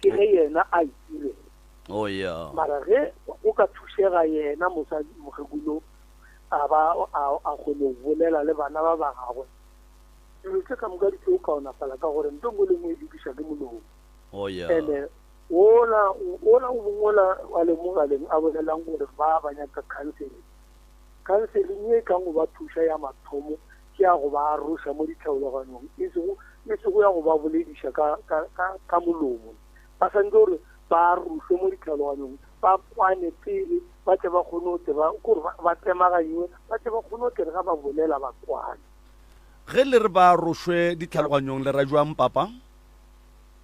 Ke ge yena a itirela. Oh yeah. Mara ge go ka thušega yena mosadi mokgekolo a ba a a kgone go bolela le bana ba ba gagwe, dilo tše ka moka di tlo kaonafala ka gore nto nngwe le nngwe e lokiša ke molomo. Oh yeah. Ene wola wola o mongwe ola a le mogaleng a bolelang gore ba ba nyaka counseling. Counseling ye e tlang go ba thuša ya mathomo ke ya go ba aroša mo ditlhaologanyong, e sego e sego ya go ba bolediša ka ka ka ka molomo. Ba swanetše gore ba arošwe mo ditlhaloganyong. Ba kwane pele ba tle ba kgone go tseba kore ba tlemaganyiwe ba tle ba kgone go tle re ga ba bolela ba kwane. Ge le re ba arošwe ditlhaloganyong le ra jwang papa?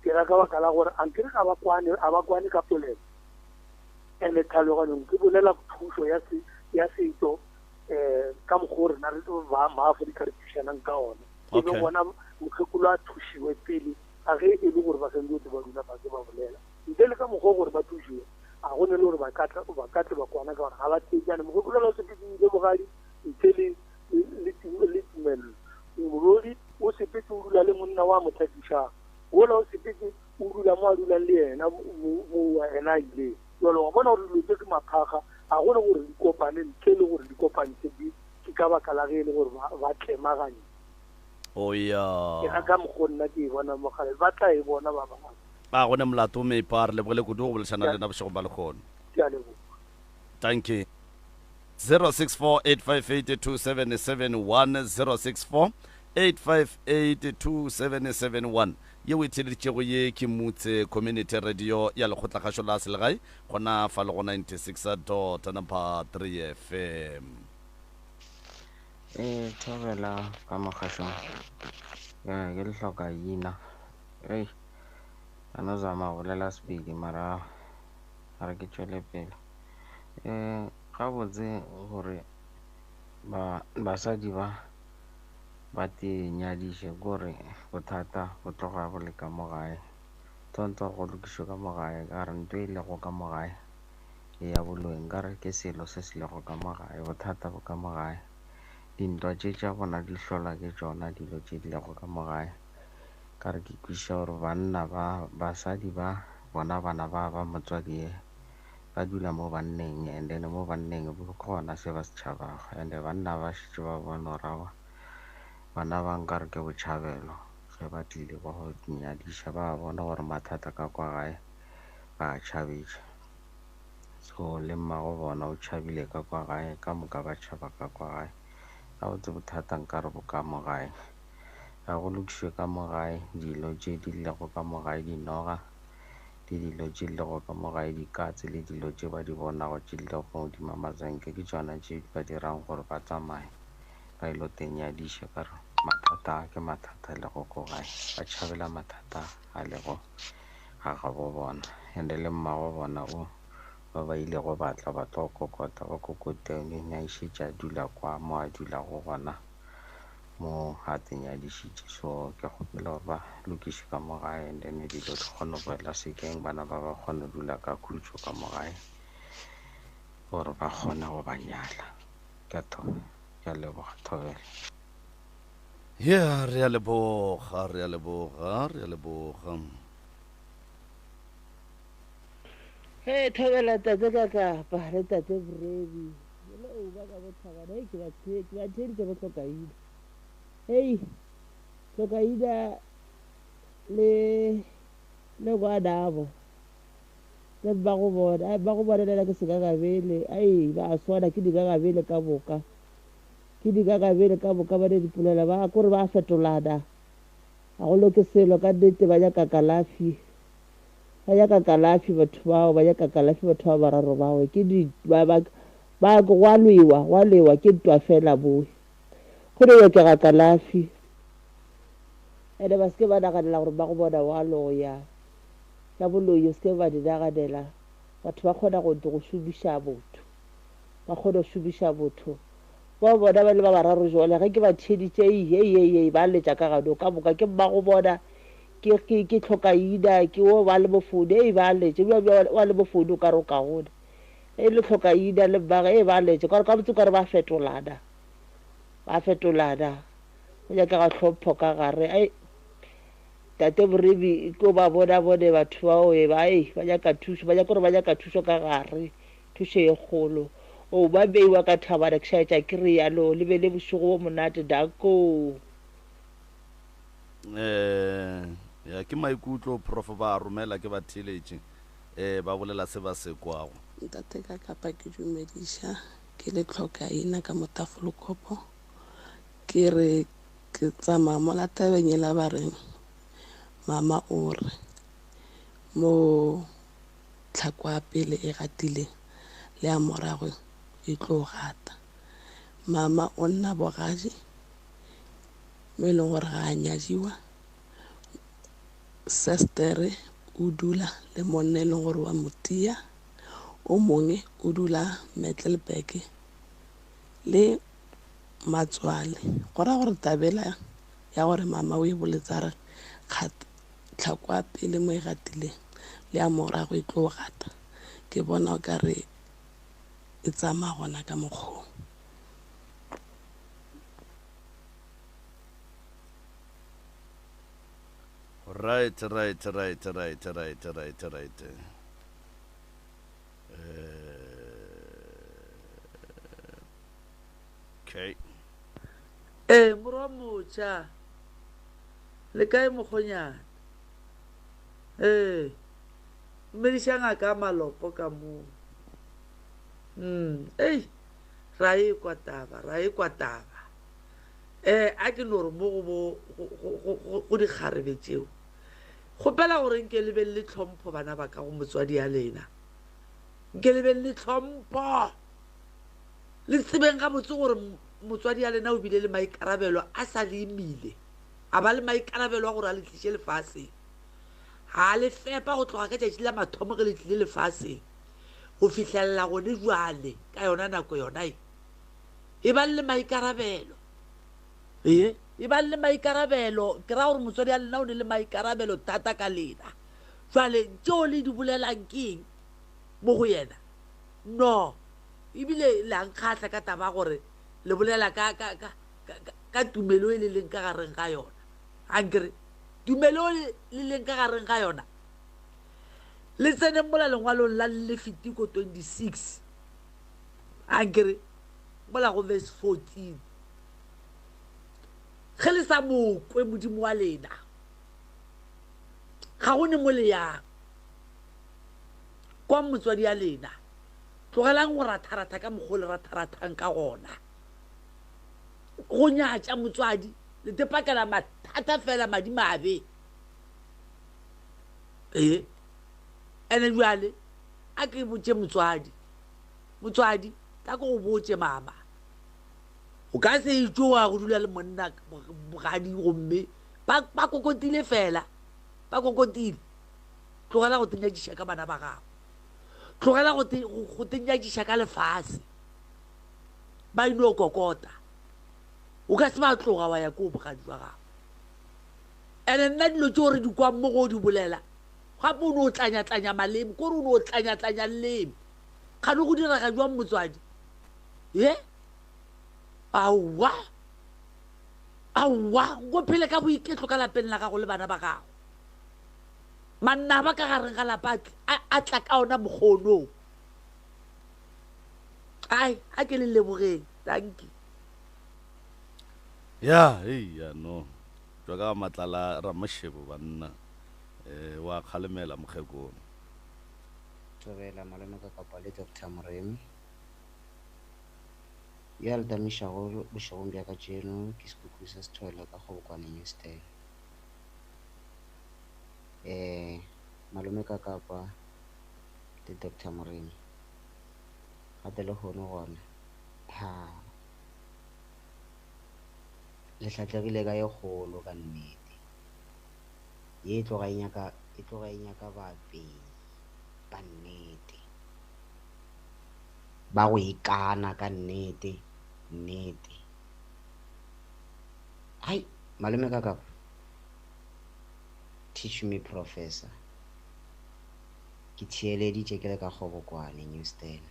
Ke ra ka baka la gore ankere ga ba kwane, a ba kwane ka polelo. Ene tlhaloganyong ke bolela thušo ya se ya setšo um ka mokgwa o rena re ba maAfrika re thušanang ka ona. E be gona mokgekolo a thušiwe pele ga ge e le gore ba santse ba dula fase ba bolela. Ntle le ka mokgwa o gore ba thušiwe, a go ne le gore ba ka tla ba ka tle ba kwana ka gore ga ba theetšane. Mokgekolo o sepetse o ile bogadi ntle le le le tumello. Morodi o sepetse o dula le monna wa mo tlhakišang. Wola o sepetse o dula mo a dulang le yena mo yena a ileng. Jwale wa bona gore dilo tse ke maphakga, ga go ne gore di kopane ntle le gore di kopantšhe ke ka baka la ge e le gore ba tlemaganye. Oh ya. Ke ra ka mokgo nna ke e bonang mokgalabje, ba tla e bona ba bangwe. A go ne molato Meipa, re lebogile kudu go boledišana le lena bošegong ba lehono. Ke a leboga. Dankie. 0648582771 0648582771 yeo e theeleditšego ye ke Mutse Community Radio ya Lekgotlakgašo la Selegae gona fa le go 96 dot number 3 FM. Ee, thobela ka mogašong. Ya, ke le hloka ina. Ei, a no zama go bolela Sepedi mara a re ke tšwele pele. Um gabotse gore ba basadi ba ba te nyadiše ke gore bothata bo tloga bo le ka mo gae. Tshwanetse go lokišwe ka mo gae ka gore ntho e lego ka mo gae e ya boloi nkare ke selo se se lego ka mo gae, bothata bo ka mo gae. Dintwa tše tša bona di hlolwa ke tšona dilo tše di lego ka mo gae. Ka re ke kwešiša gore banna ba basadi ba bona bana ba ba motswadi ye ba dula mo banneng and then mo banneng ke gona se ba se tšhabago and banna ba šetše ba bone gore aowa bana ba nkare ke botšhabelo ge ba tlile ba go nyadiša ba bona gore mathata ka kwa gae ba a tšhabetše. So le mmago bona o tšhabile ka kwa gae ka moka ba tšhaba ka kwa gae. Gabotse bothata nkare bo ka mo gae. Ga go lokišwe ka mo gae dilo tše di lego ka mo gae dinoga le dilo tše di lego ka mo gae dikatse le dilo tše ba di bonago tše di lego godimo mazenke ke tšona tše ba dirang gore ba tsamaye ba ilo tenyadiša ka re mathata a ke mathata a lego ko gae ba tšhabela mathata a lego ga gabo bona and le mmago bona o ba ba ilego ba tla ba tlo kokota ba kokote ne a šetše a dula kwa mo a dulago gona mo a tsenyadišitše so ke kgopela gore ba lokiše ka mo gae and then dilo di kgone go boela sekeng bana ba ba kgone go dula ka khutšo ka mo gae gore ba kgone go ba nyala ke a ke a leboga thobela. Yeah, re a leboga, re a leboga, re a leboga. He thobela tate ka kapa le tate Borebi. Hello ba ka botlhabana. Hei ke ba ke ba theeditše bo hlokaina. Hei hlokaina le le ngwanabo le mmago bona. Ai mmago bona le yena ke sekakabele. Ai ba a swana ke dikakabele ka moka. Ke dikakabele ka moka ba ne dipolela ba kore ba fetolana. Ga go loke selo ka nnete ba nyaka kalafi. Ba nyaka kalafi batho bao, ba nyaka kalafi batho ba bararo bao. Ke di, ba, ba, ba, gwa lwewa, gwa lwewa, ke ntwa fela mowe. Go no nyakega kalafi. Ene ba se ke ba naganela gore mmago bona wa loya. Tša boloi o se ke ba di naganela. Batho ba kgona go, go šomiša botho. Ba kgona go šomiša botho. Bao bona ba le ba bararo jwale, ge ke ba theeditše, ei, ei, ei, ei, ba letša ka ganong ka moka. Ke mmago bona, ke, ke, ke tlhokaina, ke wo ba le mofoune, ei, ba letše. Bja, bja, wa le mofoune o ka re o kaone. Ge e le tlhokaina le mmage, ei, ba letše. Ka gore ka botse o ka re ba fetolana. Ba fetolana. Go nyakega tlhompho ka gare. Ei, Tate Boribi, ke o ba bona bone batho bao, e ba, ei, ba nyaka thušo. Ba nyaka gore ba nyaka thušo ka gare. Thušo ye kgolo. O ba beiwa ka thabana ke šaetša ke realo. Le be le bošego bo monate. Danko. Eh, ya ke maikutlo prof ba a romela ke ba theeletše eh ba bolela se ba se kwago. Ntate ka kapa ke dumediša ke le tlhokaina ka mo Tafelkop. Ke re ke tsamaya mola tabeng e la ba reng mama o re mo. tlhako ya pele e gatileng le ya morago e tlo gata. Mama o nna bogadi mo e leng gore ga a nyadiwa. Sestere o dula le monna e leng gore wa mo tia, o mongwe o dula Middelburg le matswale. Go ra gore tabela ya gore mama o e boletse a re tlhako ya pele mo e gatileng le ya morago e tlo gata, ke bona o ka re e tsamaya gona ka mokgwa. Right, right, right, right, right, right, right. Okay. Ee, morwa motšha, le kae mokgonyana? Ee, dumediša ngaka ya malopo ka moo. Mm, ei, ra e kwa taba, ra e kwa taba. Eh, a ke no re mo go bo go dikgarebe tšeo. Kgopela gore nke le beng le tlhompho bana ba ka go motswadi ya lena. Nke le beng le tlhompho. Le tsebeng gabotse gore motswadi ya lena o bile le maikarabelo a sa le imile. A ba le maikarabelo a gore a le tliše lefaseng. Ga a le fepa go tloga ka tšatši la mathomo ge le tlile lefaseng go fihlelela gone jwale ka yona nako yona e. Ebang le maikarabelo. Ee, ebang le maikarabelo. Ke ra gore motswadi ya lena o ne le maikarabelo thata ka lena. Jwale tšeo le di bolelang ke eng mo go yena? No. Ebile le a nkgahla ka taba gore le bolela ka, ka, ka, ka, ka tumelo e le leng ka gareng ga yona. Ankere tumelo e le leng ka gareng ga yona. Le tseneng mola lengwalong la Lefitiko 26. Ankere mola go verse 14. Ge le sa mo kwe Modimo wa lena, ga go ne mo le yang. Kwang motswadi ya lena. Tlogelang go ratharatha ka mokgwa o le ratharathang ka gona. Go nyatša motswadi, le tepakela mathata fela madimabe. Ee. Ene bjale, a ke botše motswadi. Motswadi, tla ke go botše, mama. O ka se etšwe wa go dula le monna bogadi gomme ba, ba kokotile fela. Ba kokotile. Tlogela go tenyatšiša ka bana ba gago. Tlogela go, te, go, go tenyatšiša ka lefase. Ba ino kokota. O ka se ba tloga wa ya koo bogadi jwa gago. Ene nna dilo tšeo re di kwang mo go di bolela, gape o no tlanya-tlanya maleme, kore o no tlanya-tlanya leleme. Kgane go direga jwang motswadi? Ye? Aowa. Aowa, nko phele ka boiketlo ka lapeng la gago le bana ba gago. Manaba ka gareng ga lapa a tla ka ona mokgonong. Ai, a ke le lebogeng. Dankie. Ya, ei, ya no. Tšwa ka matlala Ramoshebo banna. Eh, wa kgalemela mokgekolo. Thobela malome ka kapa le Doctor Moremi. Yo a le tamišago bošegong bja kajeno ke Sekhukhu sa Sethole ka Kgobokwane Newstel. Eh, malome ka kapa le Doctor Moremi. Gape le hono gona. Ha. Le hlatlegile ka ye kgolo ka nnete. Ye e tloga e nyaka e tloga e nyaka baapei ba nnete. Ba go ikana ka nnete, nnete. Hai, malome ka kapa. Teach me professor. Ke theeleditše ke le ka Kgobokwane, Newston.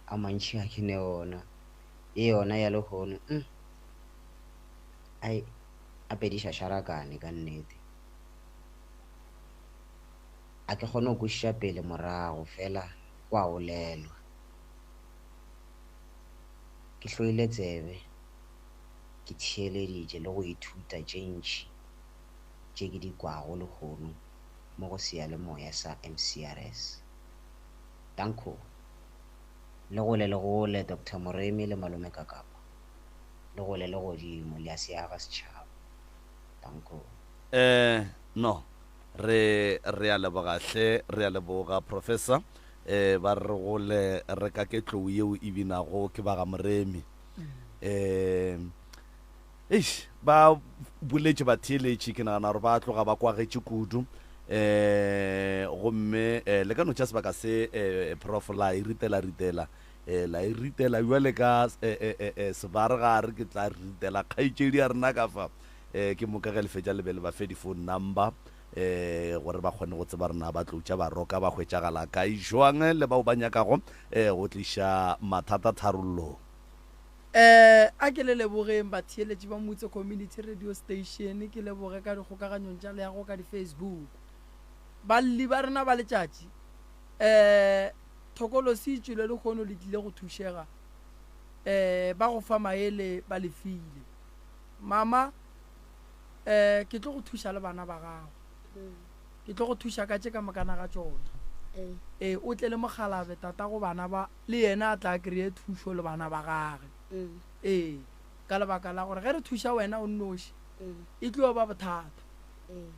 A mantši ga ke ne ona. E yona ya lehono, mm. Ai, a pediša šarakane ka nnete. A ke kgone go kwešiša pele morago fela go a bolelwa. Ke hloile tsebe, ke theeleditše le go ithuta tše ntši tše ke di kwago lehono mo go seyalemoya sa MCRS. Danko. Le gole le gole Doctor Moremi le Malome Kakapa. Le gole le godimo, le a se aga setšhaba. Danko. Eh, no. Re, re a leboga hle, re a leboga, Professor. Eh, ba re gole re ka ke tlou yeo e binago ke ba ga Moremi. Eh, eish, ba boletše batheeletši, ke nagana gore ba tloga ba kwagetše kudu. Eh, gomme eh, le ka no tša sebaka se eh, Prof la e ritela ritela eh, la e ritela bjale ka eh, eh, eh, eh, sebaregare ke tla ritela kgaetšedi ya rena ka fa. Eh, ke moka ge le fetša le be le ba fe di-phone number eh, gore ba kgone go tseba rena ba tlo tša baroka ba hwetšagala kae jwang le bao ba nyakago eh, go tliša mathata tharollong. Eh, a ke le lebogeng batheeletši ba Mutse Community Radio Station, ke leboge ka dikgokaganyong tša leago ka di-Facebook. Balli ba rena ba letšatši, eh, thokolosi e tšwile lehono le tlile go thušega, eh, ba go fa maele ba le file. Mama, eh, ke tlo go thuša le bana ba gago. Ke tlo go thuša ka tše ka mokana ga tšona. Ee, o tle le mokgalabe tata go bana ba, le yena a tla a kry-e thušo le bana ba gage. Ee, ka lebaka la gore ge re thuša wena o nnoši, e tlo ba bothata.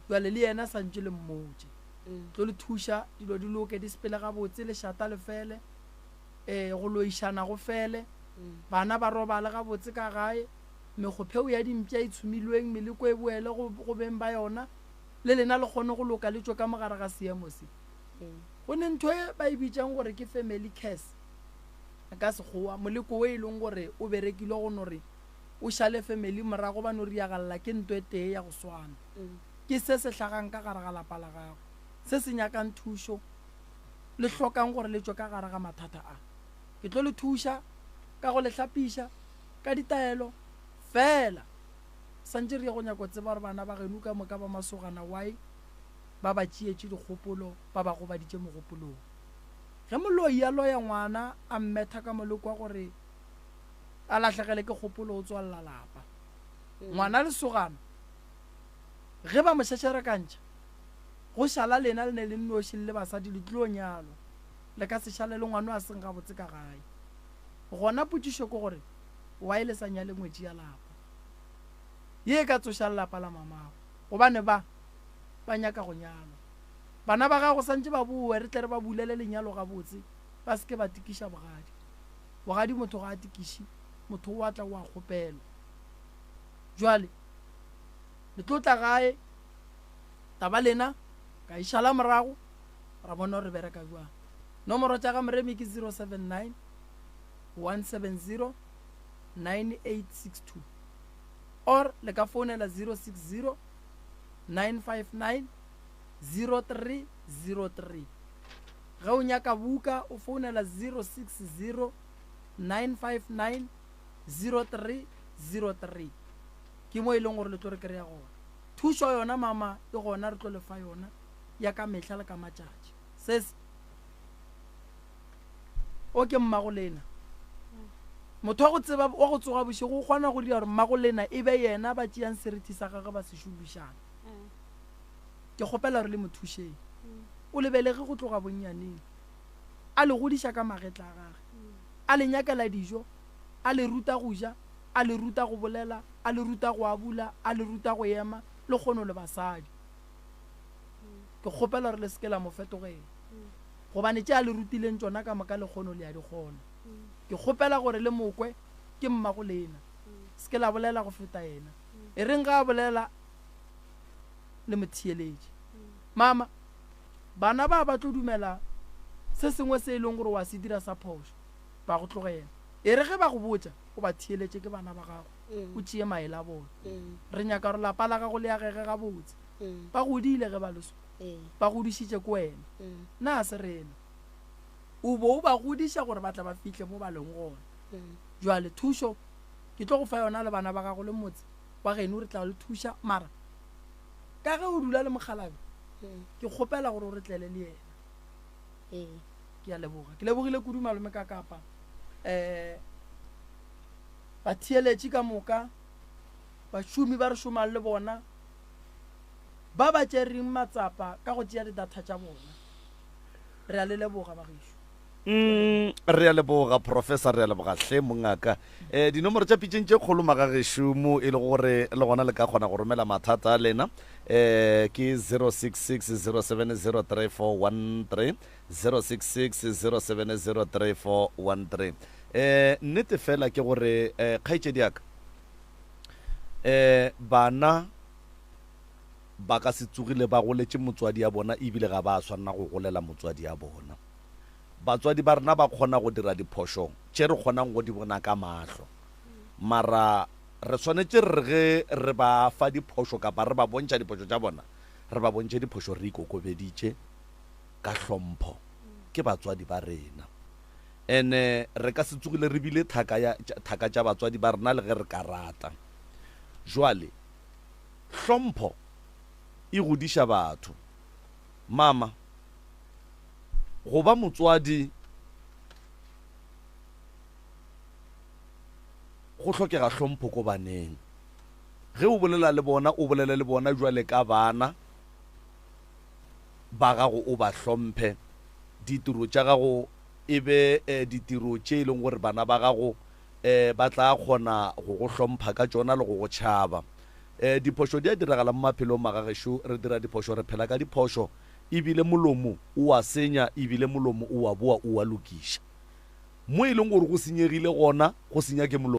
Jwale le yena santše le mmotše. Tlo le thuša dilo di loke, di sepele gabotse, lešata le fele, ee, go loišana go fele, bana ba robale gabotse ka gae. Mekgopheo ya dimpša e tshumilweng, meleko e boele go, go beng ba yona, le lena le kgone go loka le tšwe ka mo gare ga seemo se. Go ne ntho e ba e bitšang gore ke family curse ka Sekgowa, moleko wo e leng gore o berekilwe go no re o šale family morago ba no riagalla ke nto e tee ya go swana. Ke se se hlagang ka gare ga lapa la gago, se se nyakang thušo, le hlokang gore le tšwe ka gare ga mathata a. Ke tlo le thuša ka go le hlapiša, ka ditaelo feela. Santše re ye go nyako tseba gore bana ba geno ka moka ba masogana why ba ba tšeetše dikgopolo ba ba gobaditše mogopolong. Ge moloi a loya ngwana a mmetha ka moleko wa gore a lahlegele ke kgopolo o tswalela lapa. Ngwana lesogana ge ba mo šešerekantšha go šala lena le ne le nnoši le le basadi le tlo nyalwa le ka se šale le ngwano a seng gabotse ka gae. Gona potšišo ke gore, why le sa nyale ngwetši ya lapa? Ye e ka tsoša lelapa la mamago, gobane ba, ba nyaka go nyalwa. Bana ba gago santše ba bowe, re tle re ba bulele lenyalo gabotse, ba se ke ba tikiša bogadi. Bogadi motho ga a tikiše, motho o a tla o a kgopelwa. Jwale, le tlo tla gae, taba lena ka e šala morago, ra bona gore re bereka jwang. Nomoro tša ga Moremi ke 079 170 9862 or le ka founela 060 959 0303. Ge o nyaka buka o founela 060 959 0303. Ke mo e leng gore le tlo re kry-a gona. Thušo yona mama e gona re tlo le fa yona ya ka mehla le ka matšatši. Sesi. O ke mmagolena. Motho wa go tseba wa go tsoga bošego o kgona go dira gore mmagolena e be yena ba tšeang seriti sa gagwe ba se šomišana. Ke kgopela gore le mo thušeng. O le belege go tloga bonnyaneng. A le godiša ka magetla a gage. A le nyakela dijo, a le ruta go ja, a le ruta go bolela, a le ruta go abula, a le ruta go ema, le kgono le basadi. Ke kgopela gore le se ke la mo fetogela. Gobane tše a le rutileng tšona ka moka lekgono le a di kgona. Ke kgopela gore le mo kwe, ke mmago lena. Se ke la bolela go feta yena. E reng ge a bolela le mo theeletše. Mama, bana ba ba tlo dumela se sengwe se e leng gore wa se dira sa phošo, ba go tlogela. E re ge ba go botša, o ba theeletše, ke bana ba gago, o tšee maele a bona. Re nyaka gore lapa la gago le agege gabotse. Ba godile ge ba le so. Ba godišitše ke wena, na se rena? O bo o ba godiša gore ba tle ba fihle mo ba leng gona. Jwale thušo ke tlo go fa yona le bana ba gago le motse wa geno re tla le thuša, mara ka ge o dula le mokgalabje ke kgopela gore o re tlele le yena. Ke a leboga. Ke lebogile kudu malome ka kapa. Um batheeletši ka moka, bašomi ba re šomang le bona, Ba ba tšereng matsapa ka go tšea di-data tša bona, re a le leboga bagešo. Mm, re a leboga professor, re a leboga hle mongaka. Um dinomoro tša pitšeng tše kgolo magagešo mo e le gore le gona le ka kgona go romela mathata a lena um ke 066 0703413 066 0703413. Um nnete fela ke gore um kgaetšedi ya ka um bana ba ka se tsogile ba goletše motswadi ya bona ebile ga ba swanela go golela motswadi ya bona. Batswadi ba rena ba kgona go dira diphošo tše re kgonang go di bona ka mahlo. Mara re swanetše re re ge re ba fa diphošo kapa re ba bontšha diphošo tša bona, re ba bontšhe diphošo re ikokobeditše ka hlompho. Ke batswadi ba rena. Ene re ka se tsogile re bile thaka ya, thaka tša batswadi ba rena le ge re ka rata. Jwale, hlompho e godiša batho. Mama. Go ba motswadi go hlokega hlompho ko baneng. Ge o bolela le bona, o bolele le bona jwale ka bana ba gago, o ba hlomphe. Ditiro tša gago e be ditiro tše e leng gore bana ba gago ba tla kgona go go hlompha ka tšona le go go tšhaba. Diphošo di a diragala mo maphelong magagešo, re dira diphošo, re phela ka diphošo. E bile molomo o a senya, e bile molomo o a boa o a lokiša. Mo e leng gore go senyegile gona, go senya ke molomo.